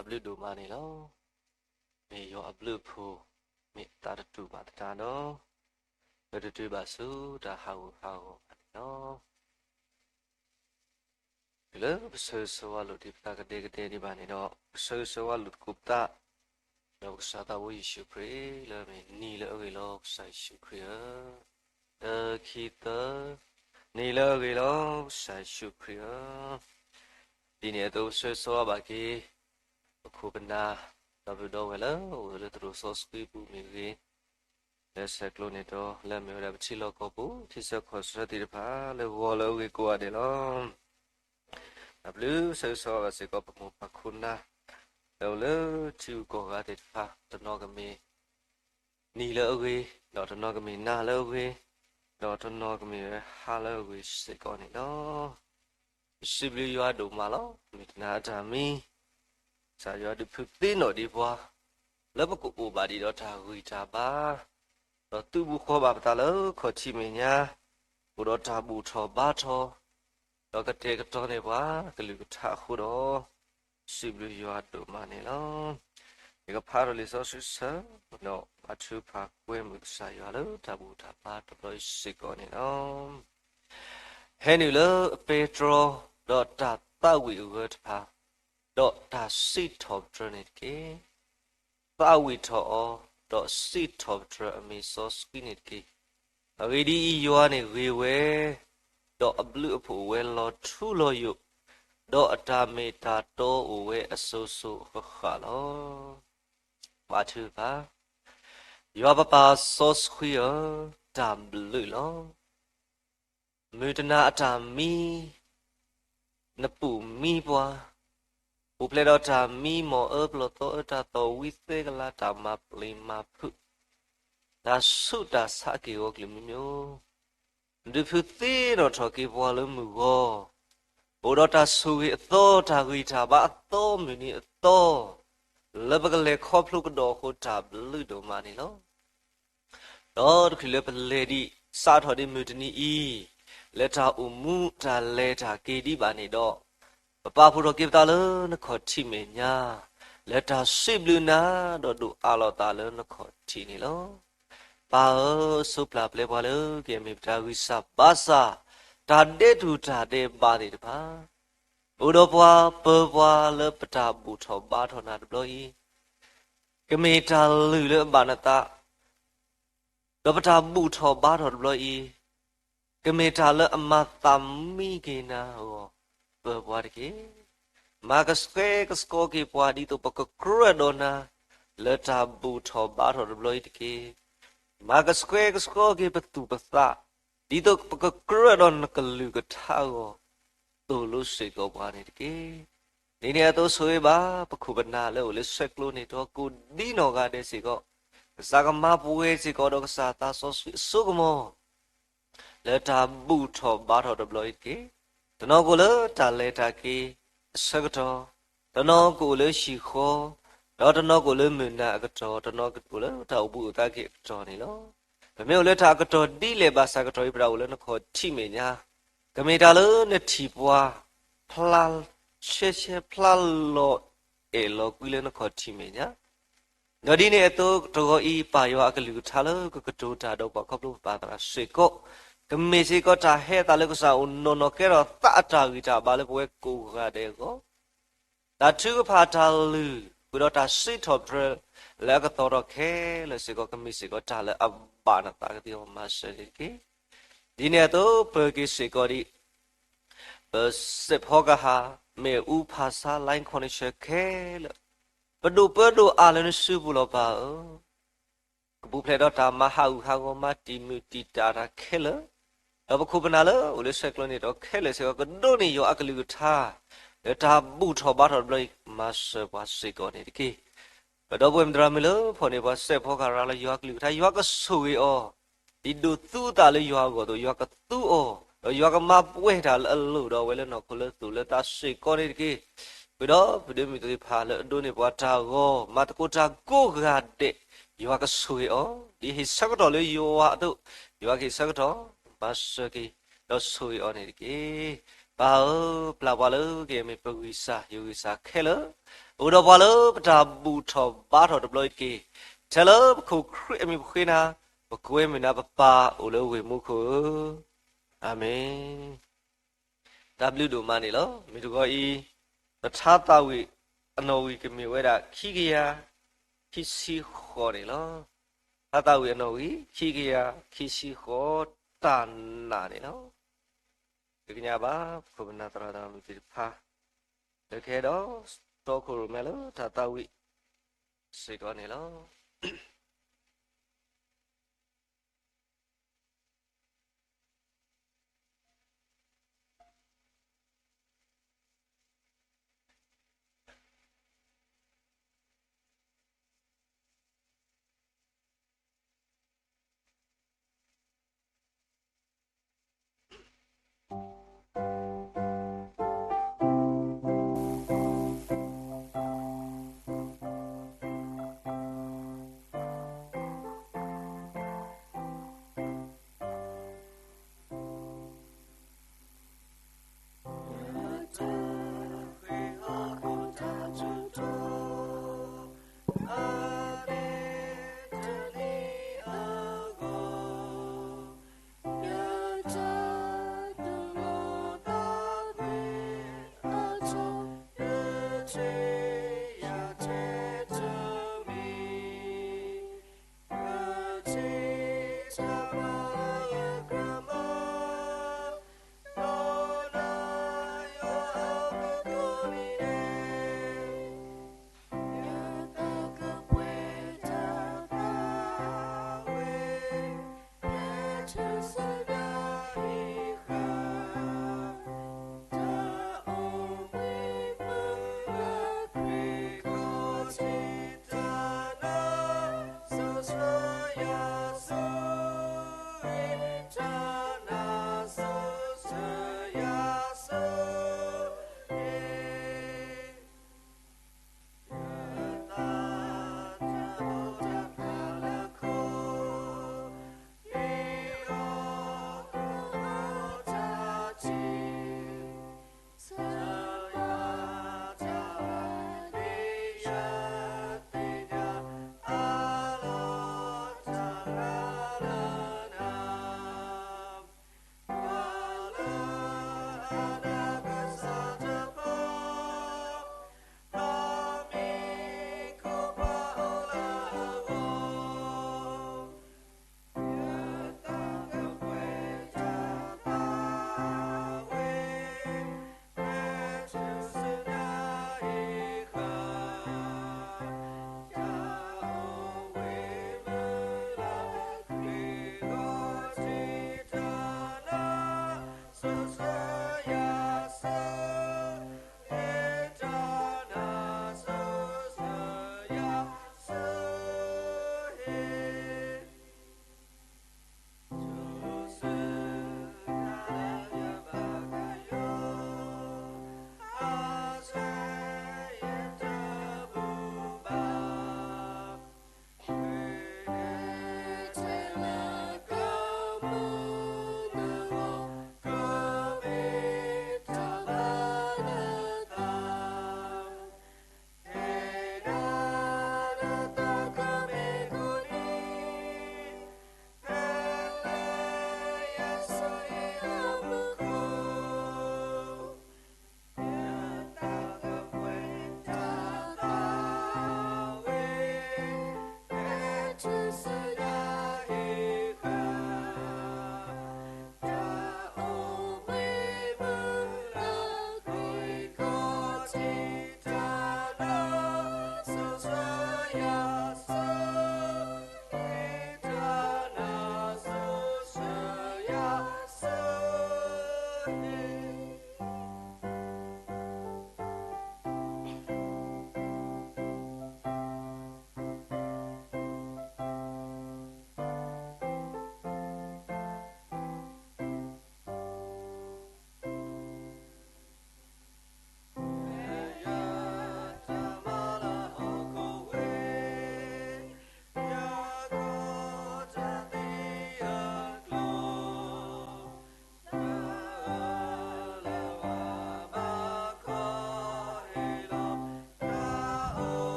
အဘျုးဒိၣ်မးန့ၣ်လီၤ. မ့ၢ်ယွၤအဘျုးအဖှိၣ်, မ့ၢ်အသးတတူာ်ဘၣ်သတးဒီး, ပတတုၤဘၣ်ဆူတၢ်ဟးဂူာ်ဟးဂီၤဘၣ်န့ၣ်လီၤ. တုၤလၢပဆၢဂ့ၤဆၢဝါလိာ်ဒံးပသးကဒဲကဒဲဒံးဘၣ်န့ၣ်ဒီး, ပဆၢဂ့ၤဆၢဝါလိာ်သကိးပသး ဒီးပကစၢ်သးဘိယ့ၣ်ၡူးခရံာ် လၢမ့ၢ်နံၤလၢအဂ့ၤလီၤ ကစၢ်ယ့ၣ်ၡူးခရံာ်ဧၢ, တၢ ခံ သၢ, နံၤလၢအဂ့ၤလီၤ ကစၢ်ယ့ၣ်ၡူးခရံာ်ဧၢ. ဒ်န့ၣ်အသိးပဆၢဂ့ၤဆၢဝါဘၣ်က့ၤ ပခိၣ်ပနၢ် ဒီပုၢ်ဒီဝဲၢ်လၢအိၣ်လၢသရိာ်စီဆှံပူၤမ့ၢ်ဂ့ၤ, လၢဆဲးကျိးန့ၣ်ဒီး လၢအမ့ၢ်ဝဲဒၣ်ပထံလီၢ်ကီၢ်ပူၤ ထံဆၢကီၢ်ဆၢသ့ၣ်တဖၣ် လၢဂီၤလၢအဂ့ၤကိးဂၤဒဲးလီၤ. ဒီးပဆၢဂ့ၤဆၢဝါဘၣ်စ့ၢ်ကီးပမိၢ်ပၢ်ခိၣ်နၢ် လၢအိၣ်လၢထံဂုၤကီၢ်ဂၤသ့ၣ်တဖၣ် တနီၤကမ့ၢ် နံၤလၢအဂ့ၤ, ဒီးတနီၤကမ့ၢ်နၤလၢအဂ့ၤ, ဒီးတနီၤကမ့ၢ်ဝဲဟါလၢအဂ့ၤစ့ၢ်ကီးန့ၣ်လီၤ. ပစံးဘျုးယွၤဒိၣ်မးလီၤ. မုၢ်တနၤအတၢ်မံ ကစၢ်ယွၤဒုးဖုးသ့ၣ်နီၣ်ဒံးပှၤ လၢပကအိၣ်ဘၣ်ဒံးဒီးတၢ်ဂံၢ်တၢ်ဘါ, ဒီးသုးဘူးဃီဘၣ်ပသးလၢခီၣ်ထံးမဲာ်ညါ, အိၣ်ဒီးတၢ်ဘူၣ်ထီၣ်ဘါထီၣ်, ဒီးကတဲာ်ကတီၤန့ၢ်ပှၤကလုၢ်ကထါအဃိဒီး, စံးဘျုးယွၤဒိၣ်မးန့ၣ်လီၤ. ယကဖးထီၣ်လံာ်စီဆှံဆၢ, ဒီးဘါထုကဖၣ်ကွဲမုာ်ကစၢ်ယွၤလၢတၢ်ဘူၣ်တၢ်ဘါတဘျီအံၤစ့ၢ်ကီးန့ၣ်လီၤ. ဟဲနုာ်လၢအပဲတြီ, ဒီးတၢ်သးဝံၣ်အဂၢၢ်တဖၣ်, ဒီးတၢ်စံးထီၣ်ပတြၢၤန့ၣ်တက့ၢ်. သးဝံၣ်ထီၣ်အီၤ, ဒီးစံးထီၣ်ပတြၢၤအမံၤစီဆှံန့ၣ်တက့ၢ်. အဂ့ၢ်ဒ်အံၤ, ယွၤန့ၣ်ဂ့ၤဝဲ, ဒီးအဘျုးအဖှိၣ်အိၣ်ဝဲလီၤထူလီၤယိာ်, ဒီးအတၢ်မ့ၢ်တၢ်တီအိၣ်ဝဲအစိၤစိၤအဃၣ်ဃၣ်လီၤ. ဘါထုကဖၣ်, ယွၤပပၢ်စီဆှံဧၢ, တၢ်ဘျုးလီၤ. မုၢ်တနၤအတၢ်မံ နပူၤမံပှၤ, ပူၤဖျဲးဒီးတၢ်မံမီၢ်အၢပလီၢ်သီအၢ တၢ်သီၣ်ဝံသဲကလၤ တၢ်မၤပျံၤမၤဖုး, တၢ်ဆူးတၢ်ဆါက့ၢ်ဂီၤကလုာ်မံမံၤ, ဒုးဖုးသ့ၣ်နီၣ်ထီၣ်က့ၤပှၤလၢမုၢ်ဂီၤ, အိၣ်ဒီးတၢ်ဆိၣ်ဂ့ၤအသီ တၢ်ဂံၢ်တၢ်ဘါအသီမုၢ်နံၤအသီ, လၢပကလဲၤခီဖျိကဒီးအဃိ တၢ်ဘျုးဒိၣ်မးန့ၣ်လီၤ. ဒီးတချုးလၢပလဲၤဒံးစးထီၣ်ဒံးမုၢ်တနံၤအံၤ, လၢတၢ်အိၣ်မူတၢ်လဲၤတၢ်က့ၤဒံးဘၣ်န့ၣ်ဒီး, ပပာ်ဖှိၣ်ထီၣ်က့ၤပသးလၢနခီၣ်ထံးမဲာ်ညါ, လၢတၢ်စံးဘျုးနၤ, ဒီးဒိးအးလီၤသးလၢနခီၣ်ထံးန့ၣ်လီၤ. ပၢ်ဧၢ, ဆိးပျၢ်ပျဲပှၤလၢကမ့ၢ်ပတၢ်ဂံၢ်စၢ်ဘါစၢ်, တၢ်ဒဲးတူၢ်တၢ်ဒဲးဘးသ့ၣ်တဖၣ်, အိၣ်ဒီးပှၤပၢၤပှၤလၢပတၢ်ဘူၣ်ထီၣ်ဘါထီၣ်နၤတဘျီအံၤ, ကမ့ၢ်တၢ်လုၢ်လၢအဘၣ်နသး, ဒီးပတၢ်ဘူၣ်ထီၣ်ဘါထီၣ်တဘျီအံၤ, ကမ့ၢ်တၢ်လၢအမၤသးမံက့ၤနၤအဂီၢ်, ပၢၤပှၤတက့ၢ်. မၤကဆှဲကဆှီက့ၤပှၤဒ်သိးပကကြၢးဒီးနၤ, လၢတၢ်ဘူၣ်ထီၣ်ဘါထီၣ်တဘျီအံၤတက့ၢ်. မၤကဆှဲကဆှီက့ၤပသူၣ်ပသး, ဒ်သိးပကကြၢးဒီးနကလုၢ်ကထါအဂီၢ်, သိၣ်လိစ့ၢ်ကီးပှၤန့ၣ်တက့ၢ်. ဒ်န့ၣ်အသိးဆိၣ်ဂ့ၤဘၣ် ပခိၣ်ပနၢ်လၢအိၣ်လၢဆဲးကျိးန့ၣ်ဒီး ကိးဒ်နီၢ်ဂၤဒဲးစ့ၢ်ကီး, ကစၢ်ကမၤပှဲၤစ့ၢ်ကီးဒီးကစၢ်သးစီဆှံအစိကမီၤ လၢတၢ်ဘူၣ်ထီၣ်ဘါထီၣ်တဘျီအံၤတက့ၢ်. တနီၤကအိၣ်လၢတၢ်လဲၤတၢ်က့ၤအဆၢကတီၢ်, တနီၤကအိၣ်လၢဟံၣ်ဃီ, ဒီးတနီၤကအိၣ်လၢမုၢ်နၤအကတီၢ်, တနီၤကအိၣ်လၢတၢ်အိၣ်ဘှံးအိၣ်သါက့ၤအကတီၢ်န့ၣ်လီၤ. ပမ့ၢ်အိၣ်လၢတၢ်အကတီၢ်ဒ်လဲၣ်ဘၣ်ဆၣ်ကတီၢ်အံၤ ပတၢ်အိၣ်လၢနခီၣ်ထံးမဲာ်ညါ, ကမ့ၢ်တၢ်လၢနထံၣ်ပှၤ ဖျါဆှဲဆှဲဖျါလီၤအဲၣ်လီၤကွံလၢနခီၣ်ထံးမဲာ်ညါ ဒီးဒ်န့ၣ်အသိးတဂီၤအံၤ ပၢ်ယွၤအကလုၢ်ကထါလၢကကတိၤတၢ်ဒီးပှၤခီဖျိပပၢ်သရၣ်စ့ၢ်ကီး, ကမ့ၢ်စ့ၢ်ကီးတၢ်ဟဲအသးလၢကစၢ်အိၣ်နီၢ်နီၢ်ကဲထီၣ်သးအတၢ်ဂံၢ်တၢ်ဘါလၢပဝဲကိးဂၤဒဲးအဂီၢ်, တၢ်ထုကဖၣ်တၢ်လုၢ်ဃုာ်ဒီးတၢ်စံးထီၣ်ပတြၢၤလၢအကသီၣ်ထီၣ်ခဲလၢာ်စ့ၢ်ကီး ကမ့ၢ်စ့ၢ်ကီးတၢ်လၢအဘၣ်နသးကသ့အဂီၢ် မၤစၢၤန့ၣ်တက့ၢ်. ဒ်န့ၣ်အသိးပၢၤက့ၤစ့ၢ်ကီးဒံး ပစဲးဖီကဟၣ် မ့ၣ်အူဖးဆါ line connection ခဲလၢာ်, ပဒိၣ်ပၢဒိၣ်အါလၢနစုပူၤလီၤပၢ်ဧၢ, ကပူၤဖျဲးဒီးတၢ်မၤဟးဂူာ်ဟးဂီၤ မၤတံာ်မုၢ်တံာ်တာ်တၢ်ခဲလၢာ်, ဒီးပခိၣ်ပနၢ်လၢအိၣ်လၢဆဲးကျိးန့ၣ်ဒီးခဲလၢာ်စ့ၢ်ကီး ကဒိးန့ၢ်ယွၤအကလုၢ်ကထါ လၢတၢ်ဘူၣ်ထီၣ်ဘါထီၣ်တဘျီအံၤ မၤစၢၤပှၤစ့ၢ်ကီးန့ၣ်တက့ၢ်. ပဒီပုၢ်ဝဲၢ်မုၣ်သရၣ်မုၣ်လၢဖီၣ်န့ၢ်ပှၤ စဲးဖီကဟၣ်ရၤလီၤယွၤအကလုၢ်ကထါ ယွၤကဆိၣ်ဂ့ၤအီၤ, ဒ်ဒိးသူအသးလၢယွၤအဂီၢ်အသိး ယွၤကသူအီၤ, ဒီးယွၤကမၤပှဲၤတၢ်လၢအလိၣ်ဒီးအဝဲလၢနီၢ်ခိလၢသူၣ်လၢသးစ့ၢ်ကီးန့ၣ်တက့ၢ်. ဃုာ်ဒီးပဒိၣ်မုၣ်သ့ၣ်တဖၣ်လၢအဒိးန့ၢ်ပှၤတၢ်ဂီၤ မၤသကိးတၢ်ကိးဂၤဒဲး, ယွၤကဆိၣ်ဂ့ၤအီၤ, ဒ်ဟ့ၣ်ဆၢကတီၢ်လၢယွၤအသိး, ယွၤကဟ့ၣ်ဆၢကတီၢ် မၤစၢၤက့ၤ ဒီးဆိၣ်ဂ့ၤအီၤန့ၣ်တက့ၢ်. ပၢ်ဧၢ, ပျၢ်ပှၤလၢကမ့ၢ်ပဂံၢ်စၢ်ယဂံၢ်စၢ်ခဲလၢာ်, အိၣ်ဒီးပှၤလၢပတၢ်ဘူၣ်ထီၣ်ဘါထီၣ်တဘျီအံၤတက့ၢ်. ထဲလၢပခိၣ်ခရံာ်အမံၤပဃ့နၤ, ပကွဲမုာ်နၤပပၢ်အိၣ်လၢဝ့ၢ်မူခိၣ်ဧၢ, အၤမ့ၣ်. တၢ်ဘျုးဒိၣ်မးန့ၣ်လီၤ. မုၢ်တဂီၤအံၤ ပထါသးဝံၣ်အနီၣ်ဝံၣ်ကမ့ၢ်ဝဲဒၣ်ခံကယၤခံဆံဃိးန့ၣ်လီၤ. ထါသးဝံၣ်အနီၣ်ဝံၣ်ခံကယၤခံဆံဃိး တၢ်နာ်န့ၣ်လီၤ. ပသ့ၣ်ညါဘၣ် ပခိၣ်ပနၢ်သရၣ်သရၣ်မုၣ်သ့ၣ်တဖၣ် လၢကဟဲဒီးတီခိၣ်ရိၣ်မဲလၢတၢ်သးဝံၣ်စ့ၢ်ကီးန့ၣ်လီၤ.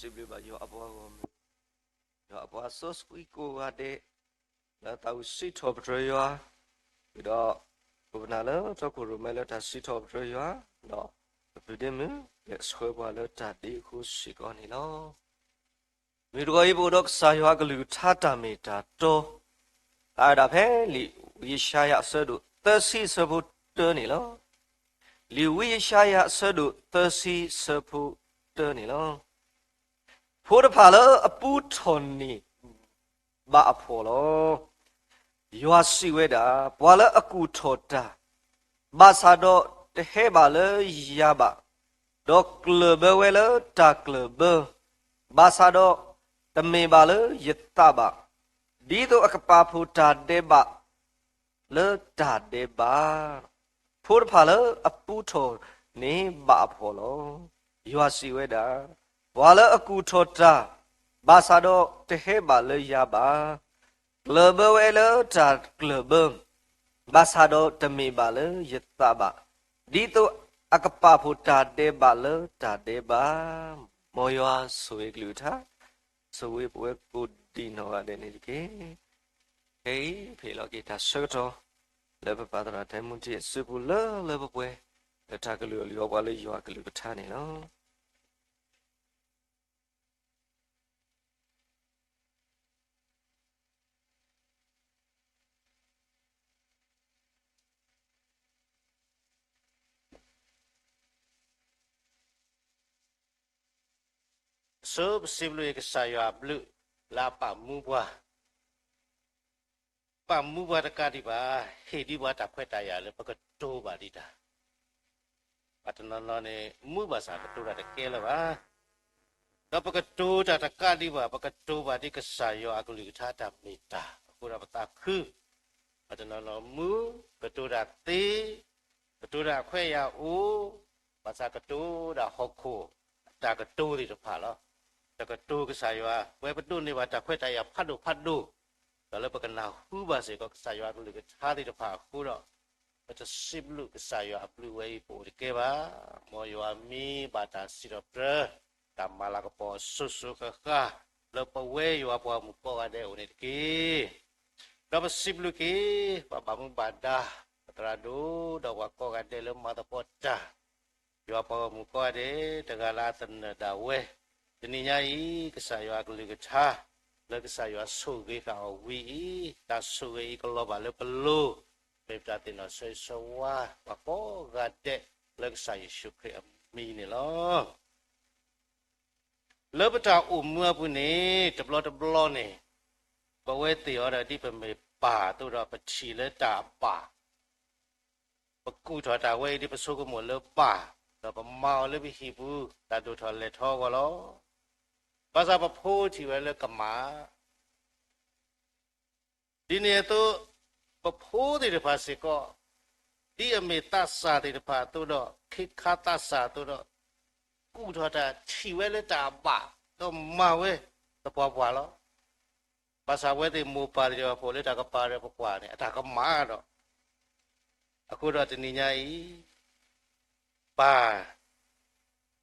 စံးဘျုးဘၣ်ယွၤအပှၤဂီၢ်မုၢ်, ယွၤအပှၤစီဆှံကိးဂၤဒဲး, လၢသးဝံၣ်စံးထီၣ်ပတြၢၤယွၤ, ဒီး ပပနာ်လၢတီခိၣ်ရိၣ်မဲလၢတၢ်စံးထီၣ်ပတြၢၤယွၤ, ဒီးပပုၢ်ဒ့မုၣ် ကဆှၢပှၤလၢတၢ်ဒ့အဃိစ့ၢ်ကီးန့ၣ်လီၤ. မုၢ်တဂီၤအံၤ ပအိၣ်ဒီးကစၢ်ယွၤအကလုၢ်ကထါတၢ်မ့ၢ်တၢ်တီ, အဝဲဒၣ်ဖဲလံာ်ဝံယၡါယၤအဆၢဒိၣ်သၢဆံအဆၢဖိတၢန့ၣ်လီၤ. လံာ်ဝံယၡါယၤအဆၢဒိၣ်သၢဆံအဆၢဖိတၢန့ၣ်လီၤ. ဖိတဖၣ်လၢအပူထီၣ်န့ၢ်ဘၣ်အဖှီၣ်လီၤ. ယွၤစံးဝဲဒၣ်, ပှၤလၢအကူၣ်ထီၣ်တၢ်, ဘၣ်ဆၣ်ဒီးတဟဲဘၣ်လၢယၤဘၣ်, ဒီးကျၢၢ်ဘၢဝဲလၢတၢ်ကျၢၢ်ဘၢ, ဘၣ်ဆၣ်ဒီးတမ့ၢ်ဘၣ်လၢယသးဘၣ်, ဒ်သိးအကပာ်ဖှိၣ်တၢ်ဒဲးဘး လၢတၢ်ဒဲးဘး, ဖိတဖၣ်လၢအပူထီၣ်န့ၢ်ဘၣ်အဖှီၣ်လီၤ. ယွၤစံးဝဲဒၣ်, ပှၤလၢအကူၣ်ထီၣ်တၢ်, ဘၣ်ဆၣ်ဒီးတဟဲဘၣ်လၢယၤဘၣ်, ကျၢၢ်ဘၢဝဲလၢတၢ်ကျၢၢ်ဘၢ, ဘၣ်ဆၣ်ဒီးတမ့ၢ်ဘၣ်လၢယသးဘၣ်, ဒ်သိးအကပာ်ဖှိၣ်တၢ်ဒဲးဘးလၢတၢ်ဒဲးဘး, မ်ယွၤဆိၣ်ဂ့ၤကလုၢ်ကထါ, ဆိၣ်ဂ့ၤပဝဲကိးဒံးနီၢ်ဂၤဒဲးန့ၣ်တက့ၢ်. ခဲအံၤ ပဟ့ၣ်လီၤက့ၤတၢ်ဆၢကတီၢ် လၢပပၢ်သရၣ်ဒိၣ်မူထ့အစုပူၤလၢလၢပှဲၤပှဲၤ လၢတၢ်ကလုၢ်အီၣ်လုၢ်အီပှၤလၢယွၤအကလုၢ်ကထါန့ၣ်လီၤ. ဆိပစံးဘျုးကစၢ်ယွၤအဘျုး လၢအပာ်မူပှၤ, ပာ်မူပှၤတကးဒံးဘၣ်, ဟ့ၣ်ဒံးပှၤတၢ်ခွဲးတၢ်ယာ်လၢပကတိၤဘၣ်ဒံးတၢ်, ပှၤတနီၤနီၤန့ၣ် မူဘၣ်ဆၣ်ကတိၤတၢ်တကဲလၢၤဘၣ်, ဒီးပကတိၤတၢ်တကးဒံးဘၣ်, ပကတိၤဘၣ်ဒ်ကစၢ်ယွၤအကလုၢ်ကထါတၢ်မ့ၢ်တၢ်အဃိဒီးပသးခု, ပှၤတနီၤနီၤမူ, ကတိၤတၢ်သ့, ကတိၤတၢ်အခွဲးအယာ်အိၣ်, ဘၣ်ဆၣ်ကတိၤဒၣ်ဟီၣ်ခိၣ်အတၢ်ကတိၤသ့ၣ်တဖၣ်လီၤ. တကတိၤကစၢ်ယွၤ, ပဝဲပဒိးန့ၢ်ဘၣ်တၢ်ခွဲးတၢ်ယာ်ဖးဒိၣ်ဖးဒိၣ်, ဒီးလၢပကနၢ်ဟူဘၣ်စ့ၢ်ကီးကစၢ်ယွၤအကလုၢ်ကထါသ့ၣ်တဖၣ်အဃိဒီး, ပတစံးဘျုးကစၢ်ယွၤအဘျုးဝဲအံၤ ပအိၣ်တကဲဘၣ်. မ်ယွၤမ့ၢ်ဘၣ်တၢ်စံးထီၣ်ပတြၢၤ တၢ်မၤလၤကပီၤစိၤစိၤဃၣ်ဃၣ် လၢပဝဲယွၤပှၤဂီၢ်မုၢ်ကိးဂၤဒဲးအအိၣ်န့ၣ်တက့ၢ်. ဒီးပစံးဘျုးက့ၤ ပှၤဘၣ်မူဘၣ်ဒါ ပသရၣ်ဒိၣ် ဒီးပှၤကိးဂၤဒဲးလၢမၤသပှၢ်တၢ်, ယွၤပှၤဂီၢ်မုၢ်ကိးဂၤဒဲး တဂၤလၢအသနၢၣ်ဒၣ်ဝဲ, တနံၤညါအံၤ ကစၢ်ယွၤအကလုၢ်ကထါ လၢကစၢ်ယွၤဆိၣ်ဂ့ၤဃာ်အီၤဝံၤအံၤ, တၢ်ဆိၣ်ဂ့ၤအံၤကလီၤဘၣ်လၢပလိၤ, မ့ၢ်ပတၢ်သ့ၣ်နီၣ်ဆၢဂ့ၤဆၢဝါ ပှၤကိးဂၤဒဲး လၢကစၢ်ယ့ၣ်ၡူးခရံာ်အမံၤန့ၣ်လီၤ. လၢပတၢ်အိၣ်မူအပူၤန့ၣ် တဘျီတဘျီန့ၣ် ပဝဲသ့ၣ်အီၤဒီးဒ်ပမ့ၢ်ပၢ်အသိးဒီး ပထံၣ်လၢတၢ်အဘၣ်, ပကူၣ်ထီၣ်တၢ်ဝဲအံၤဒ်ပဆိကမိၣ်လၢဘၣ်, ဒီးပမၤအီၤလၢပဟံၣ်ပူၤ တၢ်ဒိၣ်ထီၣ်လဲၢ်ထီအဂီၢ်လီၤ. ဘၣ်ဆၣ်ပဖိထံၣ်ဝဲလၢကမၣ် ဒ်န့ၣ်အသိး ပဖိသ့ၣ်တဖၣ်စ့ၢ်ကီး ဒ်အမ့ၢ်သးစၢ်သ့ၣ်တဖၣ်အသိးဒီး ခ့ခါသးစၢ်အသိးဒီး ကူၣ်ထီၣ်တၢ်ထံၣ်ဝဲလၢတၢ်အဘၣ် ဒီးမၤဝဲသပှၢ်ပှၢ်လီၤ. ဘၣ်ဆၣ်ဝဲသ့ၣ်မိၢ်ပၢ်သ့ၣ်တဖၣ်ဖိလၢတၢ်ကပၤဒီးပကွၢ်န့ၣ် အတၢ်ကမၣ်ဒီး, အဃိဒီးတနံၤညါအံၤ ပၢ်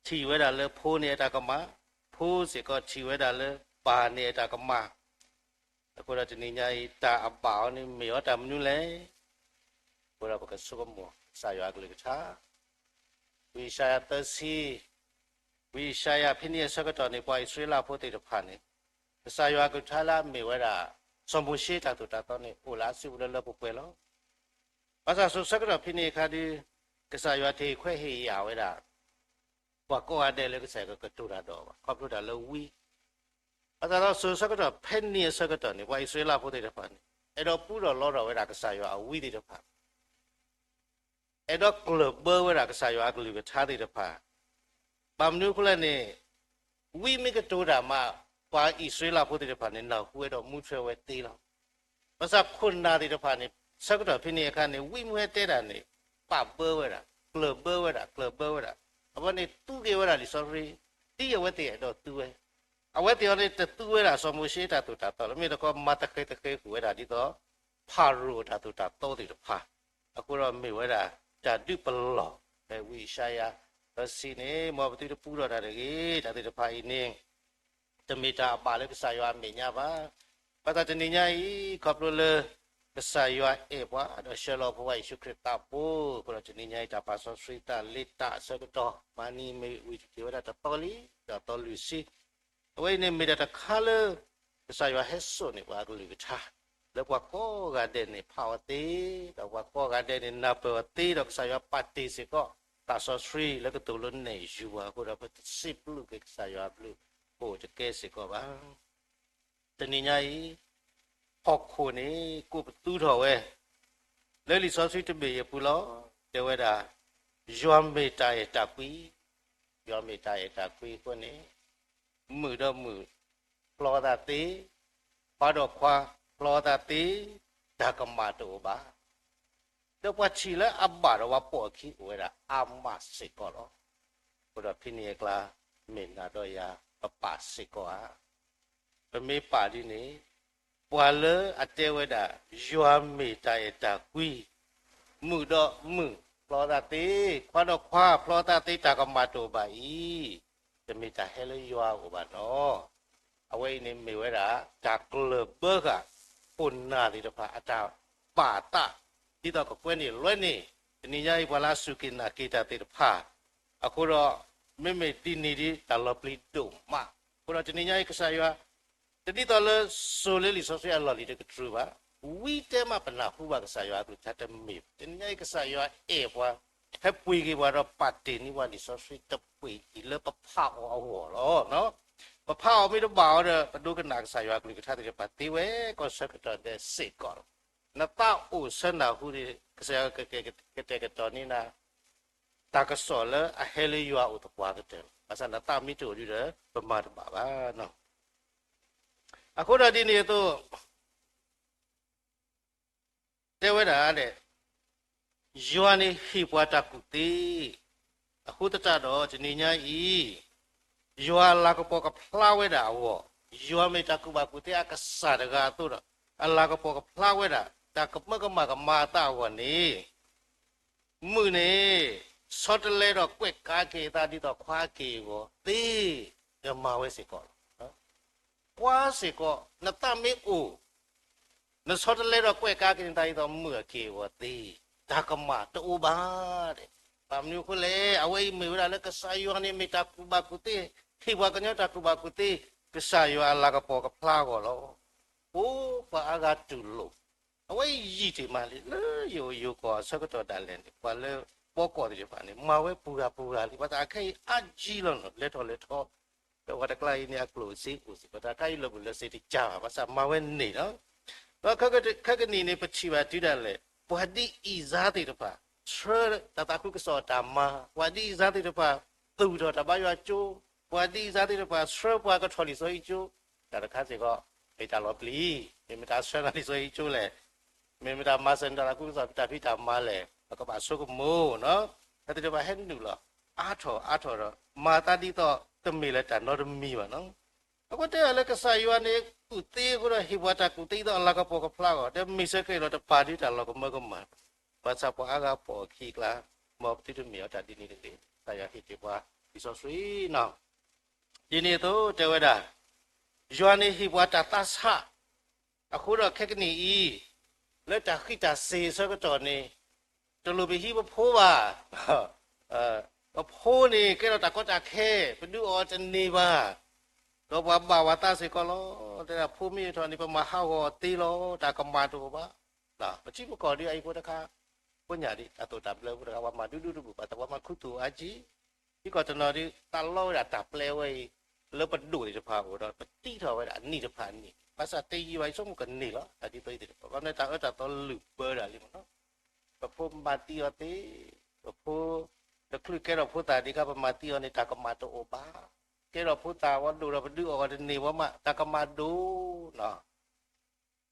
ထံၣ်ဝဲဒၣ်လၢဖိန့ၣ်အတၢ်ကမၣ်, ဖိစ့ၢ်ကီးထံၣ်ဝဲဒၣ်လၢပၢ်န့ၣ်အတၢ်ကမၣ်, အဃိဒီးတနံၤညါအံၤ တၢ်အဘၣ်အီၤန့ၣ်မ့ၢ်အီၤတၢ်မနုၤလဲၣ်. အဃိဒီးပကဆိကမိၣ်ကစၢ်ယွၤအကလုၢ်ကထါ, ဝံယၡါယၤသၢဆံ, ဝံယၡါယၤဖဲန့ၣ်အဆၢကတီၢ်န့ၣ် ပှၤအံၣ်စရ့လးဖိသ့ၣ်တဖၣ်န့ၣ် ကစၢ်ယွၤအကလုၢ်ကထါလၢအမ့ၢ်ဝဲဒၣ် စီၤမိၤၡ့တၢ်သိၣ်တၢ်သီန့ၣ် အိၣ်လၢအစုပူၤလၢလၢပှဲၤပှဲၤလီၤ. ဘၣ်ဆၣ်စိၤဆၢကတီၢ်ဖဲန့ၣ်အခါဒီး ကစၢ်ယွၤတ့ၢ်ခွဲးဟ့ၣ်ယာ်ဝဲဒၣ် ပှၤကိးဂၤဒဲးလၢကစၢ်ယွၤကကတိၤတၢ်ဒီးဘၣ် ခီဖျိတၢ်လၢဝံ, ဘၣ်ဆၣ်ဒီးစိၤဆၢကတီၢ်ဖဲန့ၣ်အဆၢကတီၢ်န့ၣ် ပှၤအံၣ်စရ့လးဖိသ့ၣ်တဖၣ်န့ၣ် အဲၣ်ဒိးပူထီၣ်လီထီၣ်ဝဲဒၣ်ကစၢ်ယွၤအဝံသ့ၣ်တဖၣ် အဲၣ်ဒိးကျၢၢ်ဘၢဝဲဒၣ်ကစၢ်ယွၤအကလုၢ်ကထါသ့ၣ်တဖၣ်, ဘၣ်မနုၤအဃိလဲၣ်န့ၣ်, ဝံမ့ၢ်ကတိၤတၢ်မး ပှၤအံၣ်စရ့လးဖိသ့ၣ်တဖၣ်န့ၣ် နၢ်ဟူဝဲဒီးမူထွဲဝဲသ့လီၤ. ဘၣ်ဆၣ်ခိၣ်နၢ်သ့ၣ်တဖၣ်န့ၣ် ဆၢကတီၢ်ဖဲန့ၣ်အခါန့ၣ် ဝံမ့ၢ်ဟဲတဲတၢ်န့ၣ် ပာ်ဘၢဝဲဒၣ် ကျၢၢ်ဘၢဝဲဒၣ် ကျၢၢ်ဘၢဝဲဒၣ်, အဝဲန့ၣ်သူက့ၤဝဲဒၣ်လံာ်စီဆှံ ဒ်အဝဲသ့ၣ်အဲၣ်ဒိးသူဝဲ, အဝဲသ့ၣ်အီၤန့ၣ်တသူဝဲဒၣ်စီၤမိၤၡ့တၢ်သိၣ်တၢ်သီလၢၤ မ့ၢ်တခီ မၤတဃဲၤတဃဲၤဃုာ်ဝဲဒၣ်ဒ်သိး ဖၤရိၤအတၢ်သိၣ်တၢ်သီသ့ၣ်တဖၣ်, အဃိဒီးမ့ၢ်ဝဲဒၣ် တၢ်ဒုးပလီၢ် ဖဲဝံယၡါယၤ သၢဆံန့ၣ် မ်ပသုတပူထီၣ်တၢ်တဂ့ၤ, တၢ်သ့ၣ်တဖၣ်အံၤန့ၣ် တမ့ၢ်တၢ်အဘၣ်လၢကစၢ်ယွၤအမဲာ်ညါဘၣ်. ဘၣ်ဆၣ်တနံၤညါအံၤ ခီဖျိလၢ ကစၢ်ယွၤအဲၣ်ပှၤ ဒီးဆှၢလီၤပဝဲယ့ၣ်ၡူးခရံာ်သးဘိ, အဃိဒီးတနံၤညါအံၤ တၢ်ပာ်စီဆှံတၢ်လ့တၢ်အဆၢကတီၢ် မၤနံၤမ့ၢ်ဝံၤတက့ၤဝဲဒၣ်တသီလံ, ဒီးသီလွံၢ်ဆံ အဝဲအံၤန့ၣ်မ့ၢ်ဒၣ်တခါလၢ ကစၢ်ယွၤဟဲစိာ်န့ၢ်ပှၤအကလုၢ်ကထါ လၢပှၤကိးဂၤဒဲးန့ၣ် ဖးအီၤသ့, ဒီးပှၤကိးဂၤဒဲးန့ၣ် နၢ်ပၢၢ်အီၤသ့, ဒီးကစၢ်ယွၤပာ်တ့ၢ်စ့ၢ်ကီး သးစီဆှံလၢကသိၣ်လိနဲၣ်ယုၤပှၤအဃိဒီး ပစံးဘျုးက့ၤကစၢ်ယွၤအဘျုး အိၣ်တကဲစ့ၢ်ကီးဘၣ်. တနံၤညါအံၤ ဟီၣ်ခိၣ်န့ၣ် ကိးပသူထီၣ်ဝဲ လၢလံာ်စီဆှံတဘ့ၣ်အံၤအပူၤလီၤ. တဲဝဲဒၣ် ယွၤမ့ၢ်တၢ်အဲၣ်တၢ်ကွံ, ယွၤမ့ၢ်တၢ်အဲၣ်တၢ်ကွံအဃိန့ၣ် မုၣ်ဒီးမုၣ် ဖျီသးသ့, ခွါဒီးခွါ ဖျီသးသ့, တၢ်ကမၣ်တအိၣ်ဘၣ်. ဒီးပှၤထံၣ်လၢအဘၣ်ဒီးပှၤပိာ်အခံအိၣ်ဝဲဒၣ်အါမးစ့ၢ်ကီးလီၤ. အဃိဒီးဖဲန့ၣ်အကျါ မ့ၢ်နၤဒီးယၤ ပပာ်စ့ၢ်ကီးဧါ. ပမ့ၢ်ပာ်ဒ်န့ၣ် ပှၤလၢအတဲဝဲဒၣ် ယွၤမ့ၢ်တၢ်အဲၣ်တၢ်ကွံ, မုၣ်ဒီးမုၣ် ဖျီသးသ့, ခွါဒီးခွါ ဖျီသးသ့ တၢ်ကမၣ်တအိၣ်ဘၣ်အံၤ, တမ့ၢ်တၢ်ဟဲလၢယွၤအအိၣ်ဘၣ်နီၤ. အဝဲအံၤန့ၣ်မ့ၢ်ဝဲဒၣ် တၢ်ကျၢၢ်ဘၢဃာ် ခိၣ်နၢ်သ့ၣ်တဖၣ် အတၢ်ပာ်သး ဒ်သိးကကွဲန့ၢ်လွဲန့ၢ် တနံၤညါအံၤ ပှၤလၢအစူၢ်က့ၤနာ်က့ၤတၢ်သ့ၣ်တဖၣ် အဃိဒီး မ့မ့ၢ်ဒ်န့ၣ်ဒ်တၢ်လီၤပျံၤဒိၣ်မး. အဃိဒီးတနံၤညါအံၤ ကစၢ်ယွၤ တဒ်သိးလၢစိၤလၢလံာ်စီဆှံအလီၢ်လံၤတကတြူၢ်ဘၣ်. ဝံတဲမးပနၢ်ဟူဘၣ်ကစၢ်ယွၤအကလုၢ်ကထါတမ့ၢ်ဘၣ်. တနံၤညါအံၤ ကစၢ်ယွၤအဲၣ်ပှၤ ဟဲပှ့ၤက့ၤပှၤဒီးပာ်တ့ၢ်န့ၢ်ပှၤလံာ်စီဆှံတပှ့ၤအံၤလၢပဖးအီၤအဂီၢ်လီၤ. ပဖးအီၤမ့ၢ်တဘၣ်အီၤဒီး ပဒိကနၣ်ကစၢ်ယွၤအကလုၢ်ကထါသ့ၣ်တဖၣ်သ့ဝဲ ကီၢ်ဆၢကတီၢ်ဒဲးစ့ၢ်ကီးလီၤ. နသးအိၣ်ဆၢနၢ်ဟူန့ၣ် ကစၢ်ယွၤကကတဲာ်ကတီၤန့ၢ်နၤ တၢ်ကစီၣ်လၢအဟဲလၢယွၤအိၣ်သပှၢ်ကတၢၢ်လီၤ. ဘၣ်ဆၣ်နသးမ့ၢ်တအိၣ်ဒံးဒီး ပမၤတဘၣ်ဘၣ်. အဃိဒီးဒ်န့ၣ်အသိး တဲဝဲဒၣ် ယွၤန့ၣ်ဟ့ၣ်ပှၤတၢ်ကူၣ်သ့, အဃိသတးဒီးတနံၤညါအံၤ ယွၤအလၤကပီၤကဖျါဝဲဒၣ်အဂီၢ်, ယွၤမ့ၢ်တၢ်ကူၣ်ဘၣ်ကူၣ်သ့အကစၢ်တဂၤအသိးဒီး အလၤကပီၤကဖျါဝဲဒၣ် တၢ်ကမၢကမၣ်ကမၤအသးအဂီၢ်န့ၣ် မုၣ်န့ၣ် ဆီတလဲဒီးကွဲးကါက့ၤအသးဒ်သိးခွါက့ၢ်အဂီၢ်သ့, ဒီးမၤဝဲစ့ၢ်ကီးလီၤ. ကွၢ်စ့ၢ်ကီး နသးမ့ၢ်အိၣ် နဆီတလဲဒီးကွဲးကါက့ၤနသးဒ်သိးမုၣ်အက့ၢ်အဂီၢ်သ့, တၢ်ကမၣ်တအိၣ်ဘၣ်. ဘၣ်မနုၤအဃိလဲၣ်, အဝဲအံၤမ့ၢ်ဝဲဒၣ်လၢကစၢ်ယွၤန့ၣ်မ့ၢ်တၢ်ကူၣ်ဘၣ်ကူၣ်သ့, ဟ့ၣ်ပှၤကညီတၢ်ကူၣ်ဘၣ်ကူၣ်သ့, ကစၢ်ယွၤအလၤကပီၤကဖျါအဂီၢ်လီၤ. အိၣ်ပှၤအါဂၤတူၢ်လိာ်, အဝဲအံၤယံာ်တ့ၢ်မးလံ, လၢယိၤယိၤကီၢ်အဆၢကတီၢ်ဒၣ်လဲာ်န့ၣ် ပှၤလၢပှီကီၢ်သ့ၣ်တဖၣ်န့ၣ် မၤဝဲပှၤဂၤပှၤဂၤလံ, ဘၣ်ဆၣ်အခဲအံၤအါကံလီၤနီၤ, လဲၤထီၣ်လဲၤထီ ဒီးပှၤတကျါအံၤန့ၣ် အကျိၣ်စ့အိၣ်စ့ၢ်ကီး, တၢ်ခါအံၤလၢာ်ဘူၣ်လၢာ်စ့တကးဘၣ်, ဘၣ်ဆၣ်မၤဝဲန့ၣ်လီၤ. ဒီးခဲကနံၣ်န့ၣ် ပထံၣ်ဘၣ်တုၤဒၣ်လဲာ် ပှၤဒ်အံၤစါသ့ၣ်တဖၣ် ဆှၢတၢ်သးခုကစီၣ်အတၢ်မၤ, ပှၤဒ်အံၤစါသ့ၣ်တဖၣ် သူၣ်ထီၣ်တၢ်ဘါယွၤကၠိ, ပှၤဒ်အံၤစါသ့ၣ်တဖၣ် ဆှၢပှၤကထီၣ်လံာ်စီဆှံကၠိ, တၢ်တခါစ့ၢ်ကီး မ့ၢ်တၢ်လီၤပျံၤ, မ့ၢ်မတၤဆှၢနၤလံာ်စီဆှံကၠိလဲၣ်, မ့ၢ်မတၤမၤစၢၤနတၢ်သးခုကစီၣ်တၢ်ဖံးတၢ်မၤလဲၣ်, ပကဘၣ်ဆိကမိၣ်နီၤ, တၢ်သ့ၣ်တဖၣ်ဟဲနုာ်လီၤ အါထီၣ်အါထီၣ်ဒီး မၤသးဒ်သိးတမ့ၢ်လၢတၢ်နီတမံၤဘၣ်နီၤ. အဃိတဲလၢကစၢ်ယွၤန့ၣ် ကူၣ်သ့အဃိဒီး ဟ့ၣ်ပှၤတၢ်ကူၣ်သ့ဒ်သိးအလၤကပီၤကဖျါအဂီၢ်, ဒီးမ့ၢ်စ့ၢ်ကီးလီၤတပာ်ဒုးတၢ်လီၤကမၢကမၣ်, ဘၣ်ဆၣ်ပှၤအါဂၤပိာ်အခံအကျါ, မ်ပသုတမ့ၢ်အီၤတၢ်ဒ်န့ၣ်တဂ့ၤ, ကစၢ်ယွၤဟ့ၣ်က့ၤပှၤလံာ်စီဆှံနီၤ. ဒ်န့ၣ်အသိးတဲဝဲဒၣ် ယွၤန့ၣ်ဟ့ၣ်ပှၤတၢ်သးဆး, အဃိဒီးခဲကနံၣ်အံၤ လၢတၢ်ဃံးတၢ်စ့ၤအဆၢကတီၢ်န့ၣ် တလိၣ်ပဟံးပဖိဘၣ်. ပဖိန့ၣ် ကဲထီၣ်တၢ်ကီတၢ်ခဲ, ပဒုးအီၤတန့ၢ်ဘၣ်. ဒီးပှၤဘၣ်ဝဲသးစ့ၢ်ကီးလီၤ. တဲဒၣ်ဖိမ့ၢ်ထီၣ်န့ၣ် ပမၤဟးဂီၤအီၤသ့လီၤ, တၢ်ကမၣ်တအိၣ်ဘၣ်. ပထံပကီၢ်ဒ်အံၤဖိတခါ, ဖိညၣ်ဒ်တၢ်သိၣ်တၢ်ဘျၢဖိတခါ, ပှၤမၤဒူဒူတဘူၣ်ဘၣ်, ပှၤမၤခူသူၣ်အါကံ ထံကီၢ်တနီၤဒ် သးလီဝဲဒၣ်တၢ်ပျဲဝဲအံၤ လၢပဒိၣ်သ့ၣ်တဖၣ်အအိၣ်ဒီး ပတံထီၣ်ဝဲဒၣ်အနံၣ်တဖၣ်အနံၣ်, ဘၣ်ဆၣ်တယံာ်ဘၣ် ယဆိကမိၣ်ကန့ၢ်လီၤ. တၢ်ဒ်သိးအံၤသ့ၣ်တဖၣ် ဘၣ်မနုၤတၢ်အၢတၢ်သီလုၢ်ဘၢဒၣ်လံမ့ၢ်နီၤ. ပဖိမၤသံအီၤသ့, ပဖိတချုးကဲထီၣ်ဖိသၣ်ဒံးခါ ပမၤသံအီၤန့ၣ် တၢ်ကမၣ်တအိၣ်ဘၣ်. ကဲထီၣ်ဖိသၣ်ဝဲဒိၣ်ဒီး ပဒုးအီၤတန့ၢ်ဝဲမး တၢ်ကမၣ်ဒိၣ်နီ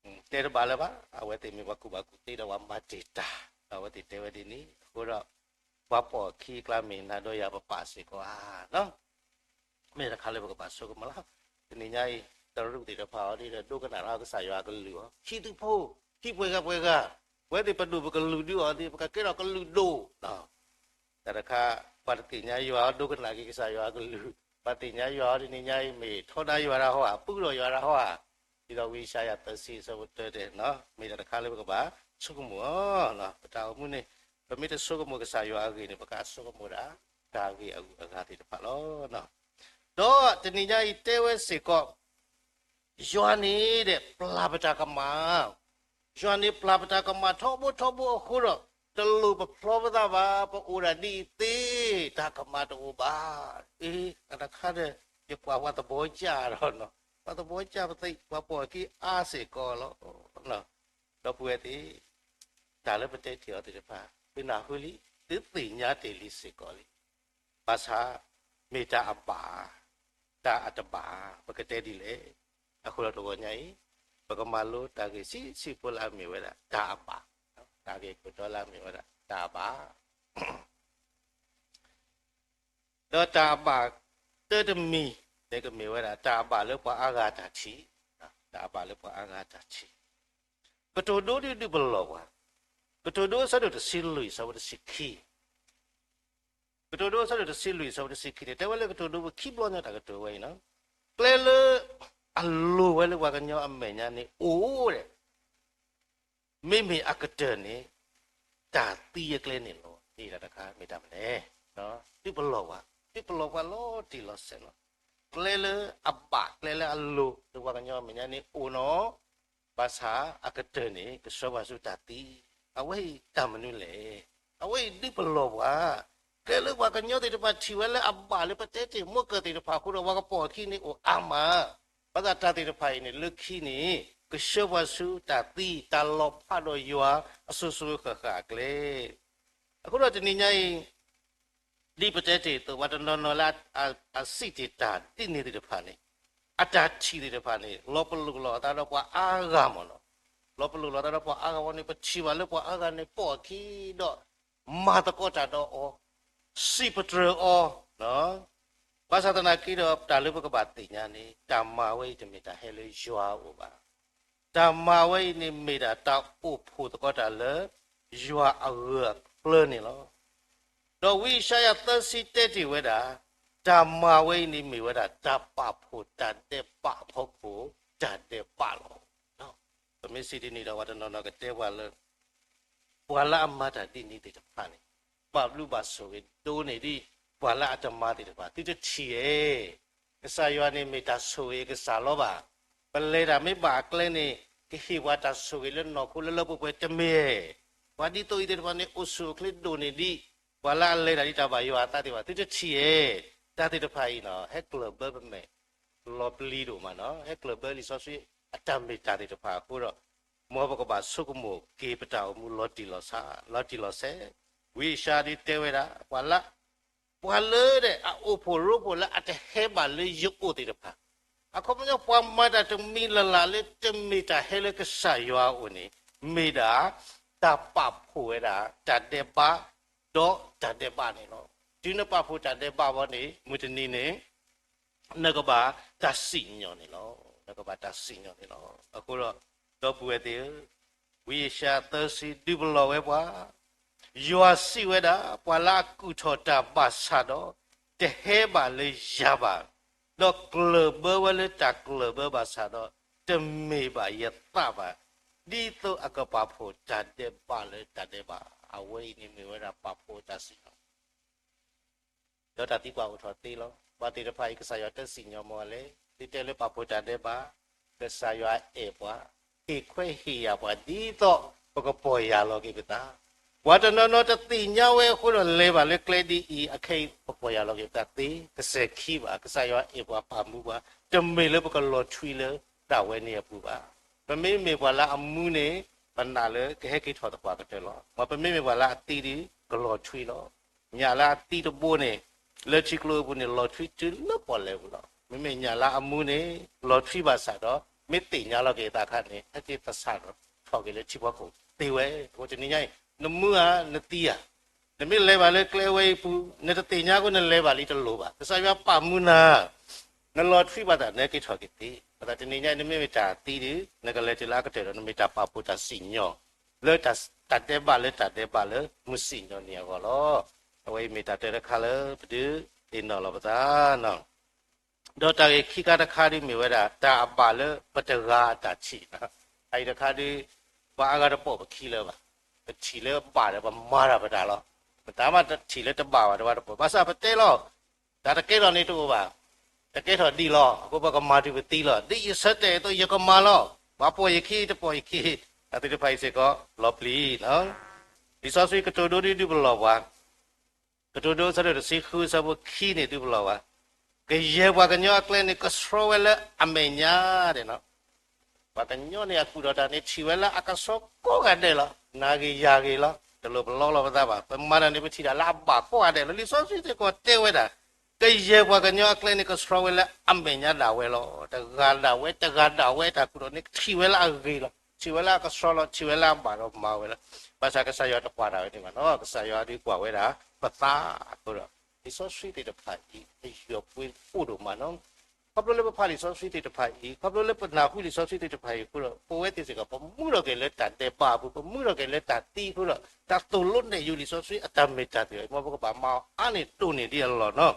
ၤ. တဲတဘၣ်လၢၤဘၣ်, အဝဲသ့ၣ်မ့ၢ်ပှၤကူၣ်ဘၣ်ကူၣ်သ့ဒီးပှၤမၤတ့ၢ်တၢ်, အဝဲသ့ၣ်တဲဝဲဒ်န့ၣ်အဃိဒီး ပှၤပိာ်အခံအကျါ မ့ၢ်နၤဒီးယၤပပာ်စ့ၢ်ကီးဧါနီၤ. မ့ၢ်တခါလၢပကဘၣ်ဆိကမိၣ်လီၤ. တနံၤညါအံၤ တရူးသ့ၣ်တဖၣ်အီၤဒ်ဒီး ဒိကနၣ်လၢကစၢ်ယွၤအကလုၢ်အီၤ, ဟံးသုဖိ, ဟံးပှဲၤဂၤပှဲၤဂၤ, အဝဲသ့ၣ်ပဒိၣ်ပကလုၢ်ဒုးအီၤသ့ ပကကဲထီၣ်ကလုာ်ဒိၣ် တၢ်တခါ ပှၤတသ့ၣ်ညါယွၤအီၤ ဒိကနၣ်က့ၤကစၢ်ယွၤအကလုၢ်, ပှၤသ့ၣ်ညါယွၤအီၤတနံၤညါအံၤ မ့ၢ်ထီဒါယွၤတၢ်ဟီဧါ, ပူထီၣ်ယွၤတၢ်ဟီဧါ, ဒ်သိးဝံယၡါယၤသၢဆံအဆၢဖိတၢတဲ, မ့ၢ်တၢ်တခါလၢပကဘၣ်ဆိကမိၣ်အီၤ, ပတၢ်အိၣ်မူန့ၣ် ပမ့ၢ်တဆိကမိၣ်ကစၢ်ယွၤအဂ့ၢ်န့ၣ် ပကဆိကမိၣ်ဒၣ် တၢ်ဂ့ၢ်အဂုၤအဂၤသ့ၣ်တဖၣ်လီၤ. ဒီးတနံၤညါအံၤတဲဝဲစ့ၢ်ကီး ယွၤန့ၣ်ဒီး ပျၢ်ပတၢ်ကမၣ်, ယွၤန့ၣ်ပျၢ်ပတၢ်ကမၣ်ထီဘိထီဘိအဃိဒီး တလိၣ်ပဖျီပသးဘၣ်, ပအိၣ်ဒၣ်ဒ်အံၤသ့, တၢ်ကမၣ်တအိၣ်ဘၣ်. အ့, အတခါဒီး ယကွၢ်ပှၤသဘီကၢ်ဒီး, ပှၤသဘီကၢ်ပသ့ၣ် ပှၤပိာ်အခံအါစ့ၢ်ကီးလီၤ. ဒီပုၢ်ဝဲၢ်သ့ၣ်, တၢ်လၢပတဲတ့ၢ်အီၤသ့ၣ်တဖၣ် သုနၢ်ဟူလံ, သုသ့ၣ်ညါတ့ၢ်လံစ့ၢ်ကီးလံ. ဘၣ်ဆၣ် မ့ၢ်တၢ်အဘၣ်, တၢ်အတဘၣ်, ပကတဲဒ်လဲၣ်. အဃိဒီးတဂီၤညါအံၤ ပကမၤလိတၢ်ဂ့ၢ်ဆံးဆံးဖိလၢအမ့ၢ်ဝဲဒၣ်တၢ်အဘၣ်, တၢ်ဂ့ၢ်ခိၣ်တီလၢအမ့ၢ်ဝဲဒၣ်တၢ်အဘၣ် ဒီးတၢ်အဘၣ်တၢတမံၤန့ၣ် ကမ့ၢ်ဝဲဒၣ် တၢ်အဘၣ်လၢပှၤအါဂၤတၢ်ထံၣ်, တၢ်အဘၣ်လၢပှၤအါဂၤတၢ်ထံၣ်. ကတိၤဒိဒုးဒုးပလီၢ်ပှၤ, ကတိၤဒိအဆၢဒိၣ်တဆံလွံၢ် အဆၢဖိတဆံခံ, ကတိၤဒိအဆၢဒိၣ်တဆံလွံၢ် အဆၢဖိတဆံခံန့ၣ် တဲဝဲလၢကတိၤဒိပခံဘျီညါတၢ်ကတိၤဝဲအံၤ, ကျဲလၢအလိၤဝဲလၢပှၤကညီအမဲာ်ညါန့ၣ်အိၣ်ဒီး မ့မ့ၢ်အကတၢၢ်န့ၣ် တၢ်သံအကျဲန့ၣ်လီၤ. မ့ၢ်တၢ်တခါ မ့ၢ်တၢ်မနုၤလဲၣ်. ဒုးပလီၢ်ပှၤ, ဒုးပလီၢ်ပှၤလီၤတံၢ်လီၤဆဲးလီၤ. ကျဲလၢအဘၣ် ကျဲလၢအလိၤ လၢပှၤကညီအမဲာ်ညါန့ၣ်အိၣ်နီၤ, ဘၣ်ဆၣ်အကတၢၢ်န့ၣ် ကဆှၢပှၤဆူတၢ်သံ, အဝဲအံၤတၢ်မနုၤလဲၣ်. အဝဲအံၤဒုးပလီၢ်ပှၤ, ကျဲလၢပှၤကညီသ့ၣ်တဖၣ်ထံၣ်ဝဲလၢအဘၣ်လၢပတဲတ့ၢ်မုၢ်ကၢၢ်သ့ၣ်တဖၣ်အဃိဒီး ပှၤကပိာ်အခံန့ၣ်အိၣ်အါမး ဘၣ်ဆၣ်တၢ်သ့ၣ်တဖၣ်အံၤန့ၣ် လၢခံန့ၣ် ကဆှၢပှၤဆူတၢ်သံ တၢ်လီၤဖးဒီးယွၤအစိၤစိၤဃၣ်ဃၣ်အကျဲ. အဃိဒီးတနံၤညါအံၤ ဒ်ပတဲတ့ၢ်အသိး ပှၤတနီၤနီၤလၢအစံးတ့ၢ်တၢ်ဒ်န့ၣ်သ့ၣ်တဖၣ်န့ၣ် အတၢ်ထံၣ်သ့ၣ်တဖၣ်န့ၣ် လီၤပလိာ်လီၤအသးဒီးပှၤအါဂၤမ့ၢ်နီၤ. လီၤပလိာ်လီၤအသးဒီးပှၤအါဂၤဝဲန့ၣ် ပထံၣ်ဘၣ်လၢပှၤအါဂၤန့ၣ် ပိာ်အခံဒီး မၤသကိးတၢ်ဒီးအီၤ, စံးပတြၢၤအီၤ, ဘၣ်ဆၣ်သနာ်က့ဒီး တၢ်လၢပကဘၣ်သ့ၣ်ညါန့ၣ် တၢ်မၤဝဲအံၤတမ့ၢ်တၢ်ဟဲလၢယွၤအအိၣ်ဘၣ်. တၢ်မၤဝဲအံၤန့ၣ်မ့ၢ်ဒၣ်တၢ်အိၣ်ဖှိၣ်သကိးတၢ်လၢယွၤအဂၢၢ်အကျၢၤန့ၣ်လီၤ. ဒီးဝံယၡါယၤသၢဆံတဲတ့ၢ်ဝဲဒၣ်, တၢ်မၤဝဲအံၤန့ၣ်မ့ၢ်ဝဲဒၣ်တၢ်ပာ်ဖှိၣ်တၢ်ဒဲးဘးအဖီခိၣ် တၢ်ဒဲးဘးလီၤ. ပမ့ၢ်စံးဒ်န့ၣ်ဒီး ပှၤတနီၤနီၤကတဲပှၤလၢ ပှၤလၢအမၤတၢ်ဒ်န့ၣ်သ့ၣ်တဖၣ်န့ၣ် ဘၣ်ဘျုးဘၣ်ဆိၣ်ဂ့ၤဒိၣ်န့ၢ်ဒံး ပှၤလၢအတမၤသ့ၣ်တဖၣ် သုတထံၣ်ဧါ. ကစၢ်ယွၤန့ၣ်မ့ၢ်တၢ်ဆိၣ်ဂ့ၤအကစၢ်လီၤဘၣ်. ပလဲၤတၢ်မ့ၢ်ဘၣ်အကျဲန့ၣ် ကဟ့ၣ်ပှၤတၢ်ဆိၣ်ဂ့ၤလၢနီၢ်ခိလၢလၢပှဲၤပှဲၤတမ့ၢ်ဧါ. ပှၤဒ်သိးအံၤသ့ၣ်တဖၣ်န့ၣ် အိၣ်ဆူၣ်အိၣ်ချ့ဒိၣ်န့ၢ်ဒံး ပှၤလၢအလဲၤတၢ်ဒ်တၢ်ဘၣ်ယွၤအသးသ့ၣ်တဖၣ် သုတထံၣ်ဧါ. တၢ်သ့ၣ်တဖၣ်အံၤနီၤ ဟဲကျၢၢ်ဘၢပမဲာ် လီၤပျံၤဒိၣ်မးနီၤ, ဟဲကျၢၢ်ဘၢလံာ်စီဆှံအတၢ်မ့ၢ်တၢ်သ့ၣ်တဖၣ်အဃိဒီး မ်ပကဘၣ်ဆိကမိၣ်က့ၤပတၢ်အိၣ်မူလီၤတံၢ်လီၤဆဲး, လီၤတံၢ်လီၤဆဲး, ဝံယၡါယၤဒုးတဲဝဲဒၣ် ပှၤလၢ, ပှၤလၢဒီးအအိၣ်ဖှိၣ်ရိဖှိၣ်လၢအတဟဲဘၣ်လၢယအိၣ်သ့ၣ်တဖၣ်, အခီပညီ ပှၤမၤတၢ်တမံၤလၢ်လၢ်လၢတမ့ၢ်တၢ်ဟဲလၢကစၢ်ယွၤအအိၣ်န့ၣ် မ့ၢ်ဒၣ် တၢ်ပာ်ဖှိၣ်ဝဲဒၣ် တၢ်ဒဲးဘး, ဒီးတၢ်ဒဲးဘးန့ၣ်လီၤ. တုၤနပာ်ဖှိၣ်တၢ်ဒဲးဘးဘၣ်န့ၣ် မုၢ်တနံၤန့ၣ် နကဘၣ်တၢ်စံၣ်ညီၣ်န့ၣ်လီၤ. နကဘၣ်တၢ်စံၣ်ညီၣ်န့ၣ်လီၤ. အဃိဒီး ဒီပုၢ်ဝဲၢ်သ့ၣ်ဧၢ, ဝံယၡါယၤသၢဆံဒုးပလီၢ်ဝဲပှၤ, ယွၤစံးဝဲဒၣ် ပှၤလၢအကူၣ်ထီၣ်တၢ်ဘၣ်ဆၣ်ဒီး တဟဲဘၣ်လၢယၤဘၣ်, ဒီးကျၢၢ်ဘၢဝဲလၢတၢ်ကျၢၢ်ဘၢဘၣ်ဆၣ်ဒီး တမ့ၢ်ဘၣ်ယသးဘၣ်, ဒ်သိးအကပာ်ဖှိၣ်တၢ်ဒဲးဘးလၢတၢ်ဒဲးဘး, အဝဲအံၤန့ၣ်မ့ၢ်ဝဲဒၣ်ပာ်ဖှိၣ်တၢ်စံၣ်ညီၣ် ဒီးတၢ်သံကွၢ်အိၣ်ထီၣ်သ့လီၤ. ပှၤသ့ၣ်တဖၣ်အံၤ ကစၢ်ယွၤတစံၣ်ညီၣ်မီၢ်လဲၣ်. သုတဲလၢပာ်ဖှိၣ်တၢ်ဒဲးဘး, ကစၢ်ယွၤအဲၣ်ပှၤ, ဟ့ၣ်ခွဲးဟ့ၣ်ယာ်ပှၤ ဒ်သိးပကပီၢ်ယၢ်လီၤက့ၤပသး. ပှၤတနီၤနီၤတသ့ၣ်ညါဝဲအဃိဒီး လဲၤဘၣ်လၢကျဲဒ်အံၤ, အခဲအံၤ ပပီၢ်ယၢ်လီၤက့ၤပသးသ့, ကစဲၤခံဘၣ်. ကစၢ်ယွၤအဲၣ်ပှၤပာ်မူပှၤ, တမ့ၢ်လၢပကလီၤထွံလၢတၢ်ဝဲန့ၣ်အပူၤဘၣ်. ပမ့မ့ၢ်ပှၤလၢအမူန့ၣ် ပနာ်လၢကဟဲက့ၤထီၣ်သပှၢ်ကတၢၢ်လီၤ. ပမ့မ့ၢ်ပှၤလၢအသံဒီး ကလီၤထွံလီၤ. ညၣ်လၢအသံတဘိန့ၣ် လၢထံကျိအပူၤန့ၣ် လီၤထွံတုၤလၢပီၣ်လဲၣ်ပူၤလီၤ. မ့မ့ၢ်ညၣ်လၢအမူန့ၣ် လီၤထွံဘၣ်ဆၣ်ဒီး မ့ၢ်သ့ၣ်ညါလီၤက့ၤအသးအခါန့ၣ် ဟဲက့ၤသဆၣ်ထီၣ်က့ၤလၢထံဖီခိၣ်သ့ဝဲ. အဃိတနံၤညါအံၤ နမူဧါ နသံဧါ, နမ့ၢ်လဲၤဘၣ်လၢကျဲဝဲအံၤပူၤ နတသ့ၣ်ညါအဃိ နလဲၤဘၣ်လံတလိၤဘၣ်. ကစၢ်ယွၤပာ်မူနၤ နလီၤထွံဘၣ်သး နဟဲက့ၤထီၣ်က့ၤသ့. ဘၣ်ဆၣ်တနံၤညါအံၤ နမ့မ့ၢ်တၢ်သံဒီး နကလဲၤတုၤလၢအကတၢၢ်ဒီး နမ့ၢ်တၢ်ပာ်ဖှိၣ်တၢ်စံၣ်ညီၣ် လၢတၢ်ဒဲးဘးလၢတၢ်ဒဲးဘးလၢမုၢ်စံၣ်ညီၣ်န့ၣ်အဂီၢ်လီၤ. အဝဲအံၤမ့ၢ်တၢ်တၢတခါလၢပဒုးသ့ၣ်နီၣ်လီၤပသးနီၤ. ဒီးတၢ်ဂ့ၢ်ခံခါတခါဒ်မ့ၢ်ဝဲဒၣ် တၢ်အဘၣ်လၢပတဂၤအတၢ်ထံၣ်, တၢ်အံၤတခါဒ် ပှၤအါဂၤတပိာ်ပခံလၢၤဘၣ်, ပထံၣ်လၢဘၣ်ဒီးပမၤတၢ်ပတၢ်လီၤ, ပတၢ်မ့ၢ်တထံၣ်လၢတဘၣ်ဘၣ်တဝၤတပိာ်, ဘၣ်ဆၣ်ပတဲလီၤ, တၢ်တကဲထီၣ်န့ၣ်တအိၣ်ဘၣ်, တကဲထီၣ်ဒံးလီၤ, အဃိပကမၤတုၤပသံလီၤ, ဒ်ယဆၢတဲာ်အသိးယကမၤလီၤ, ပှၤပိာ်ယခံတပိာ်ယခံ, တၢ်သ့ၣ်တဖၣ်အံၤစ့ၢ်ကီးလီၤပျံၤ လံာ်စီဆှံကတိၤဒိဒ်ဒုးပလီၢ်ပှၤ, ကတိၤဒိအဆၢဒိၣ်တဆံဃုအဆၢဖိခံန့ၣ်ဒုးပလီၢ်ပှၤ, ကယဲၢ်ပှၤကညီအကျဲန့ၣ် ကဆှီဝဲလၢအမဲာ်ညါဒဲးလီၤ. ပှၤကညီန့ၣ်အကူၣ်ထီၣ်တၢ်န့ၣ် ထံၣ်ဝဲလၢအကဆှီကိးဂၤဒဲးလီၤ. နၤဂ့ၤယၤဂ့ၤလီၤ. တလိၣ်ပလီလီၤပသးဘၣ်. ပမၤတၢ်န့ၣ် ပထံၣ်တၢ်လၢအဘၣ်ကိးဂၤဒဲးလီၤ. လံာ်စီဆှံစ့ၢ်ကီးတဲဝဲဒၣ်, ကယဲၢ်ပှၤကညီအကျဲန့ၣ် ကဆှီဝဲလၢအမဲာ်ညါဒၣ်ဝဲလီၤ. တဂၤဒၣ်ဝဲ တဂၤဒၣ်ဝဲ တၢ်ကူၣ်ထီၣ်န့ၣ် ထံၣ်ဝဲလၢအဂ့ၤလီၤ. ထံၣ်ဝဲလၢအကဆှီလီၤ. ထံၣ်ဝဲလၢအဘၣ်ဒီးမၤဝဲလီၤ. ဘၣ်ဆၣ်ကစၢ်ယွၤတကွၢ်တၢ်ဝဲန့ၣ်ဘၣ်နီၤ. ကစၢ်ယွၤဒုးကွၢ်ဝဲဒၣ်ပသးအဃိဒီး လံာ်စီဆှံသ့ၣ်တဖၣ်အံၤ အယွၤပှ့ၤအိၣ်ဒိၣ်မးနီၤ. ခီဖျိလၢပဖးလံာ်စီဆှံသ့ၣ်တဖၣ်အံၤ, ခီဖျိလၢပနၢ်ဟူလံာ်စီဆှံသ့ၣ်တဖၣ်အံၤအဃိဒီး ပဝဲသ့ၣ်စ့ၢ်ကီး ပမူထီၣ်က့ၤလၢတၢ်ဒဲးဘးအပူၤ, ပမူထီၣ်က့ၤလၢတၢ်သံအဃိဒီး တၢ်သိၣ်လိနဲၣ်ယိၤလံာ်စီဆှံအတၢ်မ့ၢ်တၢ်တီအံၤ မ်ပကဘၣ်မၤအီၤအါန့ၢ်ဒိၣ်န့ၢ်ဒ်အလီၢ်နီၤ.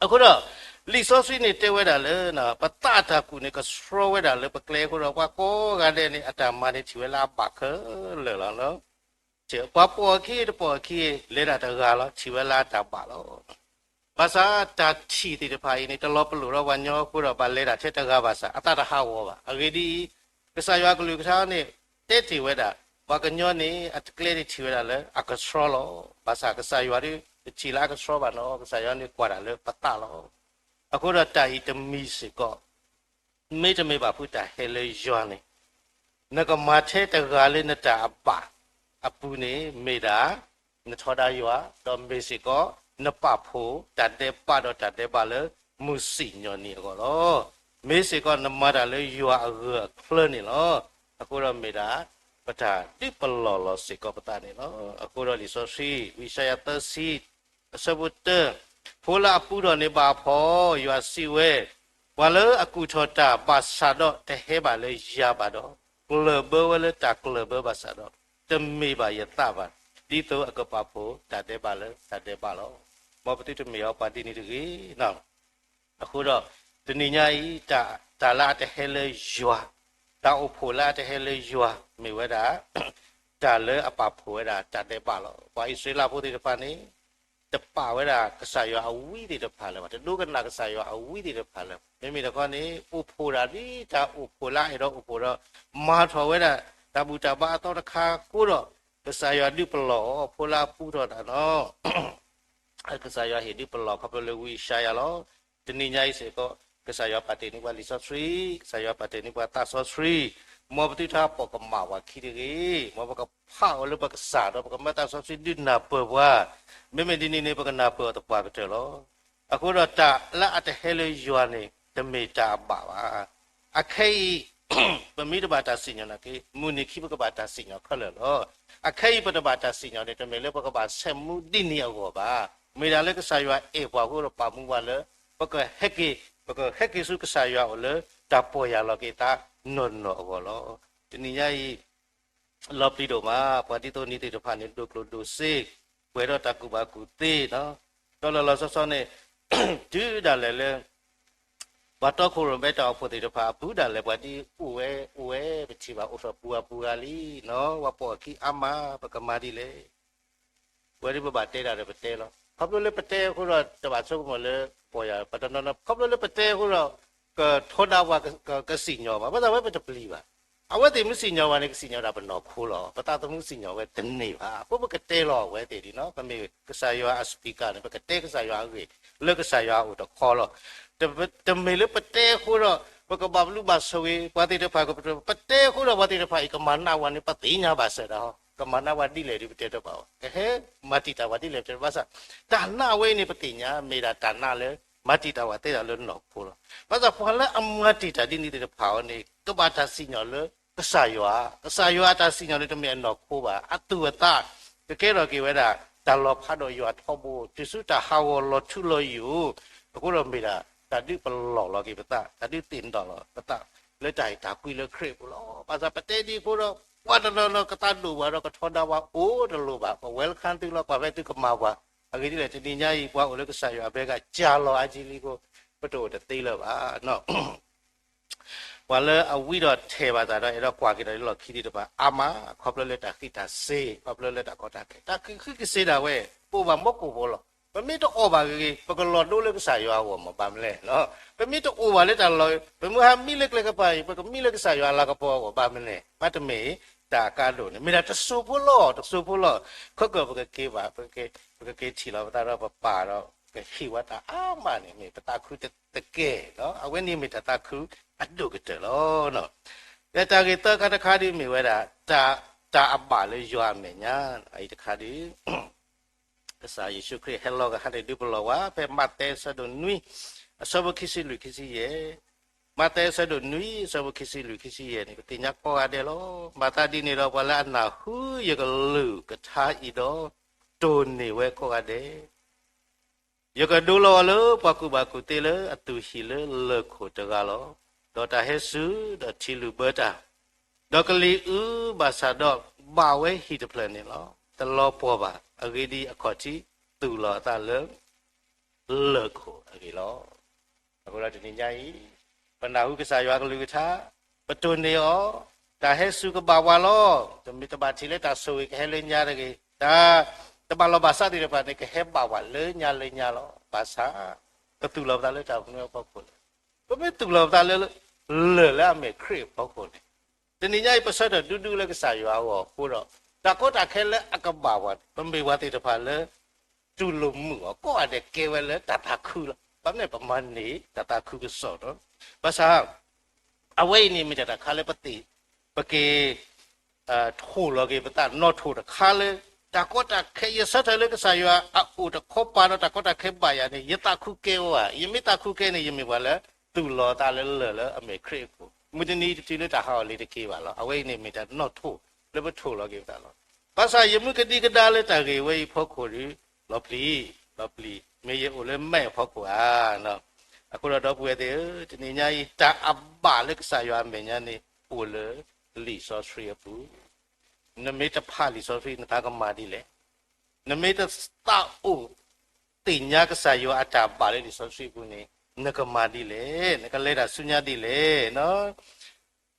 အဃိဒီး လံာ်စီဆှံန့ၣ်တဲဝဲဒၣ်လၢ ပသးအတၢ်ကူၣ်န့ၣ် ကဆှီဝဲဒၣ်လၢပကျဲအဃိဒီး ပှၤကိးဂၤဒဲးန့ၣ် အတၢ်မၤန့ၣ်ထံၣ်ဝဲလၢအဘၣ်ခဲလၢာ်လီၤ. ပှၤပိာ်အခံတပိာ်အခံ လဲၤဒၣ်တဂၤလီၤ, ထံၣ်ဝဲလၢအတၢ်ဘၣ်လီၤ. ဘၣ်ဆၣ်တၢ်ထံၣ်သ့ၣ်တဖၣ်အံၤန့ၣ် တလီၤပလိာ်ဒီးပှၤကညီအဃိဒီး ဘၣ်လဲၤဒၣ်ထဲတဂၤဘၣ်ဆၣ် အသးတဟးဂီၤဘၣ်. အဂ့ၢ်ဒ်အံၤ, ကစၢ်ယွၤအကလုၢ်ကထါန့ၣ် တဲတ့ၢ်ဝဲဒၣ် ပှၤကညီန့ၣ် အတကျဲန့ၣ်ထံၣ်ဝဲဒၣ်လၢအကဆှီလီၤ. ဘၣ်ဆၣ်ကစၢ်ယွၤဒ်တထံၣ်လၢအကဆှီဘၣ်နီၤ, ကစၢ်ယွၤန့ၣ်ကွၢ်တၢ်လၢပသးလီၤ. အဃိဒီးတၢ်အံၤတမံၤစ့ၢ်ကီး မ့တမ့ၢ်ဘၣ်ဖုတၢ်ဟဲလၢယွၤန့ၣ်, နကမၤထဲတဂၤလၢနတၢ်အဘၣ်အပူၤန့ၣ် မ့ၢ်ဒၣ် နထီဒါယွၤ, ဒီးမ့ၢ်စ့ၢ်ကီး နပာ်ဖှိၣ်တၢ်ဒဲးဘးဒီးတၢ်ဒဲးဘးလၢမုၢ်စံၣ်ညီၣ်နံၤအဂီၢ်လီၤ. မ့ၢ်စ့ၢ်ကီးနမၤတၢ်လၢယွၤအဂၢၤအကျၢၤန့ၣ်လီၤ. အဃိဒီးမ့ၢ်ဒၣ် ပတၢ်ဒုးပလီၢ်လီၤစ့ၢ်ကီးပသးန့ၣ်လီၤ. အဃိဒီးလံာ်စီဆှံ ဝံယၡါယၤသၢဆံ အဆၢဖိတၢ, ဖိလၢအပူထီၣ်န့ၣ်ဘၣ်အဖှီၣ်, ယွၤစံးဝဲ, ပှၤလၢအကူၣ်ထီၣ်တၢ်ဘၣ်ဆၣ်ဒီးတဟဲဘၣ်လၢယၤဘၣ်ဒီး, ကျၢၢ်ဘၢဝဲလၢတၢ်ကျၢၢ်ဘၢဘၣ်ဆၣ်ဒီး, တမ့ၢ်ဘၣ်ယသးဘၣ်, ဒ်သိးအကပာ်ဖှိၣ်တၢ်ဒဲးဘးလၢတၢ်ဒဲးဘးလီၤ. မ်ပသုတမ့ၢ်အီၤပှၤဒ်န့ၣ်တဂ့ၤ. အဃိဒီး တနံၤညါအံၤ တၢ်လၢအတဟဲလၢယွၤ, တၢ်အိၣ်ဖှိၣ်လၢအတဟဲလၢယွၤ မ့ၢ်ဝဲဒၣ် တၢ်လၢအပာ်ဖှိၣ်ဝဲဒၣ်တၢ်ဒဲးဘးလီၤ. ပှၤအံၣ်စရ့လးဖိသ့ၣ်တဖၣ်န့ၣ် တပာ်ဝဲဒၣ်ကစၢ်ယွၤအဝံသ့ၣ်တဖၣ်လၢၤဘၣ်, တဒိကနၣ်ကစၢ်ယွၤအဝံသ့ၣ်တဖၣ်လၢၤဘၣ်. မ့မ့ၢ်တခီန့ၣ် အိၣ်ဖှိၣ်ဒၣ်ဒ်တၢ်အိၣ်ဖှိၣ်လၢအအဲၣ်ဒိးအိၣ်ဖှိၣ်ဒီး မၤထီၣ်ဝဲဒၣ် တၢ်ဘူၣ်တၢ်ဘါအသီတခါအဃိဒီး ကစၢ်ယွၤဒုးပလီၢ်အီၤ ဖိလၢအပူထီၣ်တၢ်နီၤ ကစၢ်ယွၤဟ့ၣ်ဒုးပလီၢ်ခီဖျိလၢဝံယၡါယၤလီၤ. တနံၤညါအံၤစ့ၢ်ကီး ကစၢ်ယွၤပာ်တ့ၢ်န့ၢ်ပှၤလံာ်စီဆှံ, ကစၢ်ယွၤပာ်တ့ၢ်န့ၢ်ပှၤသးစီဆှံ, မ်ပသုတဟးပိာ်ကမၣ်ပှၤခံတဂ့ၤ. မ်ပကဖးအီၤလၢပကစၢ်ဒီး ပကမၢသးစီဆှံဒုးနၢ်ပၢၢ်ပှၤ, မ့မ့ၢ်ဒ်န့ၣ်န့ၣ် ပကနၢ်ပၢၢ်အီၤသပှၢ်ကတၢၢ်လီၤ. အဃိဒီးတၢ်လၢအတဟဲလၢယွၤန့ၣ် တမ့ၢ်တၢ်အဘၣ်ဘၣ်. အခဲအံၤ ပမ့ၢ်တဘၣ်တၢ်စံၣ်ညီၣ်နာ်က့ မုၢ်နံၤခံပကဘၣ်တၢ်စံၣ်ညီၣ်ခဲလၢာ်လီၤ. အခဲအံၤပတဘၣ်တၢ်စံၣ်ညီၣ်န့ၣ် တမ့ၢ်လၢပကဘၣ်ဆဲးမူဒ်န့ၣ်အဂီၢ်ဘၣ်. မ့ၢ်ဒၣ်လၢကစၢ်ယွၤအဲၣ်ပှၤအဃိဒီးပာ်မူပှၤလၢ ပကဟဲက့ၤ, ပကဟဲက့ၤဆူကစၢ်ယွၤအအိၣ်လၢတၢ်ပီၢ်ယၢ်လီၤက့ၤသးနီၢ်နီၢ်အဂီၢ်လီၤ. တနံၤညါအံၤ လီၤပျံၤဒိၣ်မး ပှၤဒ်သိးနံၤသ့ၣ်တဖၣ်န့ၣ် ဒိၣ်ကျိၣ်ဒိၣ်စ့ ပှဲၤဒီးတၢ်ကူၣ်ဘၣ်ကူၣ်သ့နီၤ. ဒီးလီၤလီၤဆီဆီန့ၣ် တုၤဒၣ်လဲာ်လၢ ပှၤတီခိၣ်ရိၣ်မဲတၢ်အိၣ်ဖှိၣ်သ့ၣ်တဖၣ်အပူၤဒၣ်လဲာ် ပှၤဒ်အိၣ်ဝဲအိၣ်ဝဲ ပထံၣ်ဘၣ်အိၣ်ထီၣ်ပူၤဂၤပူၤဂၤလံနီၤ. ပှၤပိာ်အခံအါမး ပကမၤဒ်လဲၣ်. ပဝဲဒ်ပဘၣ်တဲတၢ်ဒီးပတဲလီၤ. ခီဖျိလၢပတဲအဃိဒီး တဘၣ်ဆိကမိၣ်လၢပီၢ်ယၢ် ပတနီၤနီၤ ခီဖျိလၢပတဲအဃိဒီး ကထီဒါပှၤ ကစံၣ်ညီၣ်ဘၣ်. ဘၣ်ဆၣ်ဝဲပတပျံၤဘၣ်. အဝဲသ့ၣ်မ့ၢ်စံၣ်ညီၣ်ဘၣ်န့ၣ် ကစံၣ်ညီၣ်ဒၣ်ပနီၢ်ခိလီၤ. ပသးသမူစံၣ်ညီၣ်ဝဲတန့ၢ်ဘၣ်. အဃိပကတဲလီၤအဝဲသ့ၣ်ဒ်နီၤ. ပမ့ၢ်ကစၢ်ယွၤအ speaker န့ၣ် ပကတဲကစၢ်ယွၤအဂ့ၢ် လၢကစၢ်ယွၤအအိၣ်တခီလီၤ. တမ့ၢ်လၢပတဲအဃိဒီး ပကဘၣ်ဘျုးဘၣ်ဆိၣ်ဂ့ၤ ပှၤသ့ၣ်တဖၣ်ကပတဲ, ပတဲအဃိဒီးပှၤသ့ၣ်တဖၣ်အံၤ ကမၤနးဝဲန့ၣ် ပသ့ၣ်ညါဘၣ်စၢၤဒၣ်ဟီ, ကမၤနးဝဲဒ်လဲၣ်ဒ်ပတဲတဘၣ်ဘၣ်, ကဟဲမၤတံာ်တာ်ဝဲဒ်လဲၣ်ပတဲတဘၣ်ဆၣ်, တၢ်နာ်ဝဲအံၤန့ၣ် ပသ့ၣ်ညါ မ့ၢ်ဒၣ်တၢ်နာ်လၢ မၤတံာ်တာ်ဝဲသ့ၣ်ညါလၢနီၢ်ခိလီၤ. ဘၣ်ဆၣ်ပှၤလၢအမၤတံာ်တာ်ဒ်န့ၣ်သ့ၣ်တဖၣ်အံၤန့ၣ် ကဘၣ်တၢ်စံၣ်ညီၣ်လၢကစၢ်ယွၤ, ကစၢ်ယွၤအတၢ်စံၣ်ညီၣ်န့ၣ် တမ့ၢ်အနီၢ်ခိဘၣ်, အသူၣ်အသး ကကဲထီၣ်က့ၤဝဲဒၣ် တၢ်လီၤဖးဒီးယွၤထီဘိ တုၤဆူတၢ်ဟးဂီၤလီၤထူလီၤယိာ်, အဃိဒီးမ့ၢ်ဒၣ် တၢ်ဒုးပလီၢ်လီၤက့ၤပသး, တၢ်ဒုးသ့ၣ်နီၣ်လီၤပသး လၢတၢ်အဲၣ်တၢ်ကွံလၢခရံာ်အပူၤလီၤ. ဘၣ်ဆၣ်ပတဲဒ်အဃိဒီး ပှၤတနီၤနီၤကသးဒိၣ်ပှၤဒီးကထီဒါပှၤအိၣ်တလိၤဘၣ်, ပ welcome သုလီၤ. ပှၤဖဲသုကမၤပှၤ, အဂ့ၢ်ဒ်လဲၣ် တနံၤညါအံၤ ပှၤအိၣ်လၢကစၢ်ယွၤအဘဲက ကၢ်လီၤအါကံလံအဃိ ပတအိၣ်တသ့လၢၤဘၣ်. ပှၤလၢအဝံဒီးထဲးဘၣ်သးဒီး အဲၣ်ဒိးကွၢ်က့ၤဒီးလၢလီၢ်ခံသ့ၣ်တဖၣ် အါမး ခီဖျိလၢတၢ်ဃံးတၢ်စ့, ခီဖျိလၢတၢ်ကီတၢ်ခဲ, တၢ်ဃံးဃံးကစ့ဒၣ်ဝဲ, ပအိၣ်ဘၣ်မူခိၣ်ဖိလီၤ. ပမ့ၢ်တအိၣ်ဘၣ်ဂ့ၤဂ့ၤ ပကလီၤဒိလၢကစၢ်ယွၤအဂီၢ်မး ဘၣ်မနုၤလဲၣ်. ပမ့ၢ်တအိၣ်ဘၣ်လၢတၢ်လီၢ်, ပမ့ၢ်ဟးမံလၢကျဲကပၤအံၤ ပကမံလၢကစၢ်ယွၤအလၤကပီၤအဂီၢ် ဘၣ်မနုၤလဲၣ်. မ့တမ့ၢ် တၢ်အကါဒိၣ်န့ၣ် မ့ၢ်ဒၣ်တစိၢ်ဖိလီၤ, တစိၢ်ဖိလီၤ. ခီကၢၢ်ပကက့ၤဘၣ်, ပကက့ၤထံၣ်လီၤပသးဒီးပပၢ်ဒီး ကဟ့ၣ်ဝဲတၢ်အါမးန့ၣ် မ့ၢ်ပသးခုတကဲၢ်လီၤ. အဝဲန့ၣ်မ့ၢ်တၢ်သးခုအဒိၣ်ကတၢၢ်လီၤ. ဒီးတၢ်ဂ့ၢ်သၢခါတခါဒ်မ့ၢ်ဝဲဒၣ် တၢ်, တၢ်အဘၣ်လၢယွၤအမဲာ်ညါ, အအံၤတခါဒ် ကစၢ်ယ့ၣ်ၡူးခရံာ်ဟဲလီၤကဟါန့ၣ် ဒုးပလီၢ်ဝဲ ဖဲမးသဲအဆၢဒိၣ်နွံ အဆၢဖိခံဆံလွံၢ်ခံဆံယဲၢ်, မးသဲအဆၢဒိၣ်နွံ အဆၢဖိခံဆံလွံၢ်ခံဆံယဲၢ်န့ၣ် ပသ့ၣ်ညါကိးဂၤဒဲးလီၤ. မၤသးဒ်န့ၣ်ဒီး ပှၤလၢအနၢ်ဟူယကလုၢ်ကထါအံၤဒီး တိၢ်န့ၢ်ဝဲကိးဂၤဒဲး ယကဒိလီၤအီၤလၢပှၤကူၣ်ဘၣ်ကူၣ်သ့လၢအသူၣ်ဟံၣ်လၢလၢၢ်ခိၣ်တဂၤလီၤ. ဒီးတၢ်ဟဲစူၤ ဒီးထံလုၣ်ဘၢတၢ်, ဒီးကလံၤအုဘၣ်ဆၣ်ဒီးဘၣ်ဝဲဟံၣ်တဖျၢၣ်န့ၣ်လီၤ. တလီၤပှီၢ်ဘၣ်, အဂ့ၢ်ဒ်အံၤ, အခီၣ်ထံးသူၣ်လီၤအသးလၢ လၢၢ်ခိၣ်အဂ့ၢ်လီၤ. အဃိဒီးတနံၤညါအံၤ ပနၢ်ဟူကစၢ်ယွၤကလုၢ်ကထါ, ပတိၢ်န့ၢ်အီၤ, တၢ်ဟဲစူၤကဘၣ်ပှၤလီၤ. တမ့ၢ်တဘၣ်ထံးလၢတၢ်ဆိၣ်ဂ့ၤကဟဲလၢညါတဂ့ၤ, တၢ်တဘၣ်လီၢ်ဘၣ်စးသ့ၣ်တဖၣ်န့ၣ် ကဟဲဘၣ်ပှၤလၢညါလၢညါလီၤ. ဘၣ်ဆၣ် ပသူၣ်လီၤပသးလၢတၢ်မနုၤအဖီခိၣ်လဲၣ်. ပမ့ၢ်သူၣ်လီၤပသးလၢ လၢၢ်လၢအမ့ၢ်ခရံာ်အဖီခိၣ်န့ၣ်, တနံၤညါအံၤ ပဆၢထၢၣ်ဒူဒူလၢကစၢ်ယွၤအဂီၢ်အဃိဒီး တၢ်ကီတၢ်ခဲလၢအကဘၣ်ပှၤန့ၣ် ပမ့ၢ်ပှၤသ့ၣ်တဖၣ်လၢ တူၢ်လိာ်မုာ်အီၤ ကိးဂၤဒဲးကဲဝဲလၢတၢ်သးခုလီၤ. ဘၣ်မနုၤပမၤန့ၢ်တၢ်သးခုကစီၣ်ဒီး ဘၣ်ဆၣ် အဝဲအံၤန့ၣ်မ့ၢ်တၢ်တခါလၢပသ့ၣ်, ပက့ၤ ထိၣ်လီၤက့ၤပသးနီၣ်ထိၣ်တခါလၢ တၢ်ကီတၢ်ခဲ ယဆၢထၢၣ်လၢကစၢ်ယွၤအအိၣ်တခီပၤဒီး တၢ်ကီတၢ်ခဲဘၣ်ယၤန့ၣ် ယသးခုကဲဝဲဧါ. ယမ့ၢ်သးခုကဲန့ၣ် ယမ့ၢ်ပှၤလၢသူၣ်လီၤသးလၢလၢၢ်လၢအမ့ၢ်ခရံာ်အခိၣ်, မုၢ်တနံၤတတုၤလၢတၢ်ဟးဂီၤလံတက့ၢ်ဘၣ်လီၤ. အဝဲအံၤန့ၣ်မ့ၢ်တၢ်နီၣ်ထိၣ်လၢပထိၣ်လီၤက့ၤပသးလီၤ. ဘၣ်ဆၣ်ယမုၢ်ကဒံကဒါလၢတၢ်ဂ့ၢ်ဝဲအံၤဖီခိၣ်ဒီး လီၤပျံၤ, လီၤပျံၤ, မ့ၢ်ယအိၣ်လၢမဲာ်အဖီခိၣ်ဧါ. အဃိဒီးဒီပုၢ်ဝဲၢ်သ့ၣ်ဧၢ, တနံၤညါအံၤ တၢ်အဘၣ်လၢကစၢ်ယွၤအမဲာ်ညါန့ၣ် အိၣ်လၢလံာ်စီဆှံအပူၤ. နမ့ၢ်တဖးလံာ်စီဆှံ နသးကမၤဒ်လဲၣ်. နမ့ၢ်တသးအိၣ် သ့ၣ်ညါကစၢ်ယွၤအတၢ်ဘၣ်လၢလံာ်စီဆှံအပူၤန့ၣ် နကမၤဒ်လဲၣ်, နကလဲၤတၢ်ဆူညါဒ်လဲၣ်.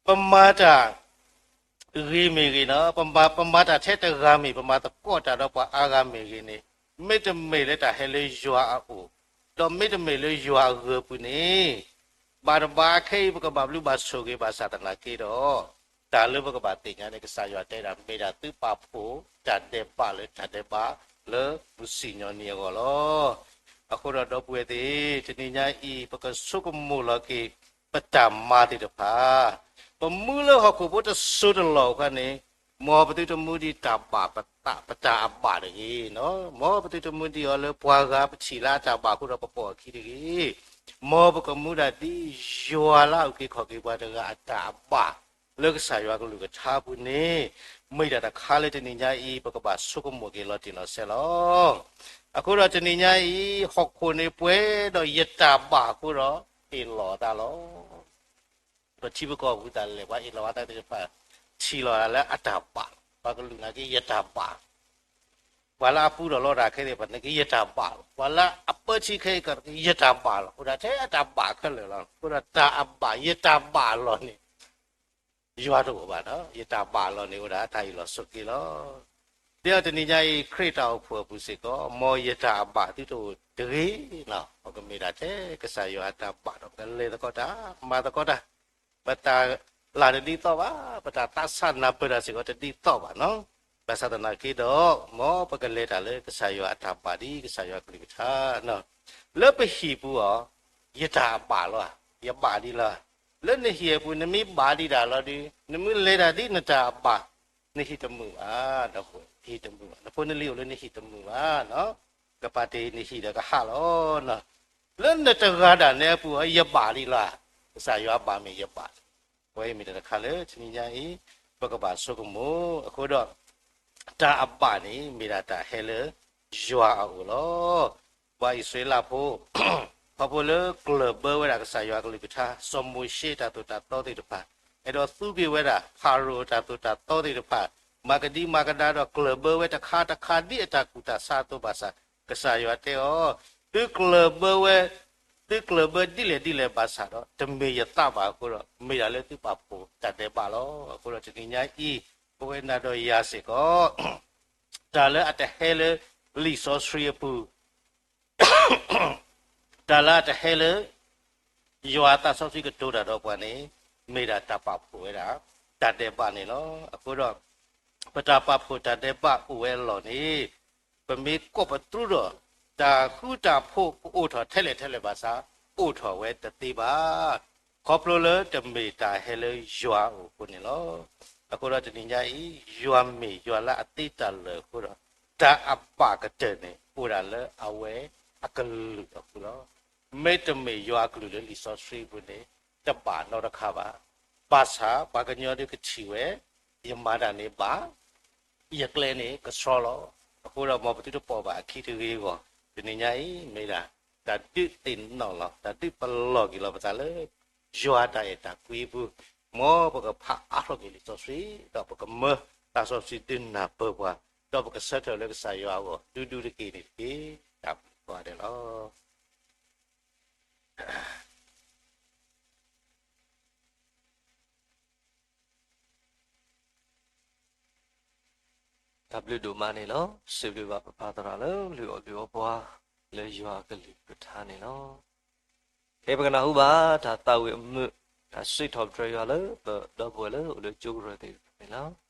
ပမၤတၢ်ဂ့ၤမ့ၢ်ဂ့ၤနီၤ, ပမၤ, ပမၤတၢ်ထဲတဂၤမ့ၢ် ပမၤသကိးတၢ်ဒီးပှၤအါဂၤမ့ၢ်ဂ့ၤန့ၣ်, မ့တမ့ၢ်လၢတၢ်ဟဲလၢယွၤအအိၣ်, ဒီးမ့တမ့ၢ်လၢယွၤအဂၢၤပူၤန့ၣ်, ဘၣ်တဘၣ်ခဲအံၤ ပကဘၣ်ဘျုးဘၣ်ဆိၣ်ဂ့ၤဘၣ်ဆၣ်သနာ်က့ဒီး, တၢ်လၢပကဘၣ်သ့ၣ်ညါန့ၣ် ကစၢ်ယွၤတဲဒၣ် မ့ၢ်ဒၣ်သုပာ်ဖှိၣ်တၢ်ဒဲးဘးလၢတၢ်ဒဲးဘးလၢပစံၣ်ညီၣ်န့ၢ်အဂီၢ်လီၤ. အဃိဒီးဒီပုၢ်ဝဲၢ်သ့ၣ်, တနံၤညါအံၤ ပကဆိကမိၣ်လီၤက့ၤ ပတၢ်မၤသ့ၣ်တဖၣ်, ပမူလၢဟီၣ်ခိၣ်ဖိတစိၤတလီၢ်အခါန့ၣ်, မ်ပသုတမူဒံးတၢ်ဘၣ်ပသး ပတၢ်အဘၣ်တဂ့ၤ, မ်ပသုတမူဒံးအီၤလၢပှၤဂၤပထံၣ်လၢအတၢ်ဘၣ်အဃိဒီးပပိာ်အခံတဂ့ၤ, မ်ပကမူဒၣ်ဒ်ယွၤလၢအအုၣ်က့ၤခီၣ်က့ၤပှၤတဂၤအတၢ်အဘၣ် လၢကစၢ်ယွၤကလုၢ်ကထါအပူၤန့ၣ်, မ့ၢ်ဒၣ်တၢ်တခါလၢတနံၤညါအံၤ ပကဘၣ်ဆိကမိၣ်က့ၤလီၤတံၢ်လီၤဆဲးလီၤ. အဃိဒီးတနံၤညါအံၤ ဟီၣ်ခိၣ်န့ၣ်ပှဲၤဒီးယတၢ်ဘၣ်အဃိဒီး အ့ၣ်လိာ်အသးလီၤ. ပထံပကီၢ်ပူၤတၢ်လဲၤ ပှၤအ့ၣ်လိာ်အသးသ့ၣ်တဖၣ် ထံၣ်လိာ်သးလၢအတၢ်ဘၣ်, ပှၤကလုၢ်နာ်က့ ယတၢ်ဘၣ်, ပှၤလၢအပူထီၣ်လီတၢ်ခဲသ့ၣ်တဖၣ်နာ်က့ ယတၢ်ဘၣ်လီၤ, ပှၤလၢအပၢထံခဲအံၤကီး ယတၢ်ဘၣ်လီၤ, အိၣ်ဒၣ်ထဲအတၢ်ဘၣ်ခဲလၢာ်လီၤ. အဃိဒီးတၢ်အဘၣ် ယတၢ်ဘၣ်လီၤန့ၣ် ယွၤတအိၣ်ဘၣ်ဒီး ယတၢ်ဘၣ်လီၤန့ၣ် အိၣ်ဒၣ်တၢ်အ့ၣ်လိာ်ဆိးက့လီၤ. ဒီးတနံၤညါအံၤ ခရံာ်တၢ်အိၣ်ဖှိၣ်အပူၤစ့ၢ်ကီး မ်ယတၢ်အဘၣ်သုတအိၣ်တဂ့ၤ, ပကမ့ၢ်ဒၣ်ထဲကစၢ်ယွၤအတၢ်ဘၣ်ဒီး ပကလဲၤသကိးတၢ် မၤသကိးတၢ်, ပတၢ်လၢ်တဒ်သိးဘၣ်, ပတၢ်သးဆးနၢ်ပၢၢ်တၢ်စ့ၢ်ကီးတဒ်သိးဘၣ်နီၤ. ဘၣ်ဆၣ်သနာ်က့ဒီး မ်ပကလဲၤတၢ်လၢကစၢ်ယွၤအတၢ်ဘၣ်ဒ်ကစၢ်ယွၤကလုၢ်ကထါ, လၢပဟံၣ်ပူၤအီၤ ယတၢ်အဘၣ်လီၤ, ယဘၣ်ဒ်လီၤ. လၢနဟံၣ်အပူၤ နမ့ၢ်ဘၣ်ဒံးတၢ်လီၤဒီး နမ့ၢ်လဲၤတၢ်ဒ်နတၢ်အဘၣ်, နဟံၣ်တမုာ်ဘၣ်, ဒီးနဟံၣ်တမုာ်ဘၣ်, နဖိနလံၤအိၣ်လၢနဟံၣ်တမုာ်ဘၣ်, ကပာ်တ့ၢ်နဟံၣ်ဒီးကဟးလီၤ. လၢနတဂၤဒၣ်နဲအပူၤအီၤ ယဘၣ်ဒံးလီၤ, ကစၢ်ယွၤအဘၣ်မ့ၢ်ယဘၣ်, အဝဲအံၤမ့ၢ်တၢ်တခါလၢတနံၤညါအံၤ ပကဘၣ်ဆိကမိၣ်, အဃိဒီး တၢ်အဘၣ်န့ၣ် မ့ၢ်ဒၣ်တၢ်ဟဲလၢယွၤအအိၣ်လီၤ. ပှၤအံၣ်စရ့လးဖိ ခီဖျိလၢကျၢၢ်ဘၢဝဲဒၣ်ကစၢ်ယွၤကလုၢ်ကထါ စီၤမိၤၡ့တၢ်သိၣ်တၢ်သီသ့ၣ်တဖၣ်, အဲၣ်ဒိးသူက့ၤဝဲဒၣ် ဖၤရိၤတၢ်သိၣ်တၢ်သီသ့ၣ်တဖၣ်, မၤကဒံမၤကဒါဒီးကျၢၢ်ဘၢဝဲတခါတခါဒ်အတၢ်ကူၣ်တၢ်ဆးအသိးဘၣ်ဆၣ်, ကစၢ်ယွၤတဲအီၤ, သုကျၢၢ်ဘၢဝဲ ဒ် သုကျၢၢ်ဘၢဒ်လဲၣ်ဒ်လဲၣ်ဘၣ်ဆၣ်ဒီး တမ့ၢ်ယသးဘၣ်အဃိဒီး မ့ၢ်ဒၣ်လၢသုပာ်ဖှိၣ်တၢ်ဒဲးဘးလီၤ. အဃိဒီးတနံၤညါအံၤ ပဝဲနၤဒီးယၤစ့ၢ်ကီး တၢ်လၢအတဟဲလၢ လံာ်စီဆှံအပူၤ တၢ်လၢအတဟဲလၢ ယွၤသးစီဆှံကတိၤတၢ်ဒီးပှၤန့ၣ် မ့ၢ်ဒၣ်တၢ်ပာ်ဖှိၣ်ဝဲဒၣ် တၢ်ဒဲးဘးန့ၣ်လီၤ. အဃိဒီး ပတၢ်ပာ်ဖှိၣ်တၢ်ဒဲးဘးအိၣ်ဝဲအလီၢ်န့ၣ် ပမ့ၢ်ကိးပသူဒီး တၢ်ဃူတၢ်ဖိးကအိၣ်ထီၣ်ထဲလဲၣ်ထဲလဲၣ်ဘၣ်ဆၣ် အိၣ်ထီၣ်ဝဲတသ့ဘၣ်. ခီဖျိလၢတမ့ၢ်တၢ်ဟဲလၢယွၤအအိၣ်အဃိန့ၣ်လီၤ. အဃိဒီးတနံၤညါအံၤ ယွၤမ့ၢ်ယွၤလၢအသ့တၢ်လၢာ်အဃိဒီး တၢ်အဘၣ်ကတၢၢ်န့ၣ် အိၣ်ဒၣ်လၢအဝဲအကလုၢ်အဃိလီၤ. မ့တမ့ၢ်ယွၤအကလုၢ်လၢလံာ်စီဆှံအပူၤန့ၣ် တဘၣ်နီတခါဘၣ်. ဘၣ်ဆၣ်ပှၤကညီဒုးကထံၣ်ဝဲ ယမၤတၢ်န့ၣ်ဘၣ် ယကျဲန့ၣ်ကဆှီလီၤ. အဃိဒီးမ်ပသုတပိာ်ဘၣ်အခံတဂ့ၤအဂီၢ် တနံၤညါအံၤ မ့ၢ်ဒၣ် တၢ်ဒုးသ့ၣ်နီၣ်လီၤ တၢ်ဒုးပလီၢ်က့ၤလီၤပသးလၢ ယွၤတၢ်အဲၣ်တၢ်ကွံအပူၤ, မ်ပကဖးအါထီၣ်က့ၤလံာ်စီဆှံ ဒီးပကမၢသးစီဆှံဒုးနၢ်ပၢၢ်ပှၤ, ဒီးပကဆၢထၢၣ်လၢကစၢ်ယွၤအဂီၢ် ဒူဒူတက့ၢ်န့ၣ်တက့ၢ်. တၢ်ဘျုးကိးဂၤဒဲးလီၤ. တၢ်ဘျုးဒိၣ်မးန့ၣ်လီၤ. စံးဘျုးဘၣ်ပပၢ်သရၣ်လၢလုၢ်အီၣ်လုၢ်အီပှၤ လၢယွၤအကလုၢ်ကထါန့ၣ်လီၤ. ခဲအံၤပကနၢ်ဟူဘၣ်တၢ်သးဝံၣ်အမုာ်, တၢ်စံးထီၣ်ပတြၢၤယွၤလၢပဒီပုၢ်ဝဲၢ်လၢအိၣ်လၢကၠိကရၢၢ်သ့ၣ်တဖၣ်န့ၣ်လီၤ.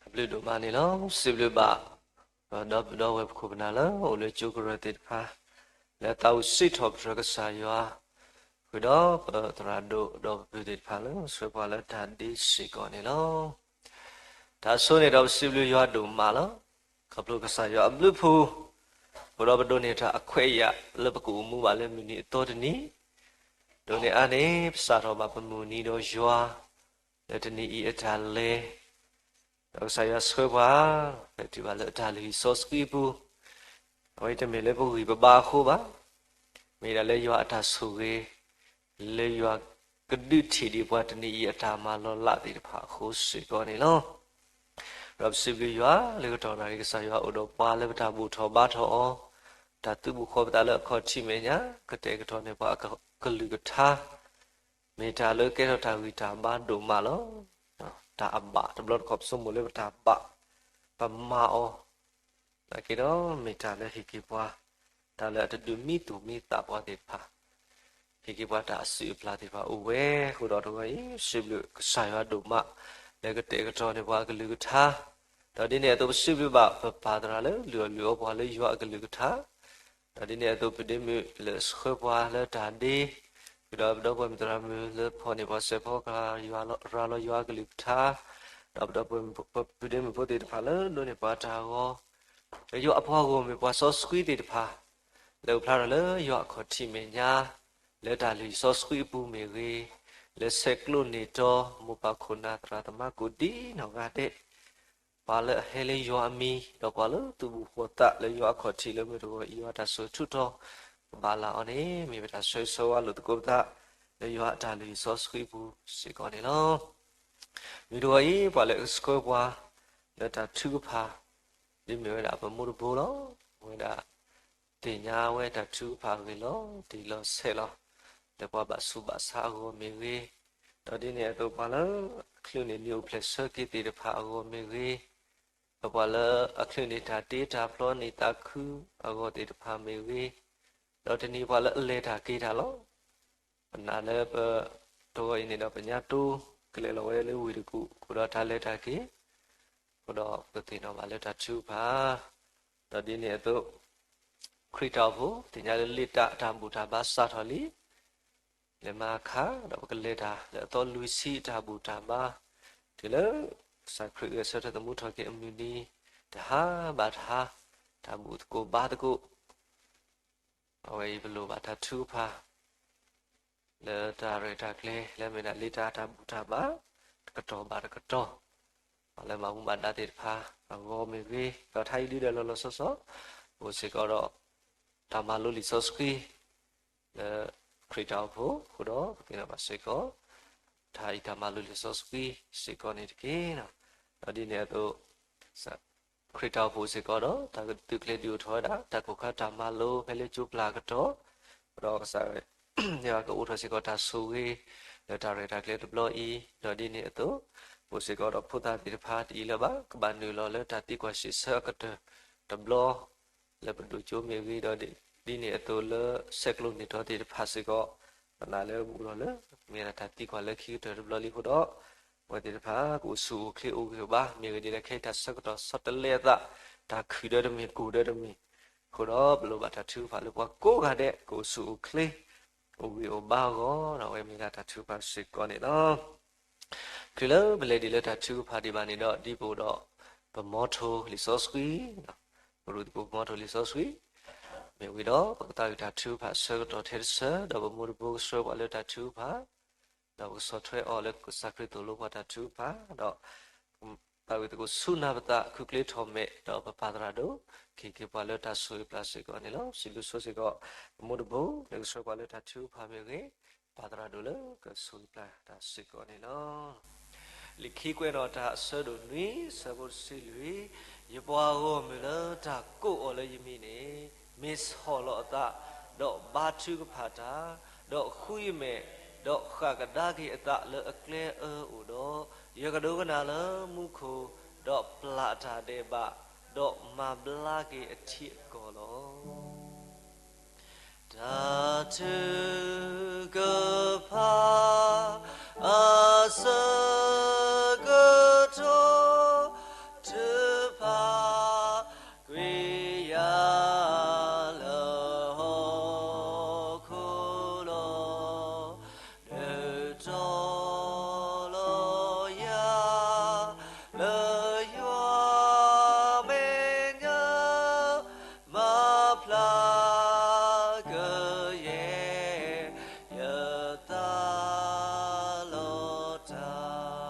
အဘျုးဒိၣ်မးန့ၣ်လီၤ. စံးဘျုးဘၣ် ပဒီပုၢ်ဒီဝဲၢ်ပခိၣ်ပနၢ်လၢအိၣ်လၢကၠိကရၢၢ်သ့ၣ်တဖၣ် လၢသးအိၣ်စံးထီၣ်ပတြၢၤကစၢ်ယွၤ, ဃုာ်ဒီးပသရၣ်ဒိၣ်ဒီးပပုၢ်သ့ၣ်တဖၣ်လၢဆှၢပှၤလၢတၢ်ဒ့စ့ၢ်ကီးန့ၣ်လီၤ. တၢ်ဆိန့ၣ်ဒီးပစံးဘျုးယွၤဒိၣ်မးလီၤ. ခီဖျိကစၢ်ယွၤအဘျုးအဖှိၣ် ဃုာ်ဒီးပဒိးန့ၢ်တၢ်အခွဲးအယာ်လၢပကအိၣ်မူဘၣ်လၢမုၢ်နံၤအသီတနံၤ, ဒိးန့ၢ်အါန့ၣ် ပစးထီၣ်ဘၣ်ပမုၢ်နံၤဒီးယွၤ လၢတနံၤအံၤအတၢ်လဲၤ ဒီးကစၢ်ယွၤဆှၢပှၤ ဖဲတုၤဘၣ်လၢအတၢ်လုၢ်ဟံၣ်စီဆှံအပူၤ, အဝဲအံၤတမ့ၢ်လၢပဂံၢ်ပဘါအဃိဘၣ်, မ့ၢ်ဒၣ်လၢယွၤအတၢ်ဆိၣ်ဂ့ၤ, လၢယွၤကဒုးထံၣ်ဒံးပှၤတနံၤအံၤအတၢ်မၤလီၤလးသ့ၣ်တဖၣ်အဃိစ့ၢ်ကီးန့ၣ်လီၤ. ဒီးပစံးဘျုးယွၤလၢကတီၢ်နၣ်ရံၣ် ကစၢ်ယွၤအိၣ်ဒီးပှၤလၢပတၢ်ဘူၣ်ထီၣ်ဘါထီၣ်အီၤ, တၢ်သုးဘူးဃီၤပသးလၢအခီၣ်ထံးမဲာ်ညါ, ကတဲာ်ကတီၤန့ၢ်ပှၤအကလုၢ်ကထါ မ့ၢ်တၢ်လၢကဲထီၣ်တၢ်ဂံၢ်တၢ်ဘါဒိၣ်မးလီၤ. တၢ်အဘၣ်တဘျီတခီၣ် ပဆိကမိၣ်လၢပတၢ်ဘၣ် ပမၤအီၤ, သနာ်က့ဒီးမ့ၢ်တၢ်လၢဟ့ၣ်က့ၤပှၤ တၢ်လၢအတဒုးမံသူၣ်မံသးပှၤသ့ၣ်တဖၣ်, ဟ့ၣ်က့ၤပှၤတၢ်အစုၣ်အပျၢ်သ့ၣ်တဖၣ်အိၣ်ဝဲ, အဃိဒီးတဂီၤအံၤ ပစံးဘျုးကစၢ်ယွၤဒိၣ်မး လၢကတဲာ်ကတီၤန့ၢ်ပှၤအကလုၢ်ကထါ, ဒီးဒ်န့ၣ်အသိးပစံးဘျုးဘၣ် ပပၢ်သရၣ်လၢလုၢ်အီၣ်လုၢ်အီပှၤလၢယွၤအကလုၢ်ကထါ, ဒီးဒ်န့ၣ်အသိး ပဒ့မုၣ်လၢဆှၢပှၤလၢတၢ်ဒ့, ဃုာ်ဒီးပဒီပုၢ်ဝဲၢ်မုၣ်သရၣ်မုၣ်လၢဖီၣ်န့ၢ်ပှၤစဲးဖီကဟၣ် ယွၤလီၤယွၤအကလုၢ်ကထါ, ဒီးပဒီပုၢ်ဝဲၢ်မုၣ်ပဒ့မုၣ်ဖိသ့ၣ်တဖၣ်လၢဒိးန့ၢ်ပှၤတၢ်ဂီၤ, လၢယွၤအပှၤဂီၢ်မ့ၢ်ပှၤစီဆှံသ့ၣ်တဖၣ်, လၢအအိၣ်ဖျါထီၣ်လၢယွၤအခီၣ်ထံးမဲာ်ညါ, လၢတၢ်လုၢ်ဟံၣ်စီဆှံအပူၤမ့ၢ်ဂ့ၤ, လၢဆဲးကျိးန့ၢ်တီ မိၢ်ပၢ်ခိၣ်နၢ်သရၣ်သမါကိးဒံနီၢ်ဂၤဒဲး ပှၤလၢအဟဲလၢယွၤအမံၤ ဒီးပှၤလၢသုးဘူးဃီၤသးလၢယွၤအခီၣ်ထံးလၢမုၢ်တဂီၤအံၤ ယွၤတၢ်ဆိၣ်ဂ့ၤထူးထီၣ် ကဘၣ်လၢအီၤန့ၣ် မ့ၢ်ပတၢ်ဆၢဂ့ၤဆၢဝါလိာ်သကိးပသး လၢယွၤအတၢ်လုၢ်ဟံၣ်စီဆှံပူၤစ့ၢ်ကီးန့ၣ်လီၤ. မုၢ်တဂီၤအံၤ ပှၤလၢအကဆှၢပှၤ လၢတၢ်ထုကဖၣ် ဒ်မ့ၢ်ဝဲဒၣ်ပမိၢ်တဘိလီၤ. အဝဲဒၣ် သ့ၣ်ညါဝဲတၢ်ထုကဖၣ်အဂ့ၢ်လီၤတံၢ်လီၤဆဲးလီၤ. လၢပှၤဘၣ်ဆူးဘၣ်ဆါအဂီၢ်မ့ၢ်ဂ့ၤ, ဒီးဒ်န့ၣ်အသိးပှၤလၢအချုးန့ၢ်နံၣ်အိၣ်ဖျဲၣ်ဆၢက့ၤသ့ၣ်တဖၣ်အဂီၢ်မ့ၢ်ဂ့ၤ, ဒီးပှၤလၢအချုးန့ၢ်တၢ်တ့တၢ်ဖျီန့ၢ်သးခုအဂီၢ်သ့ၣ်တဖၣ်မ့ၢ်ဂ့ၤ, ဒီးတနံၤပှၤလၢအလဲၤတၢ်က့ၤတၢ်လီၤ. ပနာ်လၢပ တဂီၤအံၤန့ၣ်ဒီး ပညါတိ ကလဲၤလီၤဝဲလၢဝ့ၢ်တကူၣ် အဃိဒီးတၢ်လဲၤတၢ်က့ၤ အဃိဒီးပသ့ၣ်နီၣ်ဘၣ်လၢတၢ်ထုကဖၣ် ဒီးဒ်န့ၣ်အသိး ခရံာ်တၢ်အိၣ်ဖှိၣ် သ့ၣ်ညါလၢလ့ၣ်တၢ်အတၢ်ဘူၣ်တၢ်ဘါစးထီၣ်လံ လဲၤမၤအခါ ဒီးပကလဲၤတၢ်လၢအသီလွံၢ်ဆံအတၢ်ဘူၣ်တၢ်ဘါ တုၤလၢ ကစၢ်ခရံာ်ဂဲၤဆၢထၢၣ်သမူထီၣ်က့ၤအမုၢ်နံၤ တဟါဘၣ်တဟါ တၢ်ဘူၣ်သကိးဘါသကိး အဝဲအံၤပလိၣ်ဘၣ်တၢ်ထုကဖၣ် လၢတၢ်ရဲၣ်တၢ်ကျဲၤ လၢမ့ၢ်ဒၣ်လ့ၣ်တၢ်တၢ်ဘူၣ်တၢ်ဘါ တကတီၢ်ဘၣ်တကတီၢ် ပှၤလၢမၤမူဘၣ်ဒါသ့ၣ်တဖၣ် အဂီၢ်မ့ၢ်ဂ့ၤ ဒီးတၢ်အံၤဒုးဒီးလီၤလီၤဆီဆီ အိၣ်စ့ၢ်ကီးဒီး တၢ်မၤလိလံာ်စီဆှံ လၢ ခရံာ်တၢ်အိၣ်ဖှိၣ် အဃိဒီး ပသ့ၣ်နီၣ်ဘၣ်စ့ၢ်ကီး တၢ်အံၤတၢ်မၤလိလံာ်စီဆှံစ့ၢ်ကီးန့ၣ်တက့ၢ်. ဒီးဒ်န့ၣ်အသိး ခရံာ်တၢ်အိၣ်ဖှိၣ်စ့ၢ်ကီးဒီး တၢ်သုးကျဲၤဒုးအိၣ်ထီၣ်ဝဲဒၣ် တၢ်ကိၢ်ခါတၢ်မၤလိဖဲလၢကၠိပျၢ်အကတီၢ် ဒီးကစၢ် ယွၤကအိးထီၣ်စ့ၢ်ကီးတၢ်ဆိၣ်ဂ့ၤ လၢတၢ်ရဲၣ်တၢ်ကျဲၤတဘျီအံၤ ဒီးဒ်န့ၣ်အသိး ပအိၣ်စ့ၢ်ကီးဒီးဖိသၣ်သ့ၣ်တဖၣ်တအံၤလၢၤဘၣ် ကဘၣ်နုာ်လီၤလၢတၢ်သံကွၢ်စံးဆၢအကတၢၢ်တဘျီ လၢပဒိၣ်ကၠိမ့ၢ်ဂ့ၤဒီး ဒ်န့ၣ်အသိးလၢ ဆဲးကျိးန့ၢ်တီသ့ၣ်တဖၣ်စ့ၢ်ကီး ပနာ်လၢပအိၣ်ဒီးလၢ မ့ၢ်ဒၣ်တၢ်သံကွၢ်လၢခံကတၢၢ်တဘျီလံအဃိဒီး အဝဲသ့ၣ်တဖၣ် ကအိၣ်ဆူၣ်အိၣ်ချ့အိၣ်ဂံၢ်အိၣ်ဘါ မ့ၢ်ဂ့ၤဒ်လဲၣ်ခဲအံၤ တၢ်ဆၢကတီၢ်ဆီတလဲအသး တၢ်ခုၣ်ဒၢတမ့ၢ် ကိၢ်ဒၢတမ့ၢ် အဃိဒီး ပလိၣ်ဘၣ်တၢ်ထုကဖၣ်လၢပှၤကိးဂၤဒဲး ကအိၣ်ဆူၣ်အိၣ်ချ့ အိၣ်ဂံၢ်အိၣ်ဘါအဂီၢ်ဒီး အဝဲမ့ၢ်ဒၣ်တၢ်ထုကဖၣ်စ့ၢ်ကီးန့ၣ်လီၤ. ချုးလၢပလဲၤဒံးလၢတၢ်ထုကဖၣ်ဒံးဘၣ်န့ၣ်ဒီး ဒ်ပအိၣ်ဒီး ပမီထိလံာ်စီဆှံ, ပရူးသကိးပမီထိလံာ်စီဆှံ, မ့ၢ်ဝံၤဒီး ပကသးဝံၣ်တၢ်ထုကဖၣ်ဆၢကတီၢ်ထဲတဆၢ ဒီးပမူတဘိကဆှၢပှၤလၢတၢ်ထုကဖၣ် ဒီးပကဆီၣ်ထွဲအီၤလၢကစၢ်ခရံာ်သိၣ်လိပှၤတၢ်ထုကဖၣ်, ဒီး သးဝံၣ်သကိးဆူနၢ်ပသး ခုကျ့ထီၣ်မဲာ် ဒီးပပာ်သရၣ်ဒိၣ် ကဟ့ၣ်က့ၤပှၤလၢတၢ်ဆိၣ်ဂ့ၤပျၢ်စ့ၢ်ကီးန့ၣ်လီၤ. စံးဘျုးဆိစ့ၢ်ကီး ပမူတဘိ လၢကဆှၢပှၤလၢတၢ်ထုကဖၣ်မ့ၢ်ဂ့ၤ, ပာ်သရၣ်ဒိၣ်လၢကဆိၣ်ဂ့ၤပျၢ်တၢ်စ့ၢ်ကီးန့ၣ်လီၤ. လံာ်ခံကွဲးနီၣ်တၢ်အဆၢဒိၣ်နွံ ဆၢဖိတဆံလွံၢ်, ယပှၤဂီၢ်မုၢ်လၢတၢ်ကိးအီၤလၢယမံၤန့ၣ် မ့ၢ်ဆီၣ်လီၤအသး, ဒီးဘါထုကဖၣ်တၢ်, ဒီးဃုယမဲာ်, ဒီးဃၣ်ကဒါက့ၤအသးလၢအကျဲအၢအိၣ်ဒီး, ယကဒိကနၣ်လၢမူခိၣ်, ဒီးပျၢ်တၢ်ဒဲးဘး, ဒီးမၤဘျါက့ၤအထံအကီၢ်လီၤ. တၢ်ထုကဖၣ် အဆၢကတီၢ် ထုကဖၣ် ကွံာ်ယၤလၢဟီၣ်ခိၣ်လီၤ. ဒုးတီလီၤယၤ လၢယွၤမဲာ်ညါ မၤဖျါကယဲၢ် ယသးလီၤတၢ်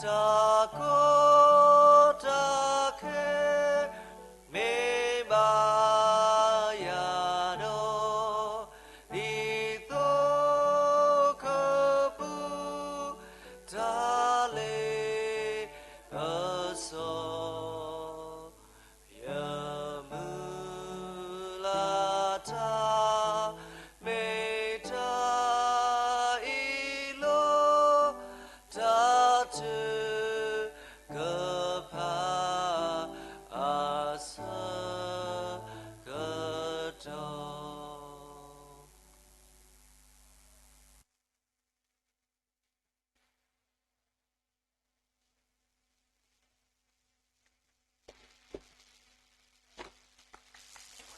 တၢ်ကီတၢ်ခဲ မ့ၢ်ဘၣ်ယၤဒီး ဒ်သိကပူၤ တၢ်လ့ပစီ ယမုၢ်လၢ်တၢ် မ့ၢ်တၢ်အံၤလီၤ. တၢ်ထုကဖၣ် အဆၢကတီ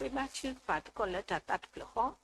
ၢ် ဃ့ဘါထုကဖၣ်သကိးလၢတၢ်သးတဖျၢၣ်ဃီ,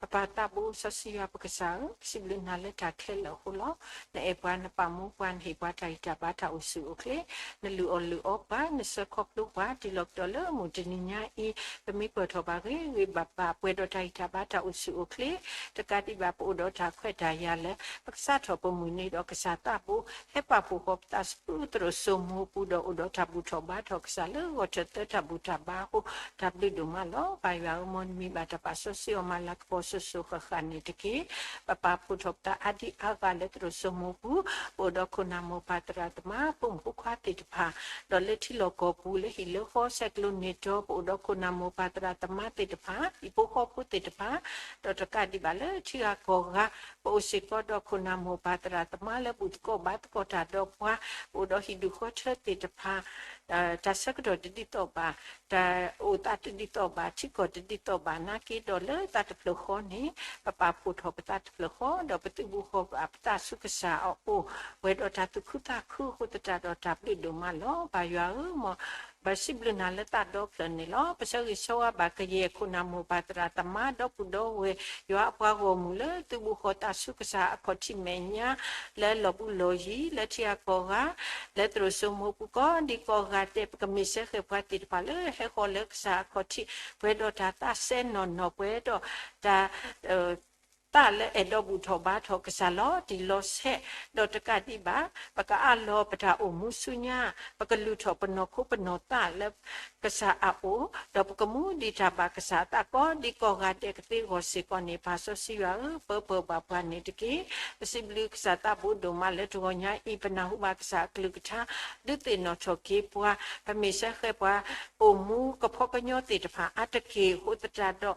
ပပၢ်သးဘိစီဆှံယွၤပကစၢ်ဧၢ, ပစံးဘျုးနၤလၢတၢ်ခဲလၢာ်အဃိလီၤ. နအဲၣ်ပှၤ နပာ်မူပှၤ နဟ့ၣ်ပှၤတၢ်ဂံၢ်တၢ်ဘါတၢ်အိၣ်ဆူၣ်အိၣ်ချ့, နလုၢ်အီၣ်လုၢ်အီပှၤ နဆှၢခီဖျိပှၤ တုၤလီၤကဒီးလၢမုၢ်တနံၤညါအံၤ, ပမ့ၢ်ပၢၢ်ထီၣ်ဘၣ်ဂ့ၤဂ့ၤဘၣ်ဘၣ် ပှဲၤဒီးတၢ်ဂံၢ်တၢ်ဘါတၢ်အိၣ်ဆူၣ်အိၣ်ချ့, တကးဒံးဘၣ်ပအိၣ်ဒီးတၢ်ခွဲးတၢ်ယာ်လၢ ပကစးထီၣ်ပမုၢ်နံၤဒီးကစၢ်သးဘိ ဟဲပာ်ဖှိၣ်ဃီၤပသးဆူသရိာ်စိမိပူၤဒီးအိၣ်ဒီးတၢ်ဘူၣ်ထီၣ်ဘါထီၣ်ကစၢ်လၢဂီၤထၢၣ်သၢတၢ်ဘူၣ်တၢ်ဘါအဃိ, တၢ်ဘျုးဒိၣ်မးလီၤ. ပၢ်ယွၤဧၢ, မ်နမံၤဘၣ်တၢ်ပာ်စီဆှံအီၤမၤလၤကပီၤစိၤစိၤဃၣ်ဃၣ်န့ၣ်တက့ၢ်. ပပာ်ဖှိၣ်ထီၣ်ပသးအါဒံအါဂၤလၢသရိာ်စိမိပူၤ, ပအိၣ်ဒီးခိၣ်နၢ်မိၢ်ပၢ်သရၣ်သမါ ဖိမုၣ်ဖိခွါသ့ၣ်တဖၣ်, ဒီးလၢထံလီၢ်ကီၢ်ပူၤ လၢဟံၣ်လၢဃီ ဆဲးကျိးန့ၢ်တီ ပအိၣ်ဒီးခိၣ်နၢ်မိၢ်ပၢ်သရၣ်သမါသ့ၣ်တဖၣ်, ဟံၣ်ဖိဃီဖိသ့ၣ်တဖၣ်, ဒီးတကးဒံးဘၣ်လၢထံဂၤကီၢ်ဂၤ ပအိၣ်စ့ၢ်ကီးဒီးခိၣ်နၢ်မိၢ်ပၢ်သရၣ်သမါလၢဘူၣ်သကိးဘါသကိးတၢ်ဒီးပှၤ, ပအိၣ်ဒီးဟံၣ်ဒူၣ်ဃီထၢသ့ၣ်တဖၣ်, တၢ်ဆၢကတီၢ်တဒ်သိးဘၣ်, တၢ်အိၣ်သးတဒ်သိးဘၣ်, ထံကီၢ်တဒ်သိးဘၣ်နာ်က့ဒီး လၢသးတဖျၢၣ်ဃီန့ၣ် ပပာ်ဖှိၣ်ထီၣ်ပသးတဖျၢၣ်ဃီ, ဒီးပသုးဘူးဃီၤဘၣ်ပသးဆူကစၢ်အအိၣ်, ပှဲၤဒီးတၢ်သူၣ်ခုသးခုအဃိသတးဒီး တၢ်ဘျုးဒိၣ်မးလီၤ. ပၢ်ယွၤဧၢ, မ်ပစံးဘျုးနၤလၢသးဒီဖျၢၣ်န့ၣ်လီၤ. ပဆၢဂ့ၤဆၢဝါဘၣ်ကယဲၢ်ခိၣ်နၢ်မိၢ်ပၢ်သရၣ်သမါ ဒီပုၢ်ဒီဝဲၢ် ယွၤအပှၤဂီၢ်မုၢ်လၢသုးဘူးဃီၤသးဆူကစၢ်အခီၣ်ထံးမဲာ်ညါ, လၢလီၢ်ဘူးလီၢ်ယံၤ, လၢထံဂၤကီၢ်ဂၤ, လၢသရိာ်စိမိပူၤ ကိးဒံကိးဂၤဒဲး ပကမ့ၢ်စဲဃဲၤပှၤသ့ၣ်တဖၣ်လၢဟဲဃီၤလၢကစၢ်အခီၣ်ထံး, ပှဲၤဒီးတၢ်သးစဲနီၢ်နီၢ်, ပှဲၤဒီးတၢ် သးလၢအဲၣ်ဒိးဘူၣ်ထီၣ်ဘါထီၣ်ကစၢ်လီၤတံၢ်လီၤဆဲး, ဒီးတကးဒံးဘၣ် ပကအးလီၤပတၢ်အိၣ်မူဆူညါ, ပကလုၢ်ထီၣ်ပနီၢ်ခိပနီၢ်သးလၢကစၢ်အအိၣ်, ဒီးပကမူဒံးတၢ်ဘၣ်ကစၢ်အသးကိးဒံကိးဂၤဒဲးကသ့အဂီၢ်စ့ၢ်ကီးန့ၣ် ပၢ်စီဆှံယွၤဧၢ, ပၢပၢၢ်ဘၣ်ပှၤန့ၣ်တက့ၢ်. ပစံးဘျုးကစၢ်သးဘိဒိၣ်မးလၢတဂီၤညါအံၤ ပနၢ်ဟူဘၣ်ကစၢ်အကလုၢ်ကထါ ဒုးသ့ၣ်နီၣ်ထီၣ်က့ၤပှၤ, ပမ့ၢ်စဲဃဲၤပှၤ အိၣ်မူကဖီကညီသ့ၣ်တဖၣ်အါတက့ၢ်အဃိသတးဒီး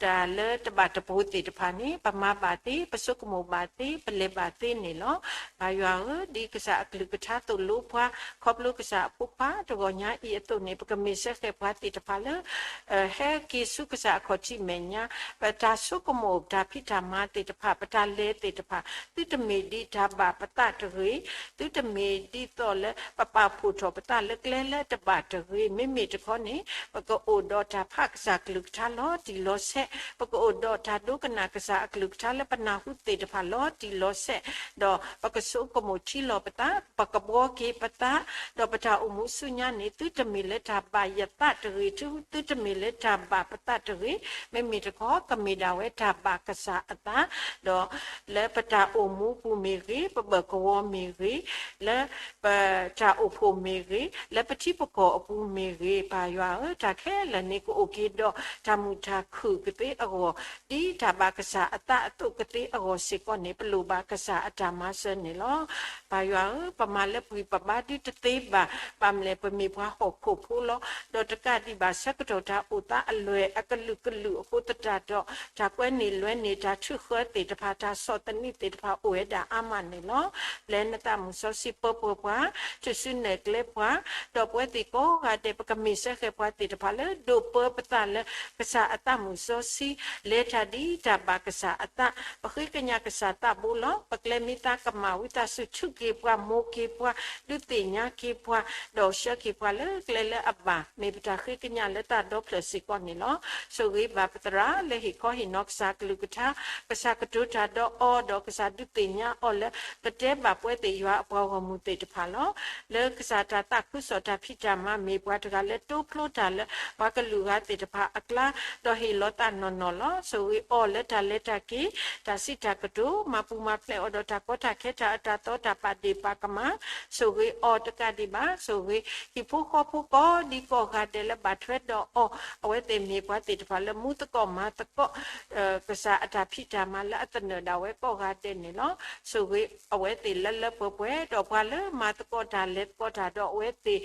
တၢ်လၢတဘၣ်တပိၤသ့ၣ်တဖၣ်န့ၣ် ပမၤဘၣ်သ့, ပဆိကမိၣ်ဘၣ်သ့, ပလဲၤဘၣ်သ့န့ၣ်လီၤ. ပၢ်ယွၤဧၢ, ဒ်ကစၢ်အကလုၢ်ကထါသိၣ်လိပှၤ ခီဖျိကစၢ်အဖိခွါတဂီၤညါအံၤအသိးန့ၣ် ပကမ့ၢ်စဲ ပဝဲပှၤလၢအမ့ၢ်ပှၤလၢအဃဲဃဲၤပှၤသ့ၣ်တဖၣ်လၢ ဟဲက့ၤဆူကစၢ်အခီၣ်ထံးမဲာ်ညါ, ပတၢ်ဆိကမိၣ် ပတၢ်ဖံးတၢ်မၤသ့ၣ်တဖၣ်, ပတၢ်လဲၤသ့ၣ်တဖၣ်, သုတမ့ၢ်ဒ်တၢ်ဘၣ်ပသးတဂ့ၤ, သုတမ့ၢ်ဒ်သိးလၢပပာ်ဖှိၣ်ထီၣ်ပသးလၢကျဲလၢတဘၣ်တဂ့ၤ. မ့မ့ၢ်တခီန့ၣ် ပကအိၣ်ဒီးတၢ်ဖးကစၢ်ကလုၢ်ကထါလီၤတံၢ်လီၤဆဲး, ပကအိၣ်ဒီးတၢ်ဒိကနၣ်ကစၢ်အကလုၢ်ကထါလၢပနၢ်ဟူသ့ၣ်တဖၣ်လီၤတံၢ်လီၤဆဲး, ဒီးပကဆိကမိၣ်ထံလီၤပသး, ပကဘှီက့ၤပသး, ဒီးပတၢ်အိၣ်မူဆူညါန့ၣ် သုတမ့ၢ်လၢတၢ်ဘၣ်ယသးတဂ့ၤ, သုတမ့ၢ်လၢတၢ်ဘၣ်ပသးတဂ့ၤ, မ့မ့ၢ်တခီ ကမ့ၢ်ဒၣ်ဝဲတၢ်ဘၣ်ကစၢ်အသး, ဒီးလၢပတၢ်အိၣ်မူပူၤမ့ၢ်ဂ့ၤ, ပဘၢၣ်ကဝီၤမ့ၢ်ဂ့ၤ, လၢပတၢ်အိၣ်ဖှိၣ်မ့ၢ်ဂ့ၤ, လၢပထံပကီၢ်အပူၤမ့ၢ်ဂ့ၤ, ပၢ်ယွၤဧၢ, တၢ်ခဲလၢာ်န့ၣ် ကအိၣ်က့ၤဒီးတၢ်မုာ်တၢ်ခုၣ်ကသ့အဂီၢ်, ဒ်တၢ်ဘၣ်ကစၢ်အသးအသိးကသ့အဂီၢ်စ့ၢ်ကီးန့ၣ် ပလိၣ်ဘၣ်ကစၢ်အတၢ်မၤစၢၤန့ၣ်လီၤ. ပၢ်ယွၤဧၢ, ပမၤလၢပဂံၢ်ပဘါဒုတသ့ဘၣ်, ဘၣ်မနုၤလဲၣ်ပမ့ၢ်ပှၤဟီၣ်ခိၣ်ဖိလီၤ. ဒီးတကးဒံးဘၣ်ဆၢကတီၢ်တၢ်အိၣ်သးအလွဲၢ်အကလုာ်ကလုာ်အဃိသတးဒီး တၢ်ကွဲန့ၢ်လွဲန့ၢ် တၢ်ထုးဃၢသ့ၣ်တဖၣ်, တၢ်ဆီၣ်သနံးသ့ၣ်တဖၣ်အိၣ်ဝဲဒၣ်အါမးန့ၣ်လီၤ. ပျဲနသးမုၣ်စီဆှံပၢပှဲၤပှၤ, ထုးစုနဲၣ်ကျဲပှၤ, ဒီးပဝဲသ့ၣ်ကိးဂၤဒဲး ပကမ့ၢ်စၢဃဲၤပှၤသ့ၣ်တဖၣ်လၢဒိးပၢပသးလၢကစၢ်အသးမုၣ်စီဆှံ, လဲၤတၢ်ဒ်တၢ်ဘၣ်ကစၢ်အသး, ပဃ့ကညးကစၢ်သးဘိလီၤ. ပကျဲမ့ၢ်သးကမၣ်ဝံသးစူၤ ထုးက့ၤပှၤ, မိၢ်က့ၤပှၤ, ဒုးသ့ၣ်ညါက့ၤပှၤ, ဒီးဆှၢက့ၤပှၤလၢကျဲလၢအဘၣ်, မ့ၢ်ပတၢ်ဃ့ကညးလၢတၢ်ဒီဖျၢၣ်စ့ၢ်ကီးန့ၣ်လီၤ. ဆိၣ်ဂ့ၤဘၣ်ပသရၣ်လၢဟ့ၣ်ခီဟ့ၣ်နီၤကစၢ်ကလုၢ်ကထါ, ကစၢ်ကတိၤတၢ်ဒီးအီၤ, ဒီးကစၢ်ဒုးသ့ၣ်ညါအီၤလၢ ကတဲဘၣ်ပဝဲသ့ၣ်ယွၤအပှၤဂီၢ်မုၢ်သ့ၣ်တဖၣ်လီၤ. လၢကစၢ်တၢ်သးခုကစီၣ်တၢ်ဖံးတၢ်မၤ မ့ၢ်ပှၤတဂၤလၢတိဖျိတၢ်လၢပှၤကလုာ်ဂၤသ့ၣ်တဖၣ်အကျါ, ဒီးဟ့ၣ်လီၤသးနီၢ်နီၢ်လီၤ. ဆိၣ်ဂ့ၤအီၤလၢတၢ်လဲၤတၢ်က့ၤ, တၢ်စံးတၢ်ကတိၤ, မၤပူၤမၤဖျဲးအီၤဒီးတၢ်ကီတၢ်ခဲ တၢ်အၢတၢ်သီတၢ်ပာ်ဒ့ၣ်ပာ်ကမၣ်, ဆိၣ်ဂ့ၤအီၤတကးဒံးဘၣ်, ဆိၣ်ဂ့ၤဟံၣ်ဖိဃီဖိကိးဒံကိးဂၤဒဲးလၢဘၣ်ထွဲဒီးအီၤ, အဝဲသ့ၣ်မ့ၢ်ပှၤသ့ၣ်တဖၣ်လၢမူသကိးမၤသကိး ကစၢ်အတၢ်ဖံးတၢ်မၤလၢအသနၢၣ်ဒၣ်ဝဲကိးဂၤဒဲးန့ၣ်လီၤ. ဆိၣ်ဂ့ၤအဝဲသ့ၣ်လၢလၢပှဲၤပှဲၤ, ဒီးပှၤလၢမၤသကိးတၢ်လဲၤသကိးတၢ်ဒီးအဝဲသ့ၣ်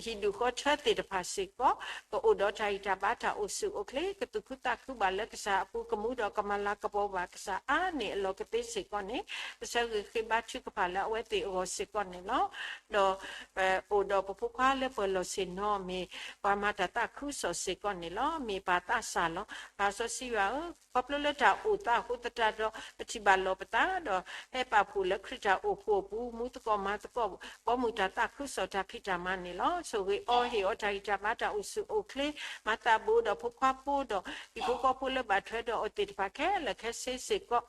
ဟံၣ်ဒူၣ်ဃီထၢသ့ၣ်တဖၣ်စ့ၢ်ကီး, ကအိၣ်ဒီးတၢ်ဂံၢ်တၢ်ဘါတၢ်အိၣ်ဆူၣ်အိၣ်ချ့, ကသူၣ်ခုသးခုဘၣ်လၢကစၢ်အပူၤ, ကမူဒီးကမၤလၤကပီၤဘၣ်ကစၢ်အါန့ၢ်အလီၢ်ကသ့စ့ၢ်ကီးန့ၣ်, ပဆၢဂ့ၤဃ့ဘါထုကဖၣ်လၢအဝဲသ့ၣ်အဂီၢ်စ့ၢ်ကီးန့ၣ်လီၤ. ဒီးပအိၣ်ဒီးပဖိခွါလၢပှဲၤလီၢ်ဆ့ၣ်နီၤ မ့ၢ်ပှၤမၤတၢ်သးခုကစီၣ်စ့ၢ်ကီးန့ၣ်လီၤ. မ့ၢ်ပၢ်သးစၢ်လီၤ. ပၢ်စီဆှံယွၤဧၢ, ခီဖျိလၢတၢ်အိၣ်သးအဃိသတးဒီး ပထံၣ်ဘၣ်လီၤပသးဒီး ဟဲပာ်ဖှိၣ်လၢခရံာ်တၢ်အိၣ်ဖှိၣ်အပူၤ မူသကိးမၤသကိး ဘီမုၢ်တၢ်သးခုကစီၣ်တၢ်ဖံးတၢ်မၤန့ၣ်လီၤ. ဆိၣ်ဂ့ၤအီၤ, ဟ့ၣ်အီၤတၢ်ဂံၢ်တၢ်ဘါတၢ်အိၣ်ဆူၣ်အိၣ်ချ့, မၤသးဘိဒီးဖိခွါဖိဒီး ဟံၣ်ဖိဃီဖိလၢဘၣ်ထွဲဒီးအီၤသ့ၣ်တဖၣ်ခဲလၢာ်ခဲဆ့စ့ၢ်ကီး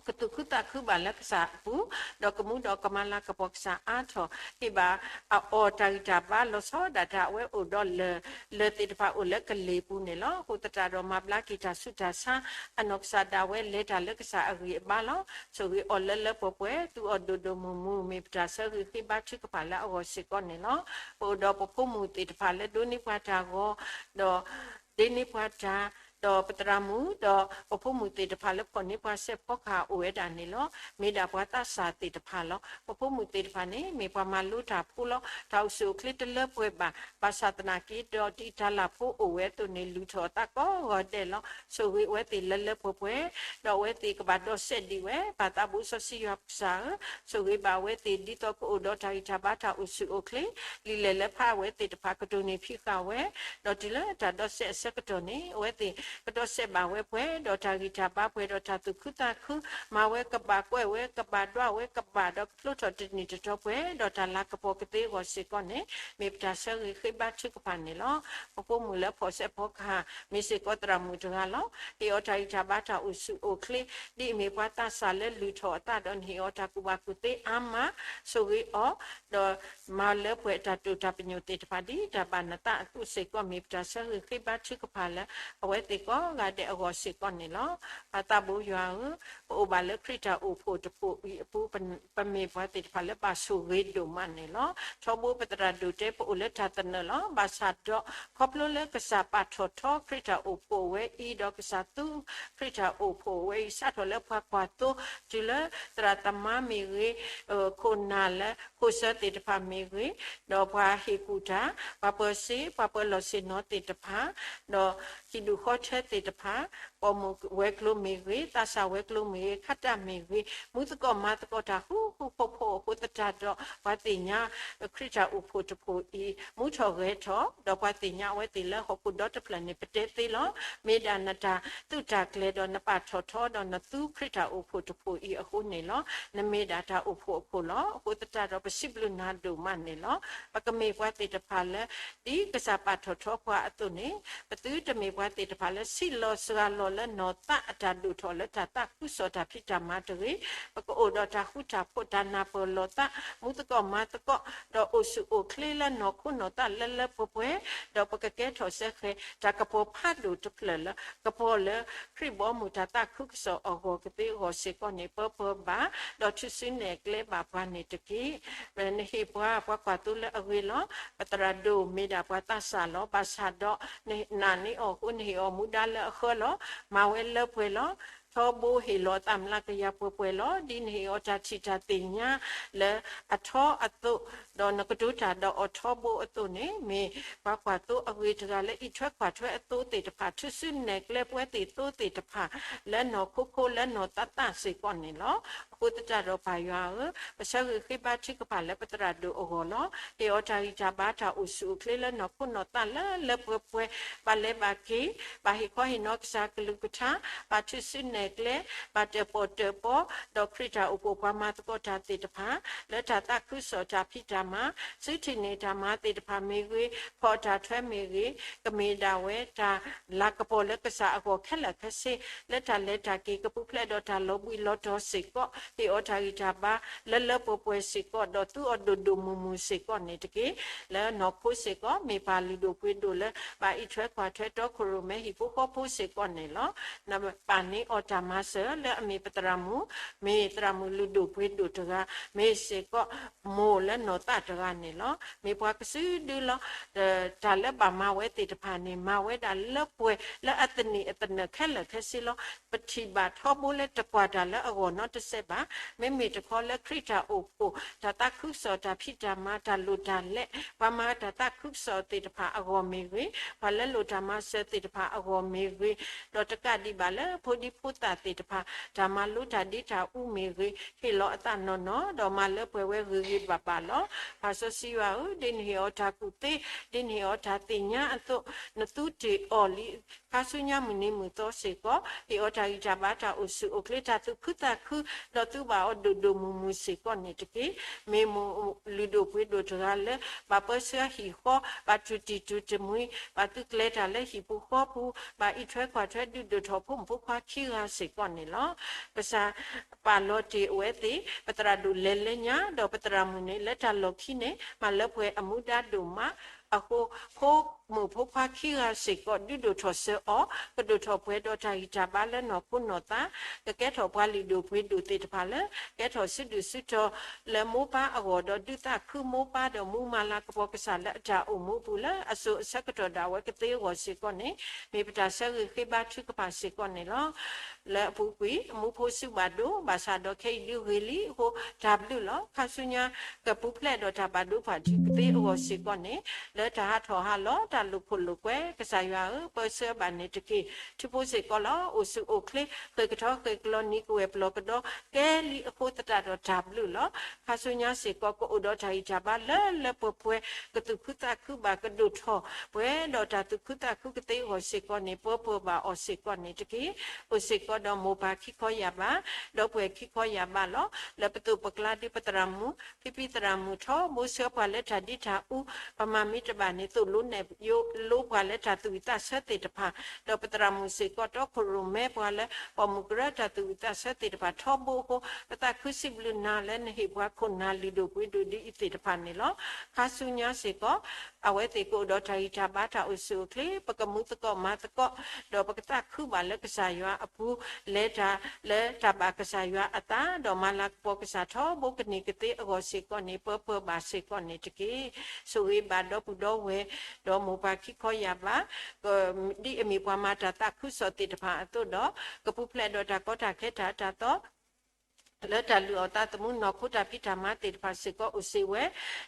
ကသူၣ်ခုသးခုဘၣ်လၢကစၢ်အပူၤ, ဒီးကမူဒီးကမၤလၤကပီၤကစၢ်အါထီၣ်, ဟ့ၣ်ဘၣ်အီၤတၢ်ဂံၢ်တၢ်ဘါလီၤဆီဒၣ်တၢ်အဝဲအိၣ်ဒီးလၢၢ်, လၢၢ်သ့ၣ်တဖၣ်အိၣ်လၢကလ့ၢ်ပူၤန့ၣ်လီၤ. အဃိသတးဒီးမၤဘျါက့ၤတၢ်ဆူးတၢ်ဆါ, အနီၢ်ကစၢ်ဒၣ်ဝဲလဲၤတၢ်လၢကစၢ်အဂံၢ်အဘါလီၤ. ဆိၣ်ဂ့ၤအီၤလၢလၢပှဲၤပှဲၤ, သူၣ်အီၣ်ဒိၣ်ဒိၣ်မုၢ်မုၢ်, မ့ၢ်ပတၢ်ဆၢဂ့ၤဃ့ဘါထုကဖၣ်လၢအဂီၢ်စ့ၢ်ကီးန့ၣ်လီၤ. ပအိၣ်ဒီးပဖိမုၣ်သ့ၣ်တဖၣ်လၢဒိးန့ၢ်ပှၤတၢ်ဂီၤ, ဒီး ဒိးန့ၢ်ပှၤတၢ်, ဒီးပသရၣ်မုၣ်, ဒီးပဖိမုၣ်သ့ၣ်တဖၣ်လၢဖီၣ်န့ၢ်ပှၤစဲးဖီကဟၣ်အိၣ်ဝဲဒၣ်န့ၣ်လီၤ. မ့ၢ်ဒၣ်ပှၤသးစၢ်သ့ၣ်တဖၣ်လီၤ. ပဖိမုၣ်သ့ၣ်တဖၣ်န့ၣ် မ့ၢ်ပှၤမၤလိတၢ်ဖိလီၤ. တၢ်အိၣ်ဆူၣ်အိၣ်ချ့တလၢပှဲၤဘၣ်. ဘၣ်ဆၣ်သနာ်က့ဒီး ဒ်တၢ်လၢ်ဖိအိၣ်ဝဲအသိးန့ၣ် လုၢ်ထီၣ်အသးကိးဂီၤဒဲးလီၤ. ဆိၣ်ဂ့ၤအဝဲသ့ၣ်လၢလၢပှဲၤပှဲၤ, ဒီးအဝဲသ့ၣ်ကဘၣ်ဒီးစဲးဒံးဝဲ, ပၢ်သးဘိစီဆှံယွၤပကစၢ်ဧၢ, ဆိၣ်ဂ့ၤဘၣ်အဝဲသ့ၣ် ဒ်သိးကအိၣ်ဒီးတၢ်ဂံၢ်တၢ်ဘါတၢ်အိၣ်ဆူၣ်အိၣ်ချ့, လံာ်လဲၢ်လၢဖးအဝဲသ့ၣ်တဖၣ်ကတိၤန့ၢ်ဖံးဃာ်ဝဲ, ဒီးတုၤလၢတၢ်ဒီးစဲးအဆၢကတီၢ်န့ၣ် အဝဲသ့ၣ်ကဒီးစဲးဘၣ်ဝဲပှဲၤ, ဒီးတၢ်ဂံၢ်တၢ်ဘါပှဲၤ, ဒီးတၢ်သူၣ်ခုသးခု, မၤဝဲကဘၣ်, ကွဲးဝဲကဘၣ်, ဒွးဝဲကဘၣ်, ဒီးကဖျိထီၣ်တနံၣ်တတီၤပှဲၤ, ဒီးတၢ်လၤကပီၤကသ့အဂီၢ်စ့ၢ်ကီးန့ၣ် မ့ၢ်ပတၢ်ဆၢဂ့ၤဃ့ဘါထုကဖၣ်န့ၣ်လီၤ. ပဖိမုၣ်လၢဖီၣ်စဲးဖီကဟၣ် မ့ၢ်စ့ၢ်ကီးသရၣ်မုၣ်တဂၤလီၤ. ဟ့ၣ်အီၤတၢ်ဂံၢ်တၢ်ဘါတၢ်အိၣ်ဆူၣ်အိၣ်ချ့, ဒ်အမ့ၢ်ပှၤသးစၢ်လၢလုၢ်ထီၣ်အသးဒီး နဟ့ၣ်အီၤတၢ်ကူၣ်ဘၣ်ကူၣ်သ့အါမး, ဆိၣ်ဂ့ၤအီၤ, ဒီးမၤလၢပှဲၤတၢ်တိာ်တၢ်ပညိၣ်သ့ၣ်တဖၣ် ဒ်တၢ်ဘၣ်နသးအသိးစ့ၢ်ကီး မ့ၢ်ပတၢ်ဆၢဂ့ၤဃ့ဘါထုကဖၣ်လၢ အဝဲသ့ၣ်ကိးဂၤဒဲးအဂီၢ်စ့ၢ်ကီးန့ၣ်လီၤ. ပၢ်သးဘိယွၤဧၢ, ပအိၣ်ဘၣ်လၢခရံာ်တၢ်အိၣ်ဖှိၣ်တဖှိၣ်အံၤအပူၤ, ပမ့ၢ်ပှၤသ့ၣ်တဖၣ်လၢဘၣ်ဆိၣ်ဂ့ၤဒိၣ်မးန့ၣ်လီၤ. ထီဘိပသရၣ်ဒိၣ်တဲ ပအိၣ်လၢတၢ်သနၢၣ်လီၤ. ဘၣ်ဆၣ်ဒီး ခီဖျိလၢကစၢ်ပာ်ထီၣ်ထီခရံာ်တၢ်အိၣ်ဖှိၣ်ဝဲအံၤ, ဒီးကစၢ်သူခရံာ်တၢ်အိၣ်ဖှိၣ်ဝဲအံၤ စးထီၣ်လၢပှၤကွၢ်သိ, တုၤလၢသရၣ်သမါမ့ၢ်ဂ့ၤ, ခိၣ်နၢ်လၢ ခိၣ်စၢၤသ့ၣ်တဖၣ်မ့ၢ်ဂ့ၤ, ဒီးပှၤဟ့ၣ်ကူၣ်တၢ်, ပှၤပၢၤစ့, ပှၤပၢၤလီၢ်ဆ့ၣ်နီၤသ့ၣ်တဖၣ်, ဒီးဟံၣ်ဒူၣ်ဃီထၢသ့ၣ်တဖၣ်, ပိာ်မုၣ်ဝဲၤကျိၤမ့ၢ်ဂ့ၤ, သးစၢ်ဝဲၤကျိၤမ့ၢ်ဂ့ၤ, ခါတၢ်မ့ၢ်ဂ့ၤ, မူသကိးမၤသကိးတၢ်ဃူဃူဖိးဖိး ပှၤသ့ၣ်ညါအီၤလၢအအိၣ်ဖှိၣ်အဃိသတးဒီး ပှၤသ့ၣ်ညါခရံာ်တၢ်အိၣ်ဖှိၣ်တဖှိၣ်အံၤ မူထီၣ်ဂဲၤထီၣ် ဒီးပှၤသ့ၣ်ညါအဝဲသ့ၣ်လၢဟီၣ်ခိၣ်ဒီတဖျၢၣ်န့ၣ် ပတဲသ့လီၤ. မ့ၢ်ဒၣ်နတၢ်သူၣ်တၢ်ကျဲၤဒီးနပာ်ထီၣ်ထီဒီးနသူခရံာ်တၢ်အိၣ်ဖှိၣ်တဖှိၣ်အံၤအဃိန့ၣ်လီၤ. နမ့ၢ်ဒၣ်တၢ်အိၣ်ဖှိၣ်အခိၣ်လီၤ. အဃိသတးဒီးပစံးဘျုးနၤဒိၣ်မးန့ၣ်လီၤ. ပကမ့ၢ်ပှၤသ့ၣ်တဖၣ်လၢ ဒ်ကစၢ်ပာ်ထီၣ်ထီပှၤအသိးန့ၣ် ပသုတမ့ၢ်ပှၤသ့ၣ်တဖၣ်လၢစံးလီၤစှၤလီၤလၢနီၢ်သးအတၢ်ဒိၣ်ထီၣ်လၢတၢ်သးခုကစီၣ်တၢ်ဖံးတၢ်မၤတဂ့ၤ, ပကအိၣ်ဒီးတၢ်ဃူတၢ်ဖိးတၢ်နၢ်ပၢၢ်လီၤသး မူသကိးမၤသကိး ဒီးအိၣ်ဆူၣ်အိၣ်ချ့လၢနီၢ်ခိနီၢ်သးလၢလၢပှဲၤပှဲၤ, ဒီးပကကဲထီၣ်စဲဃဲၤတၢ်ကပီၤဖးဒိၣ်တဖျၢၣ်လၢ ကပီၤလၢခရံာ်ဘီမုၢ်တၢ်သးခုကစီၣ်အဂီၢ်ကသ့အဂီၢ်စ့ၢ်ကီးန့ၣ် ပၢပၢဘၣ်, ဒီးထုးစုနဲၣ်ကျဲဘၣ်ပှၤန့ၣ်တက့ၢ်. နဟ့ၣ်ပှၤ ပှၤကွၢ်သိလၢအဂ့ၤလီၤ. ပသရၣ်ဒိၣ်မ့ၢ်ဒၣ်ပှၤသးစၢ်လီၤ. ဘၣ်ဆၣ်ဒီး နနာ်န့ၢ်အီၤအဃိ နဟ့ၣ်အီၤမူဒါလၢအဃၢလီၤ. မၤဝဲလၢပှဲၤလီၤ. ထီဘိဟ့ၣ်လီၤအသးမျးကယၤပှဲၤပှဲၤလီၤ. ဒ်နဟ့ၣ်အီၤတၢ်ထံၣ်တၢ်သ့ၣ်ညါလၢအထီအသိး, ဒီးနကတိၤတၢ်ဒီးအီၤထီဘိအသိးန့ၣ် မ့ၢ်ပှၤကွၢ်သိအဂ့ၤတဂၤလၢအံးထွဲကွၢ်ထွဲအသိသ့ၣ်တဖၣ်, ထုးစုနဲၣ်ကျဲပဝဲသ့ၣ်သိသ့ၣ်တဖၣ် လၢနီၢ်ခိခိလၢနီၢ်သးသးစ့ၢ်ကီးန့ၣ်လီၤ. အဃိသတးဒီးပၢ်ယွၤဧၢ, ပဆၢဂ့ၤဃ့ဘါထုကဖၣ်လၢပသရၣ်ဒိၣ်အဂီၢ်လီၤ. ဟ့ၣ်အီၤတၢ်ဂံၢ်တၢ်ဘါတၢ်အိၣ်ဆူၣ်အိၣ်ချ့လၢနီၢ်ခိနီၢ်သးလၢလၢပှဲၤပှဲၤ, ဘၣ်လဲၤဘၣ်က့ၤ, ဘၣ်ဟ့ၣ်ခီဟ့ၣ်နီၤကစၢ်ကလုၢ်ကထါ, ဘၣ်ထုးစုနဲၣ်ကျဲ, ဘၣ်တၢၣ်ပီၣ်တၢၣ်ပီ, ဒီးခရံာ်တၢ်အိၣ်ဖှိၣ်ပှၤမၤသကိးတၢ်သ့ၣ်တဖၣ် လၢတၢ်သးခုကစီၣ်တၢ်ဖံးတၢ်မၤ, စုထံၣ်န့ၢ်တၢ်မၤသ့ၣ်တဖၣ်မ့ၢ်ဂ့ၤ, ဖီၣ်တၢ်ထွဲမ့ၢ်ဂ့ၤ, ကမ့ၢ်ဒၣ်ဝဲတၢ်လၤကပီၤလၢကစၢ်အဂီၢ်ခဲလၢာ်ခဲဆ့, လၢတၢ်လဲၤတၢ်က့ၤကပူၤဖျဲးဒီးတၢ်လီၤဘှံးလီၤတီၤစ့ၢ်ကီး, ဟ့ၣ်အီၤတၢ်ဂံၢ်တၢ်ဘါလၢလၢပှဲၤပှဲၤစ့ၢ်ကီး, ဒီးသူအီၤဒိၣ်ဒိၣ်မုၢ်မုၢ်စ့ၢ်ကီးန့ၣ်တက့ၢ်. လၢနီၢ်ခိစ့ၢ်ကီး မ့ၢ်ပၢ်လုၢ်ဒိၣ်ပှ့ၤဒိၣ်လၢ ဘၣ်အံးထွဲကွၢ်ထွဲတီခိၣ်ရိၣ်မဲဟံၣ်ဖိဃီဖိစ့ၢ်ကီးန့ၣ်လီၤ. နပာ်န့ၢ်အီၤတၢ်မၤစၢၤလၢအမ့ၢ်ပသရၣ်မုၣ်, မ့ၢ်သရၣ်မုၣ်လုၢ်ဒိၣ်ပှ့ၤဒိၣ်တဂၤ မ့ၢ်စ့ၢ်ကီး မိၢ်လၢနီၢ်သးတဂၤန့ၣ်လီၤ. မ့ၢ်ပှၤကစုဒုလီၤ. တၢ်လၢဘၣ်မၤဝဲသ့ၣ်တဖၣ်န့ၣ် မၤဝဲဒၣ်လၢပှဲၤလၢအသန့ၤအသနၢၣ်ခဲလၢာ်ခဲဆ့လီၤ. ပထံၣ်ဘၣ်ထီဘိလၢတကွၢ်တၢ်လၢအဂီၢ်နီတစဲးဘၣ်. မ့မ့ၢ်တခီလၢခရံာ်တၢ်အိၣ်ဖှိၣ် တၢ်သးခုကစီၣ်တၢ်ဖံးတၢ်မၤတၢ်လိၣ်တၢ်လဲ, ပှၤမၤတၢ်သးခုကစီၣ်သ့ၣ်တဖၣ်အဂီၢ်မ့ၢ်ဂ့ၤ, ပှၤလၢလိၣ်တၢ်မၤစၢၤသ့ၣ်တဖၣ်အဂီၢ်မ့ၢ်ဂ့ၤ, ဒီးတကးဒံးဘၣ်လၢဖိဒံဖိသၣ်သ့ၣ်တဖၣ် တၢ်မၤလိတၢ်ဒ့တၢ်အူမ့ၢ်ဂ့ၤ, ဟ့ၣ်လီၤအသးနီၢ်နီၢ်, ဒီးမၤလၢပှဲၤဝဲဂ့ၤဂ့ၤဘၣ်ဘၣ်လီၤ. ပၢ်စီဆှံယွၤဧၢ, ဒ်နဟ့ၣ်အီၤတၢ်ကူၣ်သ့, ဒ်နဟ့ၣ်အီၤတၢ်သ့ၣ်ညါအသိး, နသူတ့ၢ်အီၤလံ ခါဆူညါမုၢ်နံၤမုၢ်သီစ့ၢ်ကီး, ဟ့ၣ်အီၤတၢ်ဂံၢ်တၢ်ဘါတၢ်အိၣ်ဆူၣ်အိၣ်ချ့တၢ်သူၣ်ခုသးခု, ဒီးသူဘၣ်အီၤဒိၣ်ဒိၣ်မုၢ်မုၢ်စ့ၢ်ကီးန့ၣ်တက့ၢ်. မ့ၢ်မိၢ်လုၢ်ဒိၣ်ပှ့ၤဒိၣ်တဂၤလၢ ဘၣ်ပၢဆှၢဟံၣ်ဃီ, ဘၣ်တူၢ်တံၢ်တူၢ်တမှံ, ဘၣ်သုးကျဲၤတၢ်လၢဟံၣ်ပူၤဃီပူၤ, ဘၣ်အံးထွဲကွၢ်ထွဲဒုးဒိၣ်ထီၣ်ဖိမုၣ်ဖိခွါခံဂၤစ့ၢ်ကီးန့ၣ်လီၤ. ကစၢ်ပာ်လီၤတ့ၢ်အဝဲသ့ၣ် ပသရၣ်ဒိၣ်လဲၤလၢညါ, ဒီးပသရၣ်မုၣ်န့ၣ် လၢတၢ်လီၢ်ခံန့ၣ် မၤလၢပှဲၤအမူဒါဒိၣ်မး အဃိ ဖိမုၣ်ဖိခွါခံဂၤစ့ၢ်ကီး ဒုးဒိၣ်ထီၣ်စၢအီၤ, ကဒိၣ်ထီၣ်ပှဲၤဒီးတၢ်ဂံၢ်တၢ်ဘါလၢနီၢ်ခိနီၢ်သး, ကကဲထီၣ်ပှၤလုၢ်ဒိၣ်ပှ့ၤဒိၣ်သ့ၣ်တဖၣ်လၢ ကဲထီၣ်စုဒုၣ်စုတီၤလၢမိၢ်ပၢ်အဂီၢ်, ဒီးဒုးသးခုမိၢ်ပၢ်ဒီးမူမၤလၤကပီၤကစၢ်လၢအတၢ်အိၣ်မူအပူၤ လၢအစိၤအဆၢကတီၢ်ဒၣ်ဝဲကသ့အဂီၢ်စ့ၢ်ကီးန့ၣ် မ့ၢ်ပတၢ်ဆၢဂ့ၤဃ့ဘါထုကဖၣ်စ့ၢ်ကီးန့ၣ်လီၤ. လၢအပူၤကွံာ် မူဖိစုဘၣ်ဒိ ဘၣ်ဆၣ်ဒီးခဲအံၤဒုးဂ့ၤလံအဃိ တၢ်ဘျုးလီၤ. ခါဆူညါ ကပူၤဖျဲးဒီးတၢ်ဘၣ်ဒိဘၣ်ထံးကသ့အဂီၢ်စ့ၢ်ကီးန့ၣ် လၢတၢ်ဟးထီၣ်ဟးလီၤ တၢ်လိာ်ခိၣ်လိာ်ကွဲ ကစၢ်ယွၤဧၢ, ပၢဆှၢဘၣ်န့ၣ်တက့ၢ်. ထူဖိစ့ၢ်ကီးလီၤ. အိၣ်ဆူၣ်အိၣ်ချ့ ဃ့ၢ်ကထီဃ့ၢ်ကလီ နံၤကဝဲၢ်ပျီၢ်ကဒီ ကဲလံအဃိသတးဒီးတၢ်ဘျုးလီၤ. ခါဆူညါစ့ၢ်ကီး ကအိၣ်ဒီးတၢ်ဂံၢ်တၢ်ဘါလၢလၢပှဲၤပှဲၤ ကသူၣ်ခုသးခုဘၣ် ကဒိၣ်ထီၣ်ပှဲၤဒီးတၢ်သူၣ်ခုသးခုကသ့အဂီၢ်စ့ၢ်ကီးန့ၣ် ပၢပၢဘၣ်အီၤစ့ၢ်ကီးန့ၣ်တက့ၢ်. အိၣ်စ့ၢ်ကီးဒီးမိၢ်ပၢ်ခံခီယၢ်ဘး, ဒီပုၢ်ဝဲၢ်ခံခီယၢ်ဘးလီၤ. လၢပသိးပကျါဒုးပသရၣ်မုၣ် ဖံဖံသရၣ်မုၣ်ထီဘိဆှၢပှၤလၢတၢ်ဒ့တၢ်အူ, ပမၤမ့ၢ်တဘၣ်န့ၣ် သိၣ်လိနဲၣ်ယိလိပှၤလၢတၢ်သူၣ်ဝံၣ်သးဆၢသ့ၣ်တဖၣ်, ဒီးပသရၣ်မုၣ်စ့ၢ်ကီး တီခိၣ်ရိၣ်မဲပှၤလၢ ပိာ်မုၣ်ကရၢတၢ်သူၣ်ဝံၣ်သးဆၢသ့ၣ်တဖၣ်ထီဘိအဃိ ပသးခုစံးဘျုးနၤလၢနဟ့ၣ်ပှၤခိၣ်နၢ်လုၢ်ဒိၣ်ပှ့ၤဒိၣ်ဒ်အံၤသ့ၣ်တဖၣ်န့ၣ်လီၤ. ခါဆူညါစ့ၢ်ကီး အဝဲသ့ၣ်ကအိၣ်ဒီးတၢ်ဂံၢ်တၢ်ဘါတၢ်အိၣ်ဆူၣ်အိၣ်ချ့, ပကမူသကိးမၤသကိး, ဒီးပကသးခုဘၣ်လၢကစၢ်ယွၤအပူၤ, လဲၤတၢ်လၢတၢ်ဘၣ်ကစၢ်ယွၤအသး, ဒီးမၤလၤကပီၤကစၢ်ထီဘိကန့ၢ်ကသ့အဂီၢ်စ့ၢ်ကီးန့ၣ် ပၢပၢဘၣ်စ့ၢ်ကီးန့ၣ်တက့ၢ်. ဆိၣ်ဂ့ၤဘၣ်ဒီပုၢ်ဒီဝဲၢ်, ဒီးမိၢ်ပၢ်ခံခီယၢ်ဘး, ဒ်အမ့ၢ်ပှၤမၤတၢ်သးခုကစီၣ်သ့ၣ်တဖၣ်အသိးဒီး ကပူၤဖျဲးဒီးတၢ်ကီတၢ်ခဲတၢ်အၢတၢ်သီ လၢတၢ်လုၢ်အီၣ်သးသမူ နီၢ်ခိတၢ်ဖံးတၢ်မၤသ့ၣ်တဖၣ်စ့ၢ်ကီးအိၣ်စ့ၢ်ဝဲ,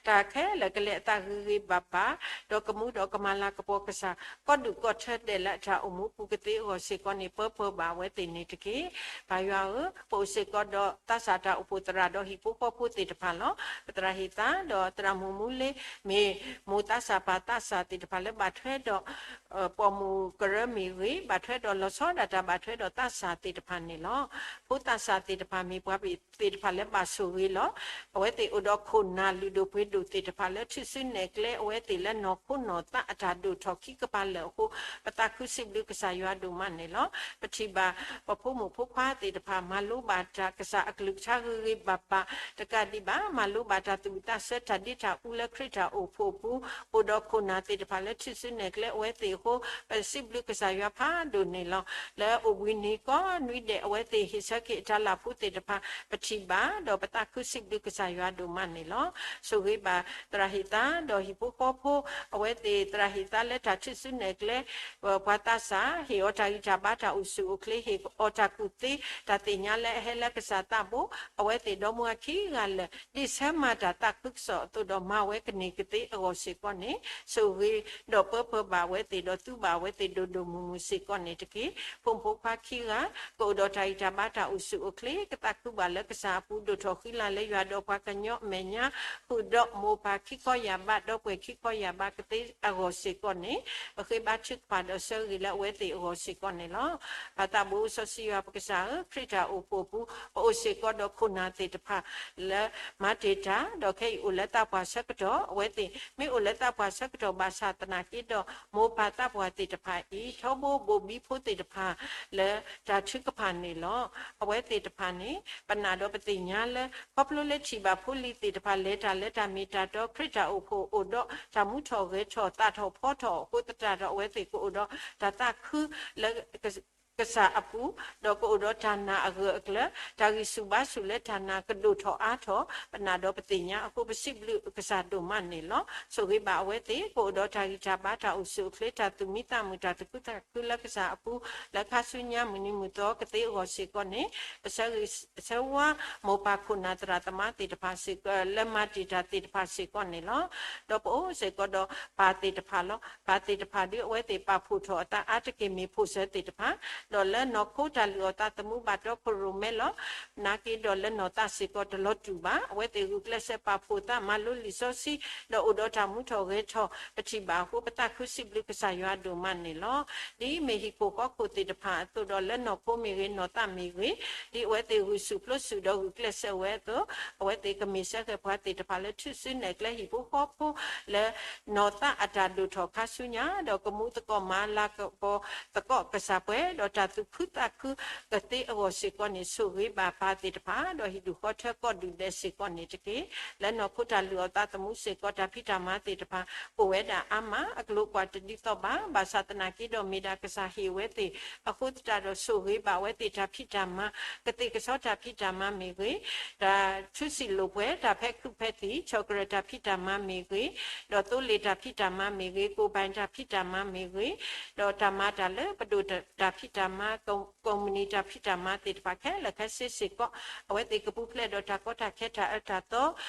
တၢ်ခဲလၢာ်ကလဲၤအသးဂ့ၤဂ့ၤဘၣ်ဘၣ်, ဒီးကမူဒီးကမၤလၤကပီၤကစၢ် ကီဒုၣ်ကီထၢဒဲးလၢအတၢ်အိၣ်မူအပူၤကသ့အဂီၢ်စ့ၢ်ကီးန့ၣ် ပၢပၢဘၣ်အဝဲသ့ၣ်န့ၣ်တက့ၢ်. ပၢ်ယွၤဧၢ, ပအိၣ်စ့ၢ်ကီးဒီးသးစၢ်တၢ်အိၣ်ဖှိၣ်သရၣ်ဒီးဟံၣ်ဖိဃီဖိသ့ၣ်တဖၣ်လီၤ. ပသရၣ်ဟ့ၣ်သါ ဒီးသရၣ်မုၣ်မူလ့ မ့ၢ်မိၢ်သးစၢ်ပၢ်သးစၢ်သ့ၣ်တဖၣ်လၢဘၣ်ထွဲဒီး ပိာ်မုၣ်ကရၢမ့ၢ်ဂ့ၤ, ဘၣ်ထွဲဒီးလီၤဆီဒၣ်တၢ်ဘၣ်ထွဲဒီးသးစၢ်သ့ၣ်တဖၣ်န့ၣ်လီၤ. ဖိသးစၢ်သ့ၣ်တဖၣ်မ့ၢ်ပှၤသ့ၣ်တဖၣ်လၢဘၣ်ဆိၣ်ဂ့ၤလီၤ. အဝဲသ့ၣ်အိၣ်ဒီးခိၣ်နၢ်လုၢ်ဒိၣ်ပှ့ၤဒိၣ်သ့ၣ်တဖၣ်လၢထုးစုနဲၣ်ကျဲအဝဲသ့ၣ်လၢနီၢ်ခိနီၢ်သးအတၢ်ဒိၣ်ထီၣ်ခံကပၤလၢာ်အဃိ ပသးခုစံးဘျုးကစၢ်ယွၤဒိၣ်မးန့ၣ်လီၤ. ပထံၣ်ဘၣ် ပဖိမုၣ်ဖိခွါသ့ၣ်တဖၣ် မၤလိဘၣ်တၢ်ကစၢ်အကလုၢ်ကထါဂ့ၤဂ့ၤဘၣ်ဘၣ် တကးဒံးဘၣ် မၤလိဘၣ်တၢ်သူၣ်ဝံၣ်သးဆၢတၢ်ဒ့တၢ်အူလၢခရံာ်တၢ်အိၣ်ဖှိၣ်အပူၤ အိၣ်ဒီးခိၣ်နၢ်သ့ၣ်တဖၣ်လၢထုးစုနဲၣ်ကျဲအဝဲသ့ၣ်အဃိ ပစံးဘျုးကစၢ်ယွၤဖးဒိၣ်န့ၣ်လီၤ. လၢအိၣ်ဘှံးနံၤကိးနွံဒဲး အဝဲသ့ၣ်ဟ့ၣ်ဆၢက့ၤအတၢ်လၢ်ဖိသ့ၣ်တဖၣ် ပထံၣ်ဘၣ် ဒီးပသးခုစံးဘျုးကစၢ်ယွၤဒိၣ်မးန့ၣ်လီၤ. ဆိၣ်ဂ့ၤဘၣ်သရၣ်ဟ့ၣ်သါ ဒီးဟံၣ်ဖိဃီဖိ အဝဲသ့ၣ်သရၣ်ဟ့ၣ်သါလၢတၢ်ထုးစုနဲၣ်ကျဲ ပှၤသးစၢ် ဟ့ၣ်အီၤတၢ်ဂံၢ်တၢ်ဘါတၢ်အိၣ်ဆူၣ်အိၣ်ချ့ ဟ့ၣ်အီၤတၢ်ကူၣ်သ့ တၢ်သ့ၣ်ညါလၢအဟဲလၢကစၢ်သးဘိ အဝဲသ့ၣ်ဒီမါဝၤခံဂၤလၢာ် ဒ်ဆၢမၤတၢ်သးခုကစီၣ်အသိးဒီးမၤဝဲကန့ၢ်ကသ့အဂီၢ်စ့ၢ်ကီးန့ၣ် ဆိၣ်ဂ့ၤဒီးပၢပၢဘၣ်အဝဲသ့ၣ်ဒီးသူဘၣ်အဝဲသ့ၣ်ဒိၣ်ဒိၣ်မုၢ်မုၢ်စ့ၢ်ကီးန့ၣ်တက့ၢ်. ဖိမုၣ်ဖိခွါခံဂၤ ကအိၣ်ဒီးတၢ်ဂံၢ်တၢ်ဘါတၢ်အိၣ်ဆူၣ်အိၣ်ချ့ ကသးခုဘၣ်လၢကစၢ်အပူၤ ဒိၣ်ထီၣ်ဃံလၤလၢယွၤဒီးပှၤကညီအမဲာ်ညါ ဃုာ်ဒီးမိၢ်ပၢ်ခံခီယၢ်ဘး ဒီပုၢ်ဝဲၢ်ခံခီယၢ်ဘးကသ့အဂီၢ်စ့ၢ်ကီးန့ၣ် ပဃ့ဘါထုကဖၣ်ဒီးဆၢဂ့ၤလၢအဝဲသ့ၣ်အဂီၢ်စ့ၢ်ကီးန့ၣ်လီၤ. ပၢ်သးဘိစီဆှံယွၤပကစၢ်ဧၢ, ခရံာ်တၢ်အိၣ်ဖှိၣ်အပူၤ ပအိၣ်စ့ၢ်ကီးဒီးခိၣ်နၢ်သ့ၣ်တဖၣ် လၢမၤတ့ၢ်တၢ် ဒီးခဲအံၤအိၣ်လၢသးပှၢ်ဆၢကတီၢ် အဝဲသ့ၣ်မ့ၢ်အိၣ်လၢသးပှၢ်ဆၢကတီၢ်ဘၣ်ဆၣ်သနာ်က့ဒီး မိၢ်ပၢ်သးပှၢ်သ့ၣ်တဖၣ်အံၤ ထီဘိဘိၣ်ဘံဖိသ့ၣ်တဖၣ် လၢတၢ်ထုကဖၣ်န့ၣ်လီၤ. အဝဲသ့ၣ်တဖၣ်န့ၣ် ပနာ်ဒီးပသ့ၣ်ညါလၢ ခီဖျိလၢထံၣ်ဘၣ်ဖိလံၤသ့ၣ်တဖၣ် လဲၤတၢ်လၢတၢ်မ့ၢ်တၢ်တီ ခရံာ်တၢ်အိၣ်ဖှိၣ်အိၣ်ဒီးတၢ်မူထီၣ်ဂဲၤထီၣ် သၣ်ထီၣ်ဖီထီၣ်အဃိသတးဒီး အဝဲသ့ၣ်ကအိၣ်ဒီးတၢ်သးခုလၢ ကစၢ်အပူၤ, ဒီးကအိၣ်ဒီးတၢ်နာ်အဂၢၢ်အကျၢၤ, တၢ်ဂံၢ်ဆူၣ်ဘါဆူၣ်လၢတၢ်နာ်ကဒိၣ်ထီၣ်အါထီၣ်, ပနာ်ဒီးပသ့ၣ်ညါအဃိ ပစံးဘျုးကစၢ်ဒိၣ်မးန့ၣ်လီၤ. ဆိၣ်ဂ့ၤဘၣ်အဝဲသ့ၣ် ကအိၣ်ဒီးတၢ်ဂံၢ်တၢ်ဘါ တၢ်အိၣ်ဆူၣ်အိၣ်ချ့ တၢ်သူၣ်မံသးမုာ် တၢ်သူၣ်ခုသးခုလၢကစၢ်အပူၤ လၢခါဆူညါမုၢ်နံၤမုၢ်သီကသ့အဂီၢ်စ့ၢ်ကီးန့ၣ် ပဆၢဂ့ၤဆၢဝါ မိၢ်ပၢ်ခိၣ်နၢ်သရၣ်သမါသ့ၣ်တဖၣ်စ့ၢ်ကီး လၢမၤတ့ၢ်တၢ်သ့ၣ်တဖၣ်စ့ၢ်ကီးန့ၣ်လီၤ. ဒီးပအိၣ်စ့ၢ်ကီးဒီးပၢ်သ့ၣ်တဖၣ်လီၤ. ပၢ်သ့ၣ်တဖၣ်ဒုးအဝဲသ့ၣ်ပာ်ဖှိၣ်ထီၣ်အသးအါတက့ၢ်မ့ၢ်ဖိၣ်စၢၤသ့ၣ်တဖၣ်, ဒီးလၢနီၢ်ခိတၢ်လုၢ်အီၣ်သးသမူဘၣ်တီခိၣ်ရိၣ်မဲလီၤ. နာ်က့ဒီးလၢနီၢ်သးစ့ၢ်ကီးတလီၤတူာ်ဘၣ်. အဝဲသ့ၣ်ဂုာ်ကျဲးစၢးပာ်ဖှိၣ်သးမၤလိလံာ်စီဆှံ, ဒီးအိၣ်ဒီးတၢ်မူထီၣ်ဂဲၤထီၣ် ပထံၣ်ဘၣ်အဃိ ပသးခုစံးဘျုးကစၢ်ယွၤဒိၣ်မးန့ၣ်လီၤ. ဒ်မ့ၢ်ဟံၣ်ခိၣ်ဃီခိၣ်သ့ၣ်တဖၣ်အသိးဒီး လၢနီၢ်ခိမ့ၢ်ဂ့ၤ နီၢ်သးမ့ၢ်ဂ့ၤ, ဒ်အဝဲသ့ၣ်ဂုာ်ဆူၣ်ပျိဆူၣ်ဒီးဂုာ်ကျဲးစၢးဝဲအသိး, အဝဲသ့ၣ်ကမ့ၢ်စၢဃဲၤပှၤသ့ၣ်တဖၣ်လၢထုးစုနဲၣ်ကျဲဟံၣ်ဖိဃီဖိ လၢနီၢ်သးအတၢ်ဒိၣ်ထီၣ်ခါဆူညါ, ဒီးကမူသကိးမၤလၤကပီၤသကိးကစၢ်ပှဲၤဒီးတၢ်သူၣ်ခုသးခုကသ့အဂီၢ်စ့ၢ်ကီးန့ၣ် ဆိၣ်ဂ့ၤဘၣ်ပၢ်သ့ၣ်တဖၣ် ဒီးဟံၣ်ဒူၣ်ဃီထၢကီၢ်ဒူၣ်ဒဲးစ့ၢ်ကီးန့ၣ်တက့ၢ်. လၢနီၢ်ခိတၢ်လုၢ်အီၣ်သးသမူစ့ၢ်ကီး တၢ်ဖံးတၢ်မၤသ့ၣ်တဖၣ် အိၣ်ဝဲဒၣ်အါမး အကလိာ်ကွၢ်တဒ်သိးဘၣ်. ဘၣ်ဆၣ်သနာ်က့ဒီးမ့ၢ်ဒၣ်ကစၢ်ဟ့ၣ်ဝဲသ့ၣ် အဃိသတးဒီးဆိၣ်ဂ့ၤဘၣ်ဝဲသ့ၣ်တၢ်ဖံးတၢ်မၤ, ကသ့ၣ်ကဆီတၢ်ဖံးတၢ်မၤမ့ၢ်ဂ့ၤ, တၢ်ထူစံာ်လိာ်ပှဲၤ တၢ်ဖဲခုးဖဲသံၣ် ဆီၣ်ကရၢၢ်တၢ်ဖံးတၢ်မၤမ့ၢ်ဂ့ၤ, ဒီးသိလ့ၣ်တၢ်ဖံးတၢ်မၤမ့ၢ်ဂ့ၤ, ကိၣ်ဘၣ်တၢ်ဖံးတၢ်မၤမ့ၢ်ဂ့ၤ, ဒီးတၢ်မၤတၢ်လၢပဒိၣ်တၢ်ဖံးတၢ်မၤ ကိးမုၢ်နံၤတၢ်ဖံးတၢ်မၤသ့ၣ်တဖၣ်ခဲလၢာ်ခဲဆ့စ့ၢ်ကီး အဝဲသ့ၣ်ကပူၤဖျဲးဒီးတၢ်ကီတၢ်ခဲတၢ်အၢတၢ်သီ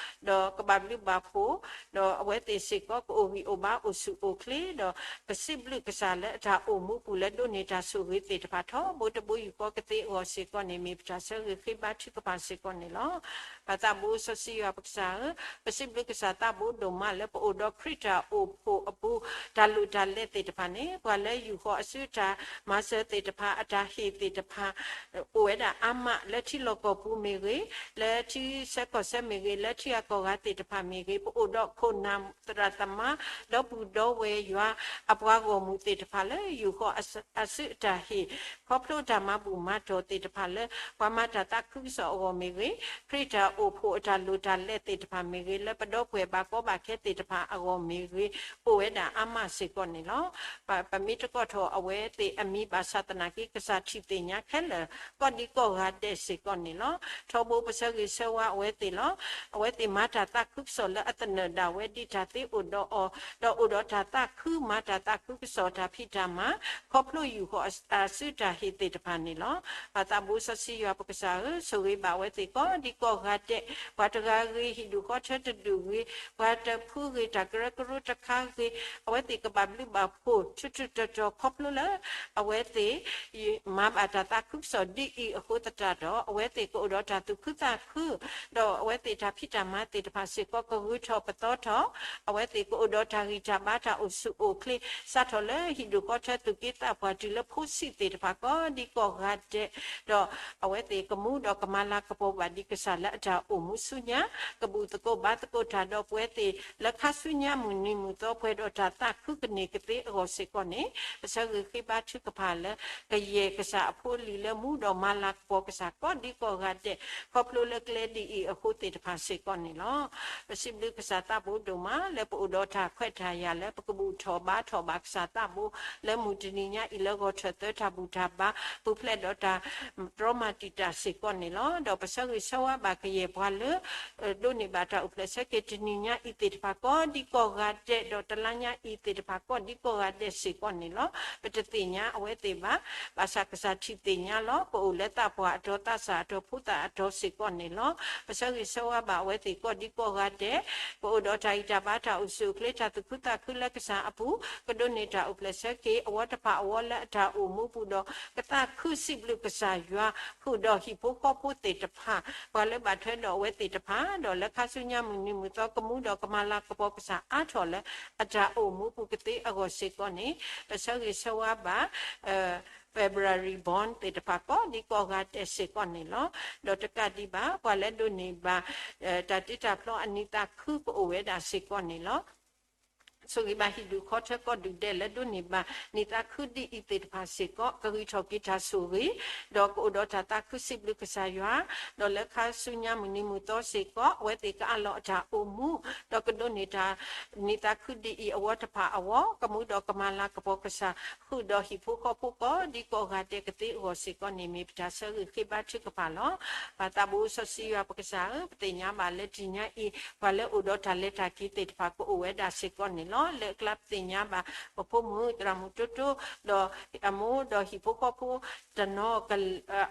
ဒီးကဘၣ်ဘျုးဘၣ်ဖှိၣ် ဒီးအဝဲသ့ၣ်စ့ၢ်ကီးကအိၣ်ဂံၢ်အိၣ်ဘါအိၣ်ဆူၣ်အိၣ်ချ့ ဒီးကစံးဘျုးကစၢ်လၢအတၢ်အိၣ်မူပူၤလၢဒိးန့ၢ်တၢ်ဆိၣ်ဂ့ၤသ့ၣ်တဖၣ်ထီဘိတဘိယူၢ်ဃီကသ့အဂီၢ်စ့ၢ်ကီးန့ၣ် မ့ၢ်ပတၢ်ဆၢဂ့ၤဃ့ဘါထုကဖၣ်စ့ၢ်ကီးန့ၣ်လီၤ. ပၢ်သးဘိစီဆှံယွၤပကစၢ်ဧၢ, ပစံးဘျုးကစၢ်သးဘိဒိၣ်မးလၢပအိၣ်ဒီးခရံာ်တၢ်အိၣ်ဖှိၣ်အပူၤ တၢ်လိၣ်တၢ်လဲသ့ၣ်တဖၣ်န့ၣ် ပှၤလၢယူၢ်ဃီၤအစုအတၢ်မၤစၢၤသ့ၣ်တဖၣ် အတၢ်ဟ့ၣ်သ့ၣ်တဖၣ် အိၣ်ဝဲဒၣ်အါမး လၢထံလီၢ်ကီၢ်ပူၤမ့ၢ်ဂ့ၤ, လၢထံဆၢကီၢ်ဆၢမ့ၢ်ဂ့ၤ, လၢထံဂၤကီၢ်ဂၤသ့ၣ်တဖၣ်မ့ၢ်ဂ့ၤ, ပအိၣ်ဒီးခိၣ်နၢ်သရၣ်သမါ ဒီပုၢ်ဒီဝဲၢ်ယွၤအပှၤဂီၢ်မုၢ်သ့ၣ်တဖၣ်လၢယူၢ်ဃီၤအစုအတၢ်ဟ့ၣ် ခီဖျိတၢ်မၤဘူၣ်မၤတီၢ်သ့ၣ်တဖၣ်လၢ ပှၤမၤတၢ်သးခုကစီၣ်အဂီၢ်မ့ၢ်ဂ့ၤ, ခရံာ်တၢ်အိၣ်ဖှိၣ်အတၢ်လိၣ်တၢ်လဲသ့ၣ်တဖၣ်မ့ၢ်ဂ့ၤ, လၢပဒီပုၢ်ဝဲၢ်ဘၣ်ကီဘၣ်ခဲသ့ၣ်တဖၣ်အဂီၢ်မ့ၢ်ဂ့ၤ, အိၣ်ဝဲဒၣ်အါမးစ့ၢ်ကီးန့ၣ်လီၤ. ပမ့ၢ်တကိးထီၣ်အဝဲသ့ၣ်အမံၤဘၣ်ဆၣ်သနာ်က့ဒီး ပှၤလၢအိၣ်ဒီးတၢ်လီၢ်တၢ်ကျဲလၢကစၢ်ထံၣ်သ့ၣ်ညါခဲလၢာ် ကီၢ်ဒံကီၢ်ဂၤဒဲးစ့ၢ်ကီးန့ၣ်လီၤ. ထီဘိပဆၢဂ့ၤဆၢဝါအဝဲသ့ၣ်လီၤ. အဝဲသ့ၣ်မၤတၢ်သးခုကစီၣ်လၢအသနၢၣ်ဒၣ်ဝဲ ဒ်တၢ်သ့အိၣ်ဒီးအီၤ, ဒီးအိၣ်ဒီးတၢ်သးခု မၤတၢ်သးခုကစီၣ်တၢ်ဖံးတၢ်မၤ ခီဖျိယူၢ်ဃီၤအစုတၢ်ဟ့ၣ်သ့ၣ်တဖၣ်န့ၣ်လီၤ. ပၢ်သးဘိစီဆှံယွၤပကစၢ်ဧၢ, ဆိၣ်ဂ့ၤဘၣ်အဝဲသ့ၣ်ကိးဒံကီၢ်ဂၤဒဲး, ပှၤတဂၤဂ့ၤ, ဟံၣ်ဒူၣ်ဃီထၢတဒူၣ်ဂ့ၤ, ပှၤတဖုဂ့ၤ, တၢ်ကရၢကရိတခါဂ့ၤ, အဝဲသ့ၣ်ကဘၣ်ဘျုးဘၣ်ဖှိၣ် ထူးထူးတီၤတီၤ ခီဖျိလၢ အဝဲသ့ၣ် မၤဘၣ်တၢ်သးခုကစီၣ်ဒ်အံၤအဃိသတးဒီး အဝဲသ့ၣ်ကအိၣ်ဒီးတၢ်သူၣ်ခုသးခု, ဒီးအဝဲသ့ၣ်တၢ်ဖံးတၢ်မၤသ့ၣ်တဖၣ်စ့ၢ်ကီး ကဂုၤထီၣ်ပသီထီၣ်, အဝဲသ့ၣ်ကအိၣ်ဒီးတၢ်ဂံၢ်တၢ်ဘါ တၢ်အိၣ်ဆူၣ်အိၣ်ချ့ စးထီၣ်လၢဟံၣ်ဒူၣ်ဃီထၢ သူၣ်က့သးပှၢ် တုၤလၢဖိဆံးသ့ၣ်တဖၣ် ကိးဒံကီၢ်ဂၤဒဲး, ဒီးအဝဲသ့ၣ်ကမူဒီးကမၤလၤကပီၤဘၣ်ဒံးကစၢ်လၢအတၢ်အိၣ်မူဆူညါ, ကဘူၣ်သကိးဘါသကိးတၢ်ဒီးပဝဲသ့ၣ် လၢခါဆူညါမုၢ်နံၤမုၢ်သီ ပှဲၤဒီးတၢ်သးခုကန့ၢ်ကသ့အဂီၢ်စ့ၢ်ကီးန့ၣ် ပဆၢဂ့ၤဃ့ဘါထုကဖၣ်လၢ ကယဲၢ်ကစၢ်အဖိအလံၤလၢမူဒီးမၤလၤကပီၤကစၢ် ကိးဒံကီၢ်ဂၤဒဲး ခီဖျိလၢကျဲဒ်အံၤအဃိသ့ၣ်တဖၣ်စ့ၢ်ကီးန့ၣ်လီၤ. ပစံးဘျုးကစၢ်သးဘိဒိၣ်မး လၢပအိၣ်ဒီးတၢ်ခွဲးတၢ်ယာ်လၢ ပကဘူၣ်ထီၣ်ဘါထီၣ်ဘၣ်ကစၢ်သးဘိ လၢမုၢ်တနံၤညါအံၤ လၢဂီၤထၢၣ်သၢတၢ်ဘူၣ်တၢ်ဘါ ပူၤဖျဲးဒီးတၢ်တြီမၤတံာ်တာ်စ့ၢ်ကီးန့ၣ်လီၤ. ဒီးပဆၢဂ့ၤဆၢဝါဘၣ်ကယဲၢ်ပှၤလၢ ဒိးန့ၢ်ဘၣ်တၢ်အိၣ်ဖျဲၣ်ဆၢက့ၤတနံၤညါအံၤသ့ၣ်တဖၣ် ကိးဒံကီၢ်ဂၤဒဲး ဒီးတလါညါအံၤသ့ၣ်တဖၣ် ကိးဒံကီၢ်ဂၤဒဲးစ့ၢ်ကီးန့ၣ်လီၤ. ပတသ့ၣ်ညါအဝဲသ့ၣ်ဘၣ်. ဘၣ်ဆၣ်ကစၢ်ထံၣ်သ့ၣ်ညါလီၤ. ပအိၣ်လၢသးပှၢ်အတီၤ သးစၢ်အတီၤ ဖိသၣ်အတီၤစ့ၢ်ကီးန့ၣ်လီၤ. ပဆၢဂ့ၤဆၢဝါဘၣ်အဝဲသ့ၣ်ကိးဒံကီၢ်ဂၤဒဲး, ပအိၣ်ဒီးတၢ်ဂံၢ်တၢ်ဘါ တၢ်အိၣ်ဆူၣ်အိၣ်ချ့ တၢ်သူၣ်ခုသးခုလၢကစၢ်အပူၤ, ကဒိးန့ၢ်တၢ်အိၣ်ဖျဲၣ်ဆၢက့ၤ အဝီတဖၣ်အဝီလၢအတၢ်အိၣ်မူပူၤဒီး ကသးခုစံးဘျုးကစၢ်ယွၤ ဃုာ်ဒီးဟံၣ်ဖိဃီဖိသ့ၣ်တဖၣ် ပှၤလၢဘၣ်ထွဲဒီးအဝဲသ့ၣ်တဖၣ်, ဒီးလၢခါဆူညါမုၢ်နံၤမုၢ်သီ ကမူဒီးကမၤလၤကပီၤကစၢ်အါထီၣ်လၢ အတၢ်အိၣ်မူပူၤကသ့အဂီၢ်စ့ၢ်ကီးန့ၣ် ပဆၢဂ့ၤဆၢဝါဘၣ် February born သ့ၣ်တဖၣ် ကိးဒံကီၢ်ဂၤဒဲးစ့ၢ်ကီးန့ၣ်လီၤ. ဒီးတကးဒံးဘၣ် ပှၤလၢဒိးန့ၢ်ဘၣ် တၢ်တ့တၢ်ဖျီအနံၤသးခုကအိၣ်ဝဲဒၣ်စ့ၢ်ကီးန့ၣ်လီၤ. ဆိၣ်ဂ့ၤဘၣ်ဟံၣ်ဒူၣ်ဃီထၢ ကိးဒူၣ်ဒဲးလၢဒိးန့ၢ်ဘၣ်နံၤသးခုဒ်အံၤသ့ၣ်တဖၣ်စ့ၢ်ကီး ကဂံၢ်ထီၣ်က့ၤတၢ်ဆိၣ်ဂ့ၤ, ဒီးကအိၣ်ဒီးတၢ်သးခုစံးဘျုးကစၢ်ယွၤ, ဒီးလၢခါဆူညါမုၢ်နံၤမုၢ်သီစ့ၢ်ကီး အဝဲသ့ၣ်ကအးလီၤအတၢ်အိၣ်မူ, ဒီးကဒိးန့ၢ်တၢ် နံၤသးခုဒ်အံၤအဝီတဖၣ်အဂီၢ် ကမူဒီးကမၤလၤကပီၤကစၢ် ဃုာ်ဒီးဟံၣ်ဖိဃီဖိကိးဒံကီၢ်ဂၤဒဲးကသ့အဂီၢ်စ့ၢ်ကီးန့ၣ် မ့ၢ်ပတၢ်ဆၢဂ့ၤဃ့ဘါထုကဖၣ်လီၤ. ပၢ်သးဘိစီဆှံယွၤပကစၢ်ဧၢ, ပသ့ၣ်ညါဘၣ်လၢတနံၤညါအံၤ ပှၤလၢအိၣ်ဒီးတၢ်လဲၤတၢ်က့ၤသ့ၣ်တဖၣ် ကအိၣ်ဝဲဒၣ်စ့ၢ်ကီးန့ၣ်လီၤ. လၢအကျါပသ့ၣ်ညါဘၣ် ပဖိမုၣ်သရၣ်မုၣ်တိတိ ဒီးအမိၢ်ဒီးဟံၣ်ဖိဃီဖိတနီၤ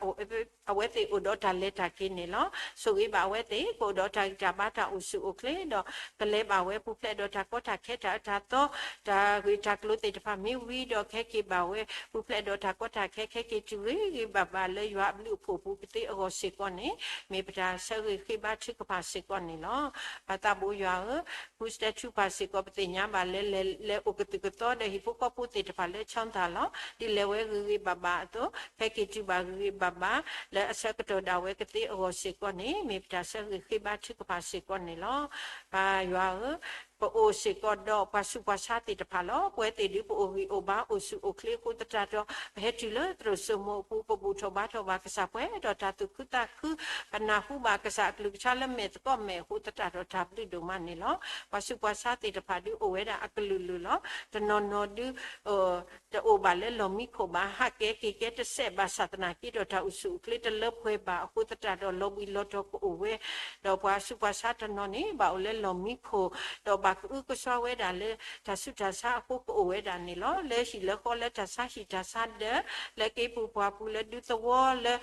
အဝဲသ့ၣ်အိၣ်ဒီးတၢ်လဲၤတၢ်က့ၤန့ၣ်လီၤ. ဆိၣ်ဂ့ၤဘၣ်အဝဲသ့ၣ် ကအိၣ်ဒီးတၢ်ဂံၢ်တၢ်ဘါ တၢ်အိၣ်ဆူၣ်အိၣ်ချ့ဒီး ကလဲၤဘၣ်ဝဲပူၤဖျဲးဒီးတၢ်ကီတၢ်ခဲ တၢ်အၢတၢ်သီ တၢ်ဂ့ၢ်တၢ်ကျိၤသ့ၣ်တဖၣ်မ့ၢ်ဝံၤဒီး ကဟဲက့ၤဘၣ်ဝဲ ပူၤဖျဲးဒီးတၢ်ကီတၢ်ခဲ ကဟဲက့ၤတုၤဂ့ၤဂ့ၤဘၣ်ဘၣ်လၢယွၤအဘျုးအဖှိၣ်ပူၤကသ့အဂီၢ်စ့ၢ်ကီးန့ၣ် မ့ၢ်ပတၢ်ဆၢဂ့ၤဃ့ဘါထုကဖၣ်စ့ၢ်ကီးန့ၣ်လီၤ. ပၢ်သးဘိယွၤဧၢ, ဖုစတဲထူပၢ်စ့ၢ်ကီး ပသ့ၣ်ညါဘၣ်လၢ လဲၤအိၣ်ကသုၣ်ကသီဒီးဟံၣ်ဖိဃီဖိသ့ၣ်တဖၣ်လၢ ချောင်းသာ လီၤ. ဒ်လဲၤဝဲဂ့ၤဂ့ၤဘၣ်ဘၣ်အသိး ဟဲက့ၤတုၤဘၣ်ဂ့ၤဂ့ၤဘၣ်ဘၣ် လၢအဆၢကတီၢ်ဒၣ်ဝဲကသ့အဂီၢ်စ့ၢ်ကီးန့ၣ် မ့ၢ်ပတၢ်ဆၢဂ့ၤဃ့ဘါထုကဖၣ်စ့ၢ်ကီးန့ၣ်လီၤ. ပၢ်ယွၤဧၢ, ပအိၣ်စ့ၢ်ကီးဒီးပှၤဆူးပှၤဆါသ့ၣ်တဖၣ်လီၤ. ပဝဲသ့ၣ်ဒုးပအိၣ်ဂံၢ်အိၣ်ဘါအိၣ်ဆူၣ်အိၣ်ချ့အဃိသတးဒီး ပဟဲတုၤလၢသရိာ်စိမိၤအပူၤ ပဘူၣ်ထီၣ်ဘါထီၣ်ဘၣ်ကစၢ် ပှဲၤဒီးတၢ်သူၣ်ခုသးခု, ပနၢ်ဟူဘၣ်ကစၢ်အကလုၢ်ကထါလၢမဲာ်သကိးမဲာ်အဃိသတးဒီး တၢ်ဘျုးဒိၣ်မးန့ၣ်လီၤ. ပှၤဆူးပှၤဆါသ့ၣ်တဖၣ်ဒုးအိၣ်ဝဲဒၣ်အကလုာ်လုာ်လီၤ. တနီၤနီၤဒုး တအိၣ်ဘၣ်လၢလီၢ်မံခိၣ်ဘၣ် ဟးကဲက့ၤကဲတစဲးဘၣ်ဆၣ်သနာ်က့ဒီး တၢ်အိၣ်ဆူၣ်အိၣ်ချ့တလၢပှဲၤဘၣ်အဃိသတးဒီး လီၤဘှံးလီၤတီၤကအိၣ်ဝဲ, ဒီးပှၤဆူးပှၤဆါတနီၤန့ၣ် ဘၣ်အိၣ်လၢလီၢ်မံခိၣ်, ဒီးဘၣ်ကအုကစွါဝဲဒၣ်လၢ တၢ်ဆူးတၢ်ဆါအဃိကအိၣ်ဝဲဒၣ်န့ၣ်လီၤ. လၢဟံၣ်လၢဃီလၢတၢ်ဆါဟံၣ်တၢ်ဆါဒၢး, လၢက့ပူၤပှၢ်ပူၤလၢဒူသဝီလၢ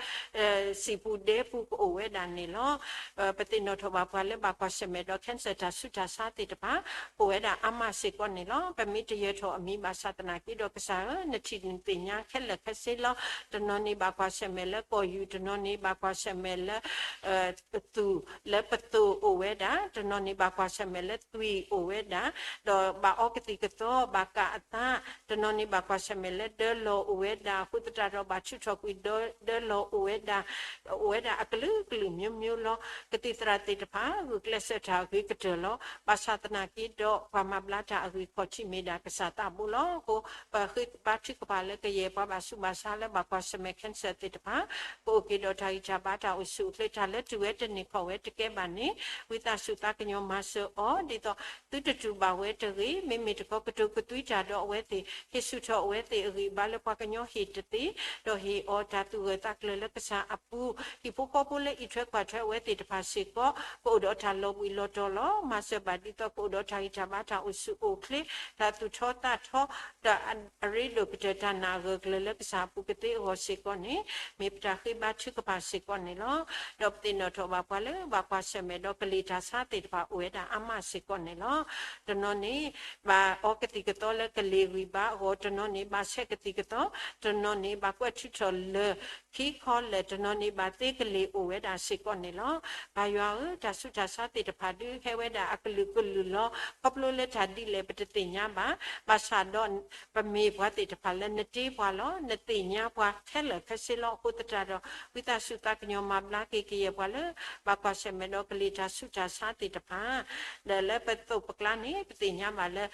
စံာ်ပူၤဒဲပူၤကအိၣ်ဝဲဒၣ်န့ၣ်လီၤ. ပသ့ၣ်နီၣ်ထီၣ်ဘၣ်ပှၤလၢဘၣ်ကွၢ်ဆၢၣ်မဲာ်ဒီး cancer တၢ်ဆူးတၢ်ဆါသ့ၣ်တဖၣ် အိၣ်ဝဲဒၣ်အါမးစ့ၢ်ကီးန့ၣ်လီၤ. ပမ့ၢ်တယၢၤထီၣ်အမံၤဘၣ်ဆၣ်သနာ်က့ဒီး ကစၢ်ဧၢ, နထံၣ်နသ့ၣ်ညါခဲလၢာ်ခဲဆ့လီၤ. တနီၤန့ၣ်ဘၣ်ကွၢ်ဆၢၣ်မဲာ်လၢကီၢ်ယူၢ်, တနီၤန့ၣ်ဘၣ်ကွၢ်ဆၢၣ်မဲာ်လၢ သူၣ်လၢပသိၣ်အိၣ်ဝဲဒၣ်, တနီၤန့ၣ်ဘၣ်ကွၢ်ဆၢၣ်မဲာ်လၢသွံၣ်အိၣ်ဝဲဒၣ်, ဒီးဘၣ်အီကသံၣ်ကသီ ဘၣ်ကၣ်အသး, တနီၤန့ၣ်ဘၣ်ကွၢ်ဆၢၣ်မဲာ်လၢဒၢလီၢ်အိၣ်ဝဲဒၣ် အဃိသတးဒီး ဘၣ်ထုးထီၣ်ကွံာ်ဒၢလီၢ်အိၣ်ဝဲဒၣ်, အိၣ်ဝဲဒၣ်အကလုာ်ကလုာ်မျိုးမျိုးလီၤ. ကသံၣ်သရၣ်သ့ၣ်တဖၣ် ဂုာ်ကျဲးစၢးတၢ်အဂ့ၤကတၢၢ်လီၤ. ဘၣ်ဆၣ်သနာ်က့ဒီး ပှၤမၤဘျါတၢ်အဂ့ၢ်ခီၣ်ထံးမ့ၢ်ဒၣ်ကစၢ်သးဘိလီၤ. အဃိ ပဃ့ဘါထုကဖၣ်လၢကယဲၢ်ပှၤဘၣ်ဆူးဘၣ်ဆါလၢဘၣ်ကွၢ်ဆၢၣ်မဲာ် cancer သ့ၣ်တဖၣ် ကအိၣ်က့ၤဒီးတၢ်ဂံၢ်တၢ်ဘါတၢ်အိၣ်ဆူၣ်အိၣ်ချ့ တၢ်လၢတုၤဝဲတန့ၢ်ခီၣ်ဝဲတကဲဘၣ်န့ၣ် ဝံသးစူၤသးကညီၤမၤစၢၤအီၤ ဒ်သိး သုတတူၢ်ဘၣ်ဝဲတဂ့ၤ, မ့မ့ၢ်တခီကတိၤကသွံတၢ်ဒီးအဝဲသ့ၣ်, ဟ့ၣ်ဆူၣ်ထီၣ်အဝဲသ့ၣ်အဂံၢ်အဘါလၢပှၤကညီဟ့ၣ်တသ့, ဒီးဟ့ၣ်အီၤတၢ်သူၣ်ဂၢၢ်သးကျၢၤလၢကစၢ်အပူၤ, ဟံၣ်ဖိဃီဖိလၢအံးထွဲကွၢ်ထွဲအဝဲသ့ၣ်တဖၣ်စ့ၢ်ကီး, ကအိၣ်ဒီးတၢ်လီၤဘှံးလီၤတီၤလီၤ. မၤစၢၤဘၣ်ဒ်သိးကအိၣ်ဒီးတၢ်ဂံၢ်တၢ်ဘါတၢ်အိၣ်ဆူၣ်အိၣ်ချ့, တၢ်သူၣ်ထီသးထီ, ဒီးအရ့ဒိၣ်ကတၢၢ်တၢ်နာ်အဂၢၢ်အကျၢၤလၢကစၢ်အပူၤကသ့အဂီၢ်စ့ၢ်ကီးန့ၣ်, မ့ၢ်ပတၢ်ဃ့ဘါထုကဖၣ်စ့ၢ်ကီးန့ၣ်လီၤ. ဒီးပသ့ၣ်နီၣ်ထီၣ်ဘၣ်ပှၤလၢဘၣ်ကွၢ်ဆၢၣ်မဲာ်ဒီးကလံၤတၢ်ဆါသ့ၣ်တဖၣ်အိၣ်ဝဲဒၣ်အါမးစ့ၢ်ကီးန့ၣ်လီၤ. တနီၤန့ၣ် ဘၣ်အီကသံၣ်ကသီလၢကလံၤဂံၢ်ဘါအဂီၢ်, တနီၤန့ၣ် ဘၣ်ဆဲးကသံၣ်ကသီ, တနီၤန့ၣ် ဘၣ်ကွဲးထုးထီၣ်လၢၢ်ခံခီလဲၣ်, တနီၤန့ၣ် ဘၣ်သ့ကလံၤအိၣ်ဝဲဒၣ်စ့ၢ်ကီးန့ၣ်လီၤ. ပၢ်ယွၤဧၢ, တၢ်ဆူးတၢ်ဆါသ့ၣ်တဖၣ်ဒုးဟဲဝဲဒၣ်အကလုာ်ကလုာ်လီၤ. ခီဖျိလၢတၢ်ဒ်လဲၣ်ပတသ့ၣ်ညါဘၣ်. ဘၣ်ဆၣ်ဒီး ပမ့ၢ်ပှၤသ့ၣ်တဖၣ်လၢနတ့ပှၤလီၤ. နသ့ၣ်ညါပှၤခဲလၢာ်ခဲဆ့လီၤ. အဃိသတးဒီး ဝံသးစူၤသးကညီၤမၤဘျါက့ၤကယဲၢ်ပှၤလၢ ဘၣ်ကွၢ်ဆၢၣ်မဲာ်ဒီးကလံၤတၢ်ဆူးတၢ်ဆါသ့ၣ်တဖၣ် ဒီးလၢပသိးပကျါန့ၣ် ပသ့ၣ်ညါဘၣ်လၢ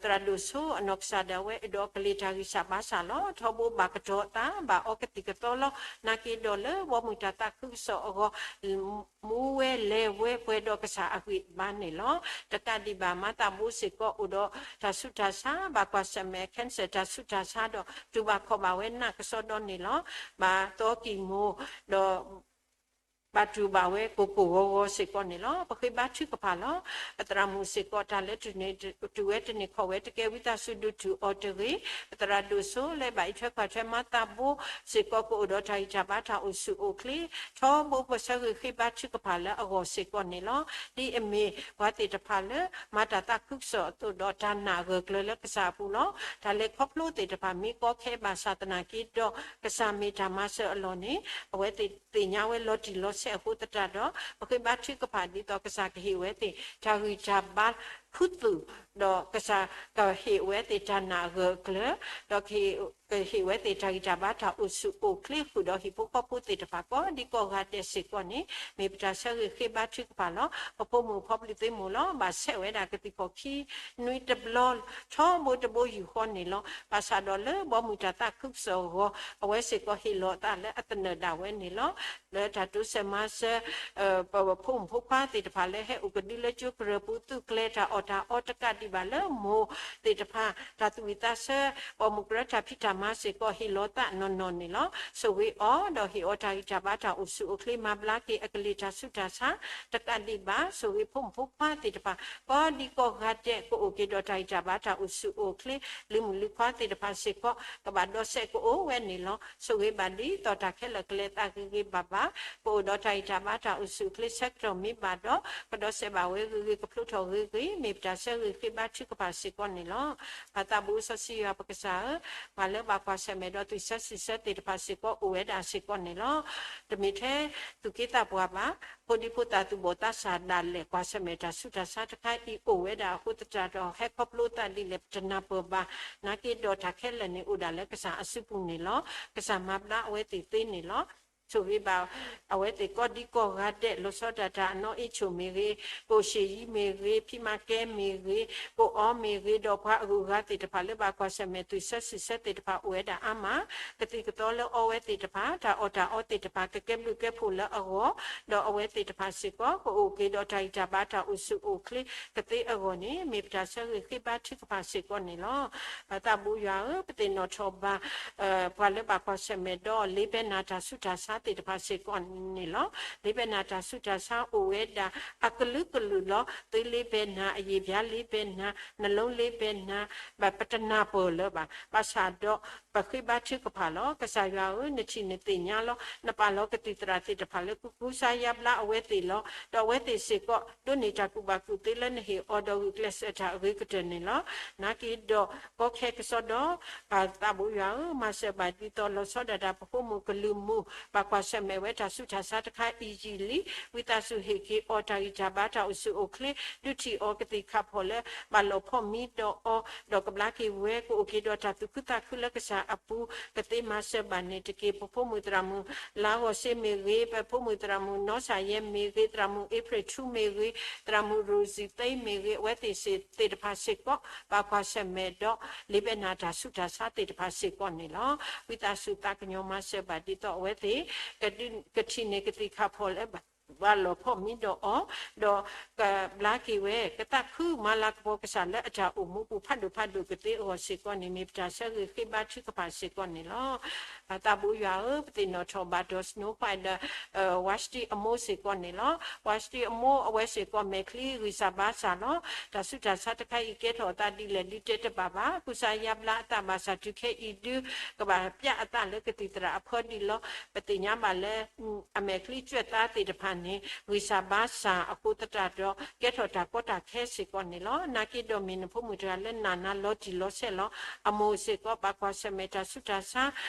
သရၣ်ဒိၣ်စိအနီၢ်ကစၢ်ဒၣ်ဝဲ အဲၣ်ဒိးကလံၤတၢ်ဂံၢ်စၢ်ဘါစၢ်လီၤ. ထီဘိဘၣ်ကတီၤအသး ဘၣ်အီကသံၣ်ကသီလီၤ. နာ်က့ဒီးလၢဘီမုၢ်တၢ်သးခုကစီၣ်အဂီၢ် မူဝဲလဲၤဝဲပှဲၤဒီးကစၢ်အဂံၢ်အဘါန့ၣ်လီၤ. တကးဒံးဘၣ် မၤသးဘိစ့ၢ်ကီးအိၣ်ဒီးတၢ်ဆူးတၢ်ဆါ ဘၣ်ကွၢ်ဆၢၣ်မဲာ် cancer တၢ်ဆူးတၢ်ဆါဒီး တူၢ်ဘၣ်ခီၣ်ဘၣ်ဝဲနးကစီဒီန့ၣ်လီၤ. ဘၣ်သီကံၢ်မိၢ် ဒီး ဘၣ်တူၢ်ဘၣ်ဝဲကိၢ်ကိၢ်ဂီၤဂီၤစ့ၢ်ကီးန့ၣ်လီၤ. ပဃ့ဘါထုကဖၣ်လီၤ. ပသရၣ်မုၣ်စ့ၢ်ကီး တၢ်လၢတုၤဝဲတန့ၢ်ခီၣ်ဝဲတကဲ ဝံသးစူၤဒုးတူၢ်အီၤတဂ့ၤ. ပသရၣ်ဒိၣ်စိလၢဘၣ်အံးထွဲကွၢ်ထွဲမၤသးဘိစ့ၢ်ကီး ကအိၣ်ဒီးတၢ်ဂံၢ်တၢ်ဘါတၢ်အိၣ်ဆူၣ်အိၣ်ချ့ ထီဘိပဆၢဂ့ၤဃ့ဘါထုကဖၣ်လၢအဂီၢ်စ့ၢ်ကီးန့ၣ်လီၤ. ဒ်အမ့ၢ်ပှၤသ့ၣ်တဖၣ်လၢ မၤတၢ်သးခုကစီၣ်အသိးဒီးတၢ်နာ်အဂၢၢ်အကျၢၤလၢကစၢ်အပူၤလီၤ. တၢ်လဲၤခီဖျိသ့ၣ်တဖၣ် မ့ၢ်ကီခဲဘၣ်ဆၣ်သနာ်က့ဒီး ကစၢ်မ့ၢ်တၢ်မၤစၢၤအလီၢ်န့ၣ် အဝဲသ့ၣ်သ့ၣ်ညါဝဲလီၤတံၢ်လီၤဆဲးအဃိသတးဒီး ပဃ့ဘါထုကဖၣ်ဒ်သိးကစၢ်ကဟ့ၣ်ဝဲသ့ၣ် တၢ်ဂံၢ်တၢ်ဘါခူသူၣ် ဒီးကစၢ်ကဟ့ၣ်ဝဲသ့ၣ်တၢ်နာ်အဂၢၢ်အကျၢၤ ဒီးကဟ့ၣ်ဝဲသ့ၣ်တၢ်ဂံၢ်တၢ်ဘါတၢ်အိၣ်ဆူၣ်အိၣ်ချ့ဃုာ်ဒီးဟံၣ်ဖိဃီဖိသ့ၣ်တဖၣ် ကိးဒံကိးဂၤဒဲးစ့ၢ်ကီးန့ၣ် မ့ၢ်ပတၢ်ဆၢဂ့ၤဃ့ဘါထုကဖၣ်လီၤ. ပဖိမုၣ်ဖိပျုၢ်သ့ၣ်မုၣ်လီၤ. ဘၣ်ဆဲးဝဲဒၣ်ကသံၣ်ခီၣ်ခံနွံတဘျီ ထီဘိတဘိယူၢ်ဃီန့ၣ်လီၤ. ဘၣ်ဆၣ်ဒီးလၢဘီမုၢ်တၢ်သးခုကစီၣ်အဂီၢ် အဝဲစ့ၢ်ကီးဟ့ၣ်လီၤအသးလၢအသနၢၣ်ဒၣ်ဝဲန့ၣ်လီၤ. လၢတၢ်တိစၢၤမၤစၢၤ ပဖိမုၣ်ဖိခွါသ့ၣ်တဖၣ်လၢဟဲအိၣ်ကဒုလၢကၠိကရၢၢ်ပူၤ သုးကျဲၤတၢ်အီၣ်တၢ်အီတကးဒံးဘၣ်လၢမိၢ်သ့ၣ်တဖၣ် တၢ်သူၣ်ဝံၣ်သးဆၢ ပိာ်မုၣ်ကရၢတၢ်ဖံးတၢ်မၤစ့ၢ်ကီး ဟ့ၣ်လီၤသးနီၢ်နီၢ်န့ၣ်လီၤ. ဆိၣ်ဂ့ၤအီၤ ဒီးဟ့ၣ်အီၤတၢ်ဂံၢ်တၢ်ဘါတၢ်အိၣ်ဆူၣ်အိၣ်ချ့ မၤဘျါက့ၤအကလံၤတၢ်ဆူးတၢ်ဆါ တကးဒံးဘၣ် ဆိၣ်ဂ့ၤဖိမုၣ်ဖိခွါသ့ၣ်တဖၣ် ကိးဒံကိးဂၤဒဲး ကအိၣ်က့ၤဒီးတၢ်ဂံၢ်တၢ်ဘါတၢ်အိၣ်ဆူၣ်အိၣ်ချ့ လုၢ်မုၢ်လုၢ်ခွါသ့ၣ်တဖၣ်စ့ၢ်ကီး ကဘၣ်ဒီးစဲးကအိၣ်ဝဲန့ၣ်လီၤ. ဆိၣ်ဂ့ၤဘၣ်ဒ်သိးတၢ်ခဲလၢာ်ကလဲၤသးဂ့ၤဂ့ၤဘၣ်ဘၣ် ကအိၣ်ဒီးတၢ်ဂံၢ်တၢ်ဘါတၢ်အိၣ်ဆူၣ်အိၣ်ချ့ဆၢကတီၢ်မ့ၢ်ဘၣ်ဒီး ကဒီးစဲးဘၣ်ဝဲဂ့ၤဂ့ၤ ကဖျိထီၣ်ဂ့ၤဂ့ၤ မ့ၢ်ပတၢ်ဆၢဂ့ၤဃ့ဘါထုကဖၣ်စ့ၢ်ကီးန့ၣ်လီၤ. ပၢ်သးဘိစီဆှံယွၤပကစၢ်ဧၢ, ပှၤလၢဘၣ်ကွၢ်ဆၢၣ်မဲာ်ဒီးသွံၣ်ဆၢစုၤဆၢသ့ၣ်တဖၣ်စ့ၢ်ကီး အိၣ်ဝဲဒၣ်စ့ၢ်ကီးန့ၣ်လီၤ. တမ့ၢ်ထဲသူၣ်က့သးပှၢ်ဘၣ်, ဖိဒံဖိသၣ်သူၣ်ဘီၣ်သးစၢ်ဒၣ်လဲာ် ကွၢ်ဆၢၣ်မဲာ်တၢ်ဆူးတၢ်ဆါတခါအံၤ အိၣ်ဝဲဒၣ်အဃိသတးဒီး ဟဲခီဖျိသးဒ်လဲၣ် ပတနၢ်ပၢၢ်ဘၣ်. နာ်က့ဒီးတၢ်ခဲလၢာ်န့ၣ် အိၣ်ဒၣ်လၢကစၢ်အစုပူၤန့ၣ်လီၤ. ကစၢ်မၤဘျါအဝဲသ့ၣ်သ့န့ၣ်လီၤ. ဆိၣ်ဂ့ၤဘၣ်အဝဲသ့ၣ်ကိးဒံကိးဂၤဒဲး လီၤဆီဒၣ်တၢ် အနီၢ်အ့ၣ်ဆိၣ်မ့ၢ်ဂ့ၤ, ကိၣ်ရှ့ၣ်ယံမ့ၢ်ဂ့ၤ, ဖံမၤကဲမ့ၢ်ဂ့ၤ, ကိၣ်အီမ့ၢ်ဂ့ၤ, ဒီးပှၤအဂုၤအဂၤသ့ၣ်တဖၣ်လၢဘၣ်ကွၢ်ဆၢၣ်မဲာ်သွံၣ်ဆၢစုၤဆၢသ့ၣ်တဖၣ် အိၣ်ဝဲဒၣ်အါမး, ကသံၣ်ကသီလၢအီဝဲသ့ၣ်တဖၣ် တၢ်အီၣ်တၢ်အီသ့ၣ်တဖၣ် ကကဲဘျုးကဲဖှိၣ်လၢအဂီၢ်, ဒီးအဝဲသ့ၣ်တဖၣ်စ့ၢ်ကီး ကအိၣ်က့ၤဒီးတၢ်ဂံၢ်တၢ်ဘါတၢ်အိၣ်ဆူၣ်အိၣ်ချ့ကသ့အဂီၢ်န့ၣ် မ့ၢ်ပတၢ်ဆၢဂ့ၤဃ့ဘါထုကဖၣ်စ့ၢ်ကီးန့ၣ်လီၤ. ပၢ်သးဘိယွၤဧၢ, ပသ့ၣ်နီၣ်ထီၣ်ဘၣ် ပှၤလၢဘၣ်ကွၢ်ဆၢၣ်မဲာ်ဒီး လ့ဘဲနၤတၢ်ဆူးတၢ်ဆါသ့ၣ်တဖၣ်စ့ၢ်ကီးန့ၣ်လီၤ. လ့ဘဲနၤတၢ်ဆူးတၢ်ဆါအိၣ်ဝဲဒၣ်အကလုာ်ကလုာ်လီၤ. သုလ့ဘဲနၤ အယံာ်ဘျါလ့ဘဲနၤ နလိလ့ဘဲနၤ ဘၣ်ပတနၢ်ပၢၢ်လၢၤဘၣ်. ဘၣ်ဆၣ်ဒီး ပဃ့ဘါထုကဖၣ်လီၤ. ကစၢ်ယွၤဧၢ, နထံၣ်နသ့ၣ်ညါလီၤ. နပာ်လီၤကသံၣ်သရၣ်သ့ၣ်တဖၣ်လၢကူကူစါယါဘျါအဝဲသ့ၣ်လီၤ. ဒီးအဝဲသ့ၣ်စ့ၢ်ကီး ဒိးန့ၢ်တၢ်ကူၣ်ဘၣ်ကူၣ်သ့လၢနဟ့ၣ်အီၤဒီးဂုာ်ကျဲးစၢးတၢ်အဂ့ၤကတၢၢ်န့ၣ်လီၤ. နာ်က့ဒီးကီခဲကစီဒီ ပၢ်သးဘိယွၤဧၢ, မၤစၢၤဘၣ်ဒ်သိးလီၤဆီဒၣ်တၢ် ပဖိမုၣ်ကလုာ်မုၣ် ဘၣ်ကွၢ်ဆၢၣ်မဲာ်ဝဲတၢ်ဆူးတၢ်ဆါတခါအံၤယံာ်လံ. ဝံသးစူၤဟ့ၣ်က့ၤအီၤတၢ်ဂံၢ်တၢ်ဘါတၢ်အိၣ်ဆူၣ်အိၣ်ချ့, ဒုးထံၣ်အီၤကသံၣ်ခးဖီၣ်လၢ ဘၣ်လီၤဖီၣ်မံဒီးအီၤ, ဒီးကဘျါက့ၤဝဲ ကအိၣ်က့ၤဒီးတၢ်သူၣ်ခုသးခုလၢကစၢ်အပူၤ ကသ့မၤစၢၤဘၣ်န့ၣ်တက့ၢ်. ပဖိမုၣ်သရၣ်မုၣ် လါဂီၢ်စ့မ့ၢ်ဂ့ၤ, ပဖိမုၣ်သရၣ်မုၣ်နီၢ်စၢ်ယဲမ့ၢ်ဂ့ၤ, သရၣ်မုၣ်အ့ဖြ့ၣ်ထူမ့ၢ်ဂ့ၤ, သရၣ်မုၣ်ရိၤစံသ့မ့ၢ်ဂ့ၤ, အဝဲသ့ၣ်စ့ၢ်သ့ၣ်တဖၣ်စ့ၢ်ကီး ဘၣ်ကွၢ်ဆၢၣ်မဲာ်ဒီး လ့ဘဲနၤတၢ်ဆူးတၢ်ဆါသ့ၣ်တဖၣ်စ့ၢ်ကီးန့ၣ်လီၤ. ဝံသးစူၤသးကညီၤမၤစၢၤဘၣ်ဒ်သိးအဝဲသ့ၣ် ကထံၣ်န့ၢ်ကသံၣ်ခးဖီၣ်လၢ ဘၣ်လီၤဖီၣ်မံဒီးအီၤ, ဒီးကဘျါက့ၤဝဲ ကသးခုမၤလၤကပီၤကစၢ်လၢအတၢ်အိၣ်မူပူၤ ဖးဒိၣ်ဖးဒိၣ်ကသ့အဂီၢ်စ့ၢ်ကီးန့ၣ် မ့ၢ်ပတၢ်ဆၢဂ့ၤဃ့ဘါထုကဖၣ်စ့ၢ်ကီးန့ၣ်လီၤ. ပၢ်သးဘိယွၤဧၢ, ပသ့ၣ်နီၣ်ထီၣ်ဘၣ်ဒီး Snow White ဒီး Vashti အမိၢ်စ့ၢ်ကီးန့ၣ်လီၤ. Vashti အမိၢ်အဝဲစ့ၢ်ကီး မဲာ်ချံဂံၢ်စၢ်ဘါစၢ်လီၤ. တၢ်ဆူးတၢ်ဆါတခါအံၤ ကဲထီၣ်အသးဒ်လဲၣ်ဒ်တဲတဘၣ်ဘၣ်. ကူစါယါဘျါအသးဘၣ်ဆၣ် တုၤခဲအံၤဒု ကဘၣ်ပျၢ်အသးလၢကသံၣ်သရၣ်အဖီဒံးလီၤ. ပသ့ၣ်ညါဘၣ်လၢ အမဲာ်ချံကွဲးသါသ့ၣ်တဖၣ်န့ၣ် ဂံၢ်စၢ်ဘါစၢ်အဃိသတးဒီး ကဲထီၣ်တၢ်ကီတၢ်ခဲစ့ၢ်ကီးန့ၣ်လီၤ. နာ်က့ဒီးမ့ၢ်နဖိမုၣ်တဂၤလၢနးနးလီၤတံၢ်လီၤဆဲးလီၤ. အမိၢ်စ့ၢ်ကီးဘၣ်ကွၢ်ဆၢၣ်မဲာ်တၢ်ဆူးတၢ်ဆါ,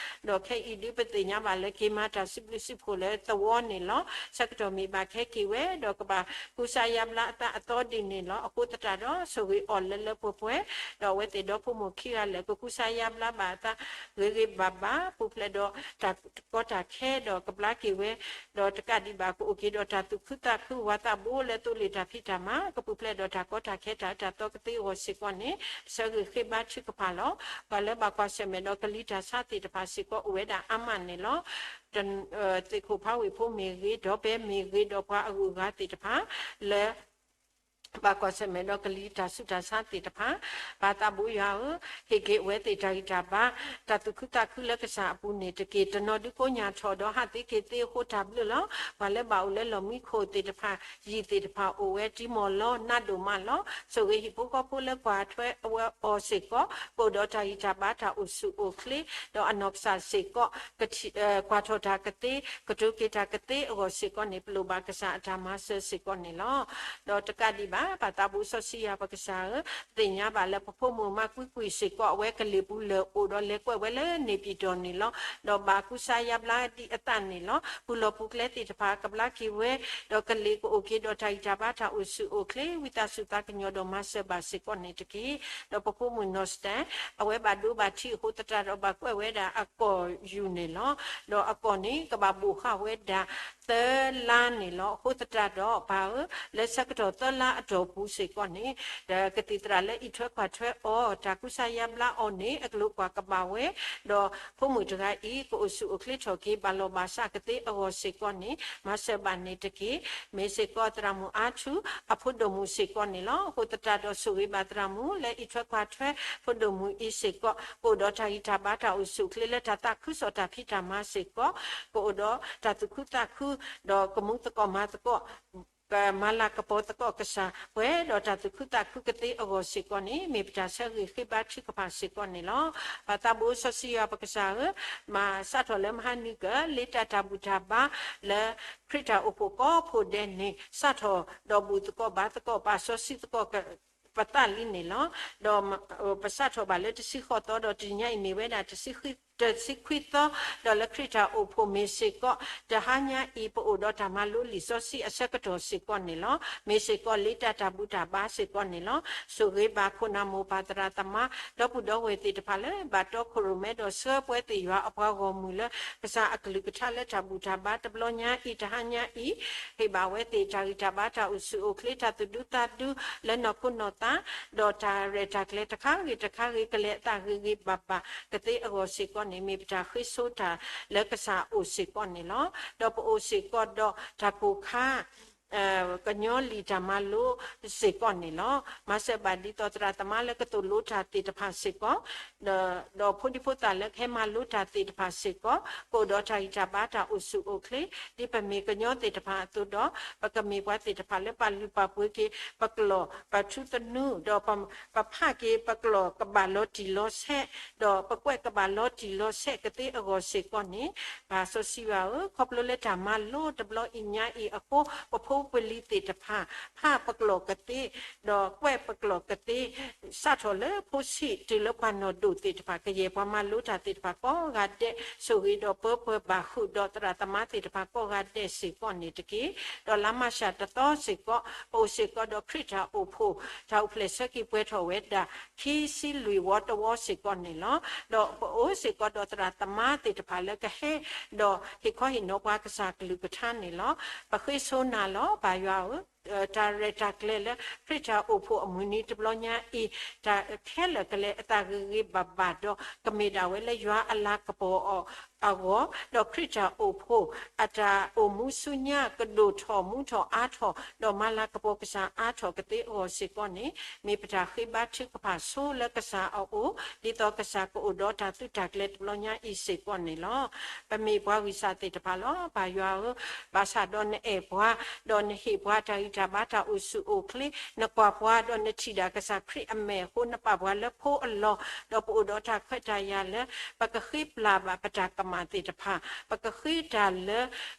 ဒီးခဲအံၤဒုပသ့ၣ်ညါဘၣ်လၢက့ၤမၤတၢ်စံးဘျုးစံးဖှိၣ်လၢသဝီန့ၣ်လီၤ. ဆၢကတီၢ်မ့ၢ်ဘၣ်ခဲက့ၤဝဲ ဒီးကဘၣ်ကူစါယါဘျါအသးအသီဒ်န့ၣ်လီၤ. အဃိသတးဒီး ဆိၣ်ဂ့ၤအီၤလၢလၢပှဲၤပှဲၤ, ဒီးအဝဲသ့ၣ်ဒီဖိမိၢ်ခံဂၤလၢာ် ကကူစါယါဘျါဘၣ်အသးဂ့ၤဂ့ၤဘၣ်ဘၣ် ပူၤဖျဲးဒီးတၢ်ကီတၢ်ခဲဒီးကဘျါက့ၤဝဲ, ဒီးတကးဒံးဘၣ် ကအိၣ်က့ၤဒီးတၢ်သူၣ်ခုသးခု ဝၤသးဘိလၢသိလ့ၣ်တၢ်ဖံးတၢ်မၤ ကပူၤဖျဲးဒီးတၢ်ကီတၢ်ခဲတၢ်အၢတၢ်သီကသ့အဂီၢ်စ့ၢ်ကီးန့ၣ် ပဆၢဂ့ၤဃ့ဘါထုကဖၣ်လီၤ. ပှၤလၢဘၣ်ကွၢ်ဆၢၣ်မဲာ်ဒီးကလံၤတၢ်ဆါသ့ၣ်တဖၣ်စ့ၢ်ကီးအိၣ်ဝဲဒၣ်အါမးန့ၣ်လီၤ. သ့ၣ်ခိၣ်ဖးဝ့ၢ်ဖိမ့ၢ်ဂ့ၤ, ဒီးပဲမ့ၢ်ဂ့ၤ, ဒီးပှၤအဂုၤအဂၤသ့ၣ်တဖၣ် လၢ ဘၣ်ကွၢ်ဆၢၣ်မဲာ်ဒီးကလံၤတၢ်ဆူးတၢ်ဆါသ့ၣ်တဖၣ်, ပၢ်သးဘိယွၤဧၢ, ဟ့ၣ်က့ၤအဝဲသ့ၣ်တၢ်ဂံၢ်တၢ်ဘါ, တၢ်သူၣ်ခုသးခုလၢကစၢ်အပူၤန့ၣ်တက့ၢ်. တနီၤဒုကိးညါထီၣ်ဒီးဟးသ့က့ၤသ့အဃိတၢ်ဘျုးလီၤ. ပှၤလၢဘၣ်အိၣ်လၢလီၢ်မံခိၣ်သ့ၣ်တဖၣ်, ယံာ်သ့ၣ်တဖၣ်အိၣ်ဝဲတံၤမီၢ်လီၤ နးဒိၣ်မးလီၤ. ဆိၣ်ဂ့ၤဟံၣ်ဖိဃီဖိလၢကွၢ်ထွဲအီၤစ့ၢ်ကီး, ကအိၣ်ဒီးတၢ်ဂံၢ်တၢ်ဘါတၢ်အိၣ်ဆူၣ်အိၣ်ချ့, ဒီးအနီၢ်ကစၢ်စ့ၢ်ကီး ကွၢ်ထီၣ်တၢ်ကသ့, ကတိၤက့ၤတၢ်ကသ့အဂီၢ်စ့ၢ်ကီးန့ၣ် ပလိၣ်ဘၣ်ကစၢ်အတၢ်မၤစၢၤစ့ၢ်ကီးန့ၣ်လီၤ. ဒီးတကးဒံးဘၣ် ပၢ်သးဘိစီဆှံယွၤပကစၢ်ဧၢ, ပသ့ၣ်ညါဘၣ်လၢပဖိမုၣ်မၤကွံကွံာ်စ့ၢ်ကီး အဝဲကလ့ၢ်ပူၤလၢာ်အိၣ်ဒီးလဲၤကွဲးဝဲလၢန့ၣ်ပံၤတီၢ်န့ၣ်လီၤ. ဒီးဘၣ်ကူစါယါဘျါဒံးအသးန့ၣ်လီၤ. ပူၤလီၢ်ပူၤကျဲသ့ၣ်တဖၣ်ကဘျါက့ၤဝဲ, ဒီးကလ့ၢ်ကအိၣ်က့ၤဒီးတၢ်ဂံၢ်တၢ်ဘါတၢ်အိၣ်ဆူၣ်အိၣ်ချ့, ဝံသးစူၤသးကညီၤဒီးမၤစၢၤဘၣ်စ့ၢ်ကီးန့ၣ်တက့ၢ်. ဒီးပဖိမုၣ်နီၢ်စတဲၣ်, အဝဲဘၣ်ဒိဘၣ်ထံးအဃိသတးဒီးဘၣ်ကွဲးဝဲဒၣ်အကီၢ်ယူၢ်န့ၣ်လီၤ. ဒီးအကီၢ်န့ၣ် ကဘၣ်ဘိၣ်ဃာ်ဝဲဒၣ်သၢလါန့ၣ်လီၤ. အဃိသတးဒီးပၢ်ဧၢ, လၢဆၢကတီၢ်သၢလါအတီၢ်ပူၤစ့ၢ်ကီးန့ၣ်, ဒီးကသံၣ်သရၣ်လၢအံးထွဲကွၢ်ထွဲအီၤ, တၢ်ကူစါယါဘျါအီၤန့ၣ် အကလိာ်ကွၢ်ကဘၣ်ဝဲ, ဒီးဖိမုၣ်တဂၤအံၤ ကအိၣ်ဆူၣ်အိၣ်ချ့ထီၣ်က့ၤ ဘၣ်လီၢ်ဘၣ်စးကသ့အဂီၢ်စ့ၢ်ကီးန့ၣ် မၤစၢၤဘၣ်န့ၣ်တက့ၢ်. မ့ၢ်စ့ၢ်ကီးသရၣ်မုၣ်အါထူ အဖိဒိၣ်မုၣ်စ့ၢ်ကီးန့ၣ်လီၤ. အဃိသတးဒီးဆိၣ်ဂ့ၤဘၣ်သရၣ်မုၣ်လၢအံးထွဲကွၢ်ထွဲဖိဒိၣ်မုၣ်အံၤစ့ၢ်ကီး, ကအိၣ်ဒီးတၢ်ဂံၢ်တၢ်ဘါတၢ်အိၣ်ဆူၣ်အိၣ်ချ့လၢတၢ်သးခုကစီၣ်တၢ်ဖံးတၢ်မၤစ့ၢ်ကီး, ကအိၣ်ဒီးတၢ်သူၣ်ခုသးခု, ဒီးကမူသကိးမၤသကိး ကမၤလၤကပီၤသကိးကစၢ် ပှဲၤဒီးတၢ်သူၣ်ခုသးခုကသ့အဂီၢ်စ့ၢ်ကီးန့ၣ် မ့ၢ်ပတၢ်ဆၢဂ့ၤဃ့ဘါထုကဖၣ်စ့ၢ်ကီးန့ၣ်လီၤ. ပၢ်သးဘိစီဆှံယွၤပကစၢ်ဧၢ, မၤစးထီၣ်လၢမဟါနံၤကၢ လ့တၢ်တၢ်ဘူၣ်တၢ်ဘါ လၢခရံာ်တၢ်အိၣ်ဖှိၣ်ကိးဖှိၣ်ဒဲးန့ၣ် စးထီၣ်ဒီးဘူၣ်သကိးဘါသကိး ပာ်စီဆှံသကိး ပသးလံန့ၣ်လီၤ. ဒီးပစးထီၣ်ဘၣ်လၢတဆံဃိးသီ ဒီးတနံၤညါအံၤမ့ၢ်ဝဲဒၣ် တဆံခွံသီ, ဒီးလၢခရံာ်တၢ်အိၣ်ဖှိၣ်မ့ၢ်စ့ၢ်ကီး တဟါညါအံၤ ပအိၣ်ဒီးတၢ်မၤလိလံာ်စီဆှံအဆၢကတီၢ်စ့ၢ်ကီးန့ၣ်လီၤ. မ့ၢ်စ့ၢ်ကီးလ့တၢ်တၢ်ဘူၣ်တၢ်ဘါစ့ၢ်ကီးန့ၣ်လီၤ. ဆိၣ်ဂ့ၤဘၣ်ခိၣ်နၢ်မိၢ်ပၢ်သရၣ်သမါ ဒီပုၢ်ဒီဝဲၢ်သ့ၣ်တဖၣ်လၢ ဘၣ်တီခိၣ်ရိၣ်မဲဒီးဆှၢပှဲၤသ့ၣ်ယွၤအပှၤဂီၢ်မုၢ်လၢ ကစၢ်အကလုၢ်ကထါလၢတၢ်ဘူၣ်တၢ်ဘါတဘျီညါအံၤ တဟါညါအံၤ, ဟ့ၣ်ဘၣ်ဝဲသ့ၣ်တၢ်ဂံၢ်တၢ်ဘါတၢ်အိၣ်ဆူၣ်အိၣ်ချ့ တၢ်သူၣ်ဒူသးဒူလၢနီၢ်ခိနီၢ်သး ဒီးတၢ်ရဲၣ်တၢ်ကျဲၤတခါဂ့ၤတခါဂ့ၤ ကလဲၤအသးဂ့ၤဂ့ၤဘၣ်ဘၣ်ကသ့အဂီၢ်စ့ၢ်ကီးန့ၣ် မ့ၢ်ပတၢ်ဃ့ဆိတၢ်လၢကစၢ်အအိၣ်စ့ၢ်ကီးန့ၣ်လီၤ. ဒီးပအိၣ်စ့ၢ်ကီးဒီးတၢ်ကိၢ်ခါ ကညီလံာ်တၢ်မၤလိစ့ၢ်ကီးန့ၣ်လီၤ. မၤစၢၤဘၣ်ဒ်သိးသရၣ်သမါလၢကသိၣ်လိတၢ်သ့ၣ်တဖၣ်စ့ၢ်ကီး ဒီးဖိဒံဖိသၣ်လၢကဟဲမၤလိတၢ်သ့ၣ်တဖၣ်စ့ၢ်ကီး ကအိၣ်ဒီးတၢ်ဂံၢ်တၢ်ဘါတၢ်အိၣ်ဆူၣ်အိၣ်ချ့ ဒ်ပမ့ၢ်ကညီသ့ၣ်တဖၣ်အသိးဒီး ပကမ့ၢ်ပှၤသ့ၣ်တဖၣ်လၢပာ်လုၢ်ပာ်ပှ့ၤက့ၤ ပကျိာ်ပထူသနူ ဒီးပဖးက့ၤပကျိာ်ကဘၣ်လီၤတံၢ်လီၤဆဲး ဒီးပကွဲးကဘၣ်လီၤတံၢ်လီၤဆဲးကသ့အဂီၢ်စ့ၢ်ကီးန့ၣ် ပၢ်စီဆှံယွၤဧၢ, ခီဖျိလၢတၢ်မၤလိတဘျီအံၤညါအံၤအဃိ ပဖိပလံၤသ့ၣ်တဖၣ် ဖးပကျိာ်ကသ့ ဒီးကွဲးပကျိာ်ကသ့ စးထီၣ်လၢဖိဆံးတုၤလၢပှၤနီၢ်ဒိၣ်သ့ၣ်တဖၣ် ကယဲၢ်ပှၤမၤလိတၢ်သ့ၣ်တဖၣ်ကိးဂၤဒဲး ဆိၣ်ဂ့ၤဒီးပၢပှဲၤဘၣ်ဃုာ်ဒီးသရၣ်သမါသ့ၣ်တဖၣ်ကိးဂၤဒဲးစ့ၢ်ကီးန့ၣ်တက့ၢ်. ဒီးလါမၢ်ၡးတသီစ့ၢ်ကီး ပအိၣ်စ့ၢ်ကီးဒီးခရံာ်တၢ်အိၣ်ဖှိၣ် တၢ်အိၣ်ဖျဲၣ်ဆၢက့ၤပှဲၤထီၣ်ဝဲဒၣ် ခံဆံလွံၢ်ဝီတဝီစ့ၢ်ကီးန့ၣ်လီၤ. ဒီးပအိၣ်စ့ၢ်ကီးဒီးသရၣ်သမါသ့ၣ်တဖၣ်လၢကဟဲ ဒီးဟ့ၣ်ခီဟ့ၣ်နီၤပှၤကစၢ်ကလုၢ်ကထါန့ၣ်လီၤ. ပဃ့ဆိနၤလီၤ ပၢ်ယွၤဧၢ တၢ်ရဲၣ်တၢ်ကျဲၤလၢခရံာ်တၢ်အိၣ်ဖှိၣ်အမုၢ်နံၤတဘျီညါအံၤ, တၢ်ခဲလၢာ်ကလဲၤအသးဂ့ၤဂ့ၤဘၣ်ဘၣ်ဒီး ကမ့ၢ်ဒၣ်ဝဲလၢယွၤအလၤကပီၤအဂီၢ်, ဒီးခရံာ်တၢ်အိၣ်ဖှိၣ်အတၢ်အိၣ်မူဆူညါကဒိၣ်ထီၣ်မူထီၣ်အါထီၣ်, ဒီးမၤလၤကပီၤကစၢ်အါထီၣ်ကသ့အဂီၢ်စ့ၢ်ကီးန့ၣ်, မ့ၢ်ပတၢ်ဃ့ဘါထုကဖၣ်ဆိလၢကစၢ်အအိၣ်, ဒ်သိးကစၢ်ကအိၣ်ဒီးတၢ်သုးတၢ်ကျဲၤတဘျီညါအံၤစ့ၢ်ကီးန့ၣ်လီၤ. ပမ့ၢ်ပှၤဂံၢ်စၢ်သ့ၣ်တဖၣ်လီၤ. ပၢ်ယွၤဧၢ, ဘၣ်ဆၣ်ဒီးနအဲၣ်ပှၤ, ဒီးနဟ့ၣ်ပှၤတၢ်ဂံၢ်တၢ်ဘါတၢ်အိၣ်ဆူၣ်အိၣ်ချ့, နကွၢ်ပှၤဒီးနထံၣ်ဒၣ်ကစၢ်ခရံာ်အမဲာ်အဃိ နပာ်ပှၤလၢဖိအလီၢ်, ဒီးပအိၣ်ဒီးတၢ်ခွဲးတၢ်ယာ်လၢ ပကဃ့ပျၢ်ဘၣ်ပတၢ်ကမၣ်သ့ၣ်တဖၣ်, ပကဃ့တၢ်လ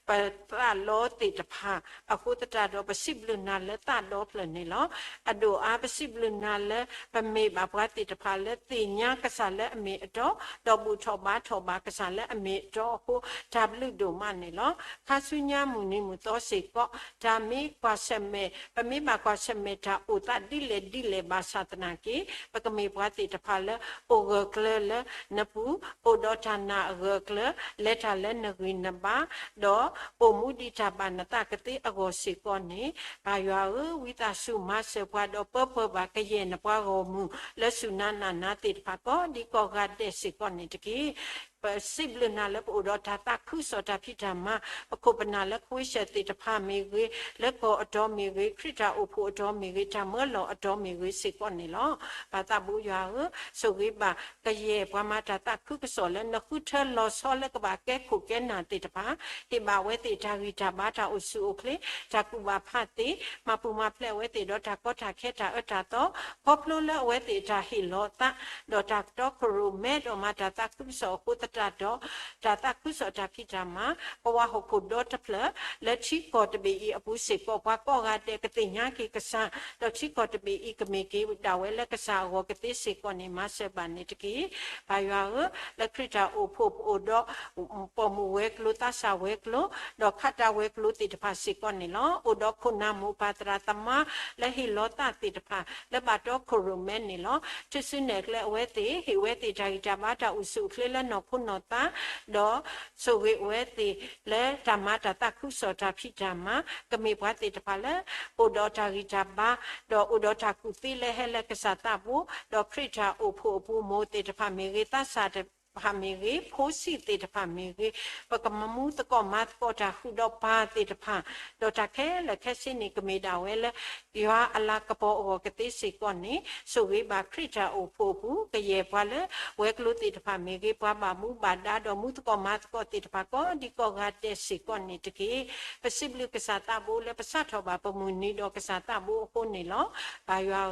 ၢပသးလီသ့ၣ်တဖၣ်, အဃိသတးဒီးပစံးဘျုးနၤလၢသးဒီဖျၢၣ်န့ၣ်လီၤ. အဒိၣ်အါ ပစံးဘျုးနၤလၢပမ့ၢ်ဘၣ်ပှၤသ့ၣ်တဖၣ်လၢသ့ၣ်ညါကစၢ်လၢအမ့ၢ်အတီ, ဒီးဘူၣ်ထီၣ်ဘါထီၣ်ဘၣ်ကစၢ်လၢအမ့ၢ်အတီအဃိ တၢ်ဘျုးဒိၣ်မးန့ၣ်လီၤ. ခါဆူညါမုၢ်နံၤမုၢ်သီစ့ၢ်ကီး တၢ်မ့ၢ်ကွၢ်ဆၢၣ်မဲာ်, ပမ့ၢ်ဘၣ်ကွၢ်ဆၢၣ်မဲာ်တၢ်အိၣ်သးဒ်လဲၣ်ဒ်လဲၣ်ဘၣ်ဆၣ်သနာ်က့ ပကမ့ၢ်ပှၤသ့ၣ်တဖၣ်လၢအိၣ်ဂၢၢ်ကျၢၤလၢနပူၤ, အိၣ်ဒီးတၢ်နာ်အဂၢၢ်အကျၢၤ, လဲၤတၢ်လၢနဂံၢ်နဘါ, ဒီးအိၣ်မူဒံးတၢ်ဘၣ်နသးကသ့အဂီၢ်စ့ၢ်ကီးန့ၣ်, ပၢ်ယွၤဧၢ, ဝံသးစူၤမၤစၢၤပှၤဒီးပၢပၢဘၣ်ကယဲၢ်နပှၤဂီၢ်မုၢ် လၢစူၢ်နၤနာ်နၤသ့ၣ်တဖၣ်ကိးဒံကိးဂၤဒဲးစ့ၢ်ကီးန့ၣ်တက့ၢ်. ပစံးဘျုးနၤလၢပအိၣ်ဒီးတၢ်သးခုကစီၣ်တၢ်ဖံးတၢ်မၤ, ပခိၣ်ပနၢ်လၢကဝ့ၢ်စၢၤသ့ၣ်တဖၣ်မ့ၢ်ဂ့ၤ, လၢကီၢ်အတီမ့ၢ်ဂ့ၤ, ခရံာ်တၢ်အိၣ်ဖှိၣ်အတီမ့ၢ်ဂ့ၤ, တၢ်မၢလီၤအတီမ့ၢ်ဂ့ၤစ့ၢ်ကီးန့ၣ်လီၤ. ပၢ်သးဘိယွၤဧၢ, ဆိၣ်ဂ့ၤဘၣ်ကယဲၢ်ပှၤမၤတၢ်သးခုကစီၣ်လၢ နဃုထၢလီၤဆီလၢကဘၣ်ကဲခိၣ်ကဲနၢ်သ့ၣ်တဖၣ်, ဟ့ၣ်ဘၣ်အဝဲသ့ၣ်တၢ်ဂံၢ်တၢ်ဘါတၢ်အိၣ်ဆူၣ်အိၣ်ချ့, တၢ်ကူၣ်ဘၣ်ဖးသ့, မၤပူၤမၤဖျဲးအဝဲသ့ၣ်ဒီးတၢ်ကီတၢ်ခဲတၢ်အၢတၢ်သီ, ခီဖျိလၢအဝဲသ့ၣ်တၢ်ဟ့ၣ်လီၤသး, ဒီးတၢ်ကတီခိၣ်ရိၣ်မဲဒီးမၤတၢ်သးခုကစီၣ်အဃိသတးဒီး တၢ်သးခုကစီၣ်တၢ်ဖံးတၢ်မၤ, ပဝဲဟီၣ်ခိၣ်ဒီတဖျၢၣ်, လၢထံကီၢ်တဘ့ၣ်အံၤအပူၤစ့ၢ်ကီး ပှၤကိးဂၤဒဲးကသ့ၣ်ညါက့ၤကစၢ်, ဒီးထံကီၢ်တဘ့ၣ်အံၤကမ့ၢ်က့ၤဒၣ်ဝဲလၢကစၢ်အဂီၢ်ကသ့စ့ၢ်ကီးန့ၣ် မၤစၢၤဘၣ်န့ၣ်တက့ၢ်. ပၢ်ယွၤဧၢ, လၢခရံာ်တၢ်အိၣ်ဖှိၣ်ပအိၣ်ဒီး ပိာ်မုၣ်ဝဲၤကျိၤ သးစၢ်ဝဲၤကျိၤ, ဒီးခးတၢ်ဝဲၤကျိၤသ့ၣ်တဖၣ်စ့ၢ်ကီးန့ၣ်လီၤ. အိၣ်ဒီးခိၣ်နၢ်မိၢ်ပၢ်သရၣ်သမါ လၢဟ့ၣ်လီၤသးသ့ၣ်တဖၣ် လၢဘၣ်တီခိၣ်ရိၣ်မဲန့ၣ်လီၤ. ထုးစုနဲၣ်ကျဲအဝဲသ့ၣ်, ဟ့ၣ်ဝဲသ့ၣ်တၢ်ဂံၢ်တၢ်ဘါတၢ်အိၣ်ဆူၣ်အိၣ်ချ့လၢနီၢ်ခိနီၢ်သး, ဒီးဆိၣ်ဂ့ၤအဝဲသ့ၣ်လၢတၢ်မၤတၢ်သးခုကစီၣ်တၢ်ဖံးတၢ်မၤ, ကမ့ၢ်ပှၤသ့ၣ်တဖၣ်လၢ အိၣ်ဒီးတၢ်ဂံၢ်တၢ်ဘါ, ဒီးအိၣ်ဒီးတၢ်ကူၣ်သ့လၢဟဲလၢကစၢ်သးဘိ, ဒီးခရံာ်တၢ်အိၣ်ဖှိၣ်အပူၤ မိၢ်သ့ၣ်တဖၣ်မ့ၢ်ဂ့ၤ, သးစၢ်တဖၣ်မ့ၢ်ဂ့ၤ, ဖိဆံးသ့ၣ်တဖၣ်မ့ၢ်ဂ့ၤ, ပကမၤမူသကိးမၤသကိးတၢ်ဃုာ်ဒီးပၢ်သ့ၣ်တဖၣ်, ဒီးတၢ်ခဲလၢာ်ခဲဆ့န့ၣ် ကမ့ၢ်ဒၣ်ဝဲလၢ ယွၤအလၤကပီၤအဂီၢ်ကသ့စ့ၢ်ကီးန့ၣ်, ဆိၣ်ဂ့ၤဘၣ်ခရံာ်တၢ်အိၣ်ဖှိၣ်အပူၤ ကယဲၢ်ပှၤလၢ ဝဲၤကျိၤသ့ၣ်တဖၣ်မ့ၢ်ဂ့ၤ, ပှၤဘၣ်မူဘၣ်ဒါဒီးမူသကိးမၤသကိးသ့ၣ်တဖၣ်ကိးဒံကိးဂၤဒဲးစ့ၢ်ကီးန့ၣ်တက့ၢ်. ပစံးဘျုးကစၢ်သးဘိလၢပစးထီၣ်ဘၣ်ပမုၢ်နံၤဒီးကစၢ်သးဘိအဃိန့ၣ်လီၤ. ပၢ်ယွၤ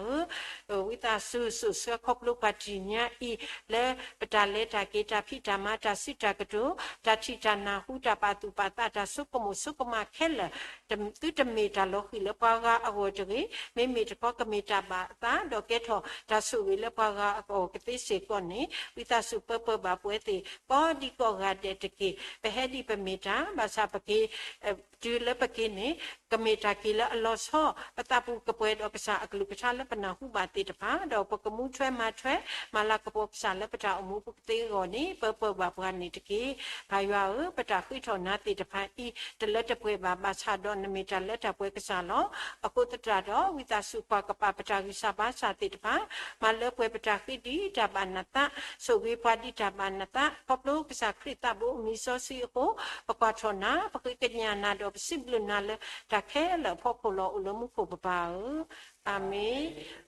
ဧၢ, ဝံသးစူၤစိာ်ဆှၢခီဖျိပှၤတနံၤညါအံၤ လၢပတၢ်လဲၤတၢ်က့ၤ တၢ်ဖံးတၢ်မၤ တၢ်စံးတၢ်ကတိၤ တၢ်ထံၣ်တၢ်နၢ်ဟူ တၢ်ပာ်သူၣ်ပာ်သး တၢ်ဆိကမိၣ်ဆိကမးခဲလၢာ် သုတမ့ၢ်တၢ်လီၤဃံၤလၢပှၤဂၤအဂီၢ်တဂ့ၤ, မ့မ့ၢ်တခီကမ့ၢ်တၢ်ဘၣ်အသး ဒီးကဲထီၣ်တၢ်ဆိၣ်ဂ့ၤလၢပှၤဂၤအဂီၢ်ကသ့စ့ၢ်ကီးန့ၣ်, ဝံသးစူၤပၢပၢဘၣ်ပဝဲသ့ၣ် ကိးဒံကိးဂၤဒဲးတက့ၢ်. ပဟဲဒံးပမ့ၢ်တၢ် ဘၣ်ဆၣ်ပက့ၤ တုၤလၢပက့ၤန့ၣ် ကမ့ၢ်တၢ်က့ၤလၢအလီၤဆီ, ပသးပူၤကပှဲၤဒီးကစၢ်အကလုၢ်ကထါလၢပနၢ်ဟူဘၣ်သ့ၣ်တဖၣ်, ဒီးပကမူထွဲမၤထွဲ မၤလၤကပီၤကစၢ်လၢပတၢ်အိၣ်မူပူၤကသ့အဂီၢ်န့ၣ် ပၢပၢဘၣ်ပှၤန့ၣ်တက့ၢ်. ပၢ်ယွၤဧၢ, ပတၢ်ဃ့ထီၣ်နၤသ့ၣ်တဖၣ်အံၤ တလၢတပှဲၤဘၣ်, ဘၣ်ဆၣ်ဒီးနမ့ၢ်တၢ်လၢတၢ်ပှဲၤကစၢ်လီၤ. အဃိသတးဒီး ဝံသးစူၤကွၢ်ကပာ်ပတၢ်ဂံၢ်စၢ်ဘါစၢ်သ့ၣ်တဖၣ်, မၤလၢပှဲၤပတၢ်ဃ့ဒ်တၢ်ဘၣ်နသး, ဆိၣ်ဂ့ၤပှၤဒ်တၢ်ဘၣ်နသး, ခီဖျိကစၢ်ခရံာ်သးဘိအမံၤစီဆှံအဃိ, ပကွၢ်ထီၣ်နၤ, ပဃ့ကညးနၤဒီး ပစံးဘျုးနၤလၢတၢ်ခဲလၢာ်အဖီခိၣ်လီၤ. အိၣ်လၢမူခိၣ်ပပၢ်ဧၢ, အၤမ့ၣ်.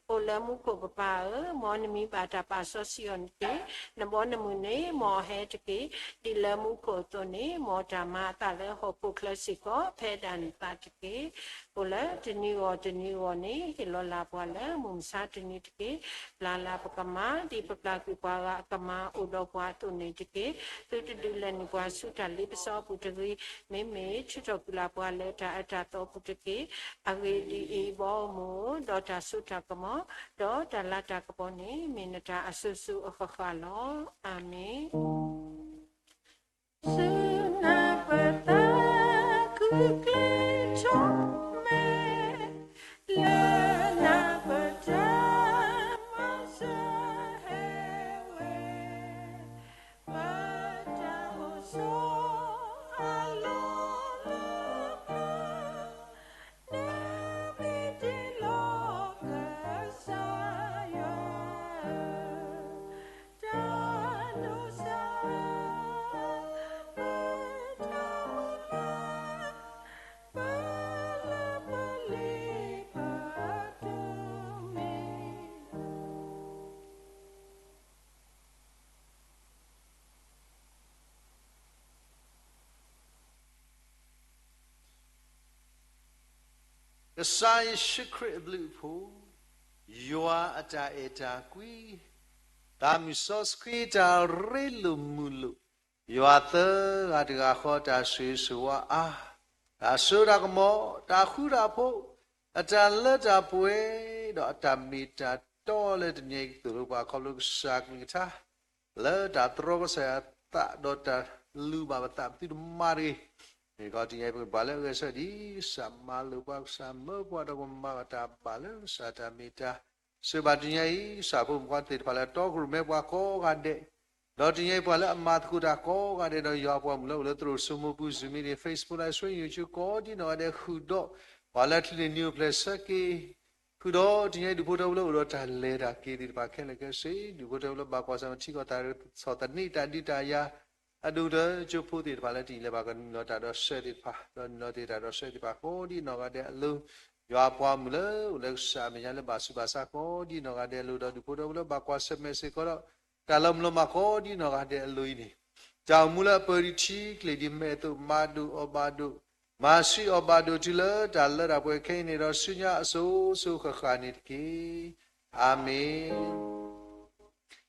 အိၣ်လၢမူခိၣ်ပပၢ်ဧၢ, မ်နမံၤဘၣ်တၢ်ပာ်စီဆှံအီၤတက့ၢ်. နဘီနမုၢ်န့ၣ် မ်အဟဲတက့ၢ်. ဒ်လၢမူခိၣ်အသိးန့ၣ်, မ်တၢ်မၤအသးလၢဟီၣ်ခိၣ်ချၢစ့ၢ်ကီး ဖဲဒၣ်နသးတက့ၢ်. အိၣ်လၢတနံၤဂီၢ်တနံၤဂီၢ်န့ၣ်, ဟ့ၣ်လီၤလၢ်ပှၤလၢမုၢ်မဆါတနံၤတက့ၢ်. ပျၢ်လၢ်ပကမၢ်, ဒ်ပပျၢ်ကွံာ်ပှၤဂၤအကမၢ်အိၣ်ဒီးပှၤအသိးန့ၣ်တက့ၢ်. သုတဒုးလဲၤနုာ်ပှၤဆူတၢ်လ့ပစီအပူၤတဂ့ၤ, မ့မ့ၢ်ထုးထီၣ်ကွံာ်လၢ်ပှၤလၢတၢ်အၢတၢ်သီအပူၤတက့ၢ်. အဂ့ၢ်ဒ်အံၤ, ဘီမုၢ်, ဒီးတၢ်စိတၢ်ကမီၤ, ဒီးတၢ်လၤတၢ်ကပီၤန့ၣ် မ့ၢ်နတၢ်အစိၤစိၤအဃၣ်ဃၣ်လီၤ. အၤမ့ၣ်. ဆူနၢ်ပၢၢ်သးခုကျဲထီၣ်မဲာ်, လၢနၢ်ပၢၢ်တၢ်မၤစၢၤဟဲဝဲ, ပတၢ်အိၣ်ဆိးအလီၢ်လၢပျၢၤ, နၢ် ကစၢ်ယ့ၣ်ၡူးခရံာ်အဘျုးအဖှိၣ်, ယွၤအတၢ်အဲၣ်တၢ်ကွံ, သးမုၢ်စီဆှံတၢ်ရ့လိာ်မုာ်လိာ်, ယွၤသၢဂၤတဂၤဃီတၢ်ဆိၣ်ဂ့ၤဆိၣ်ဝါအါ, တၢ်စိတၢ်ကမီၤ, တၢ်ဃူတၢ်ဖိး, အတၢ်လၢတၢ်ပှဲၤ, ဒီးအတၢ်မ့ၢ်တၢ်တီလၢတနံၤအံၤကသိၣ်လိပှၤခီဖျိကစၢ်ကလုၢ်ကထါ လၢတၢ်တြီကစၢ်ယွၤအသးဒီးတၢ်လုၢ်ဘၣ်ပသးပသုတမၤတဂ့ၤ. မ့ၢ်ခီတနံၤအံၤပကဘၣ်လၢအဂဲၤဆၢထၢၣ်ဒ်ကစၢ်မၤလိာ်ပှၤ ကစၢ်မၢပှၤဒီးကမၤဘၣ်တၢ်ဘၣ်လၢကစၢ်တၢ်မ့ၢ်တၢ် စံးဘၣ်တနံၤအံၤ ကစၢ်ဖိမုၣ်ဖိသ့ၣ်တဖၣ်လၢအတီကရူၢ်မဲပှၤကိးဂၤဒဲး, ဒီးတနံၤအံၤပှၤလၢအမၤသကိးတၢ်ကိးဂၤဒဲး ဒီးယွၤအပှၤမုၣ်လၢအိၣ်လၢသရိာ်စိမိၢ်ပူၤ Zoom meeting, Facebook Live Stream, YouTube ကိးဒ်နီၢ်ဂၤဒဲးဃုာ်ဒီး ပှၤလၢအချံန့ၣ်နံၤအိၣ်ဖျဲၣ်ဆၢက့ၤ ဃုာ်ဒီးတနံၤအံၤ ဒူၣ်ဖိထၢဖိလၢအိၣ်ဒီးတၢ်လဲၤတၢ်က့ၤသ့ၣ်တဖၣ် ခဲလၢာ်ခဲဆ့, ဒူၣ်ဖိထၢဖိလၢဘၣ်ကွၢ်ဆၢၣ်မဲာ်ထံကီၢ်တၢ်ဆီၣ်သနံးတၢ်ဒုးတၢ်ယၤ အဒိၣ်ကတၢၢ်ကၠိဖိသ့ၣ်တဖၣ်လၢတနံၤလၢဘၣ်ကနုာ်လီၤတၢ်ဒီးဆၢသ့ၣ်တဖၣ်, ဒီးနုာ်လီၤတ့ၢ်တၢ်ဒီးဆၢသ့ၣ်တဖၣ် ကိးဒ်နီၢ်ဂၤဒဲးအလိၤ, ယွၤအပှၤမုၣ်လၢအိၣ်လၢကစၢ်အမဲာ်ညါလၢဘၣ်ဆူးဘၣ်ဆါ ကိးဒ်နီၢ်ဂၤဒဲးအလိၤ ဒီးဒူၣ်ဖိထၢဖိလၢဘၣ်ကွၢ်ဆၢၣ်မဲာ်စ့ၢ်ကီးဒီး တၢ်လီၤမုၢ်လီၤမၢ် ကိးဒ်နီၢ်ဂၤဒဲးအလိၤအံၤန့ၣ်, တၢ်အိၣ်မူလၢအပၢၤဒံးထံကျ့ၤဒံးမဲာ်အသိး မၤဒိၣ်အီၣ်ဘၣ်ဒိၣ်, မၤဆှံအီၣ်ဘၣ်ဒိၣ်တုၤလၢတၢ်လၢတၢ်ပှဲၤခဲအံၤန့ၣ်ဒီး ဆူညါအစိၤစိၤဃၣ်ဃၣ်န့ၣ်တက့ၢ်. အၤမ့ၣ်.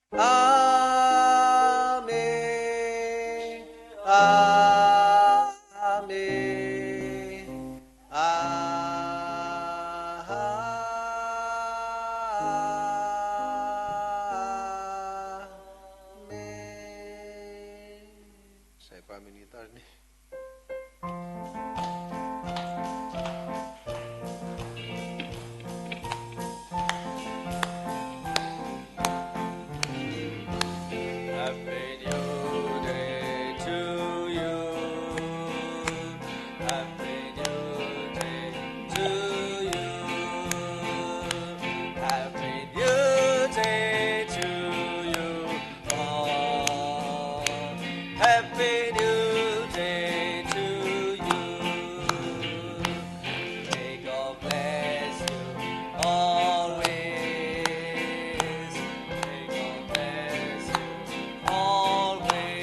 အၤမ့ၣ်, အၤမ့ၣ်, အၤမ့ၣ်. ကစၢ်ယွၤပၢ်မုၢ်နံၤသီတနံၤ Happy New Day to you. Happy New Day to you. Happy New Day to you all. Happy New Day to you. May God bless you always. May God bless you always.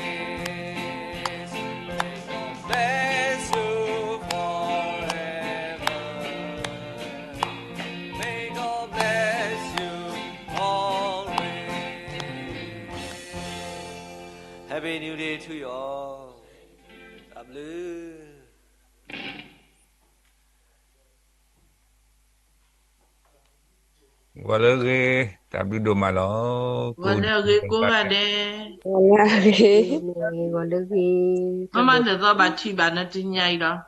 May God bless you forever. May God bless you always. Happy New Day to you all. တၢ်ဘျုး ဂီၤလၢအဂ့ၤ, တၢ်ဘျုးဒိၣ်မးလီၤ. ဂီၤလၢအဂ့ၤကိးဂၤဒဲး, ဂီၤလၢအဂ့ၤ, ဂီၤလၢအဂ့ၤ, မ့ၢ်မးနသီဘၣ်ထံၣ်ဘၣ်နတနံၤအံၤဒီး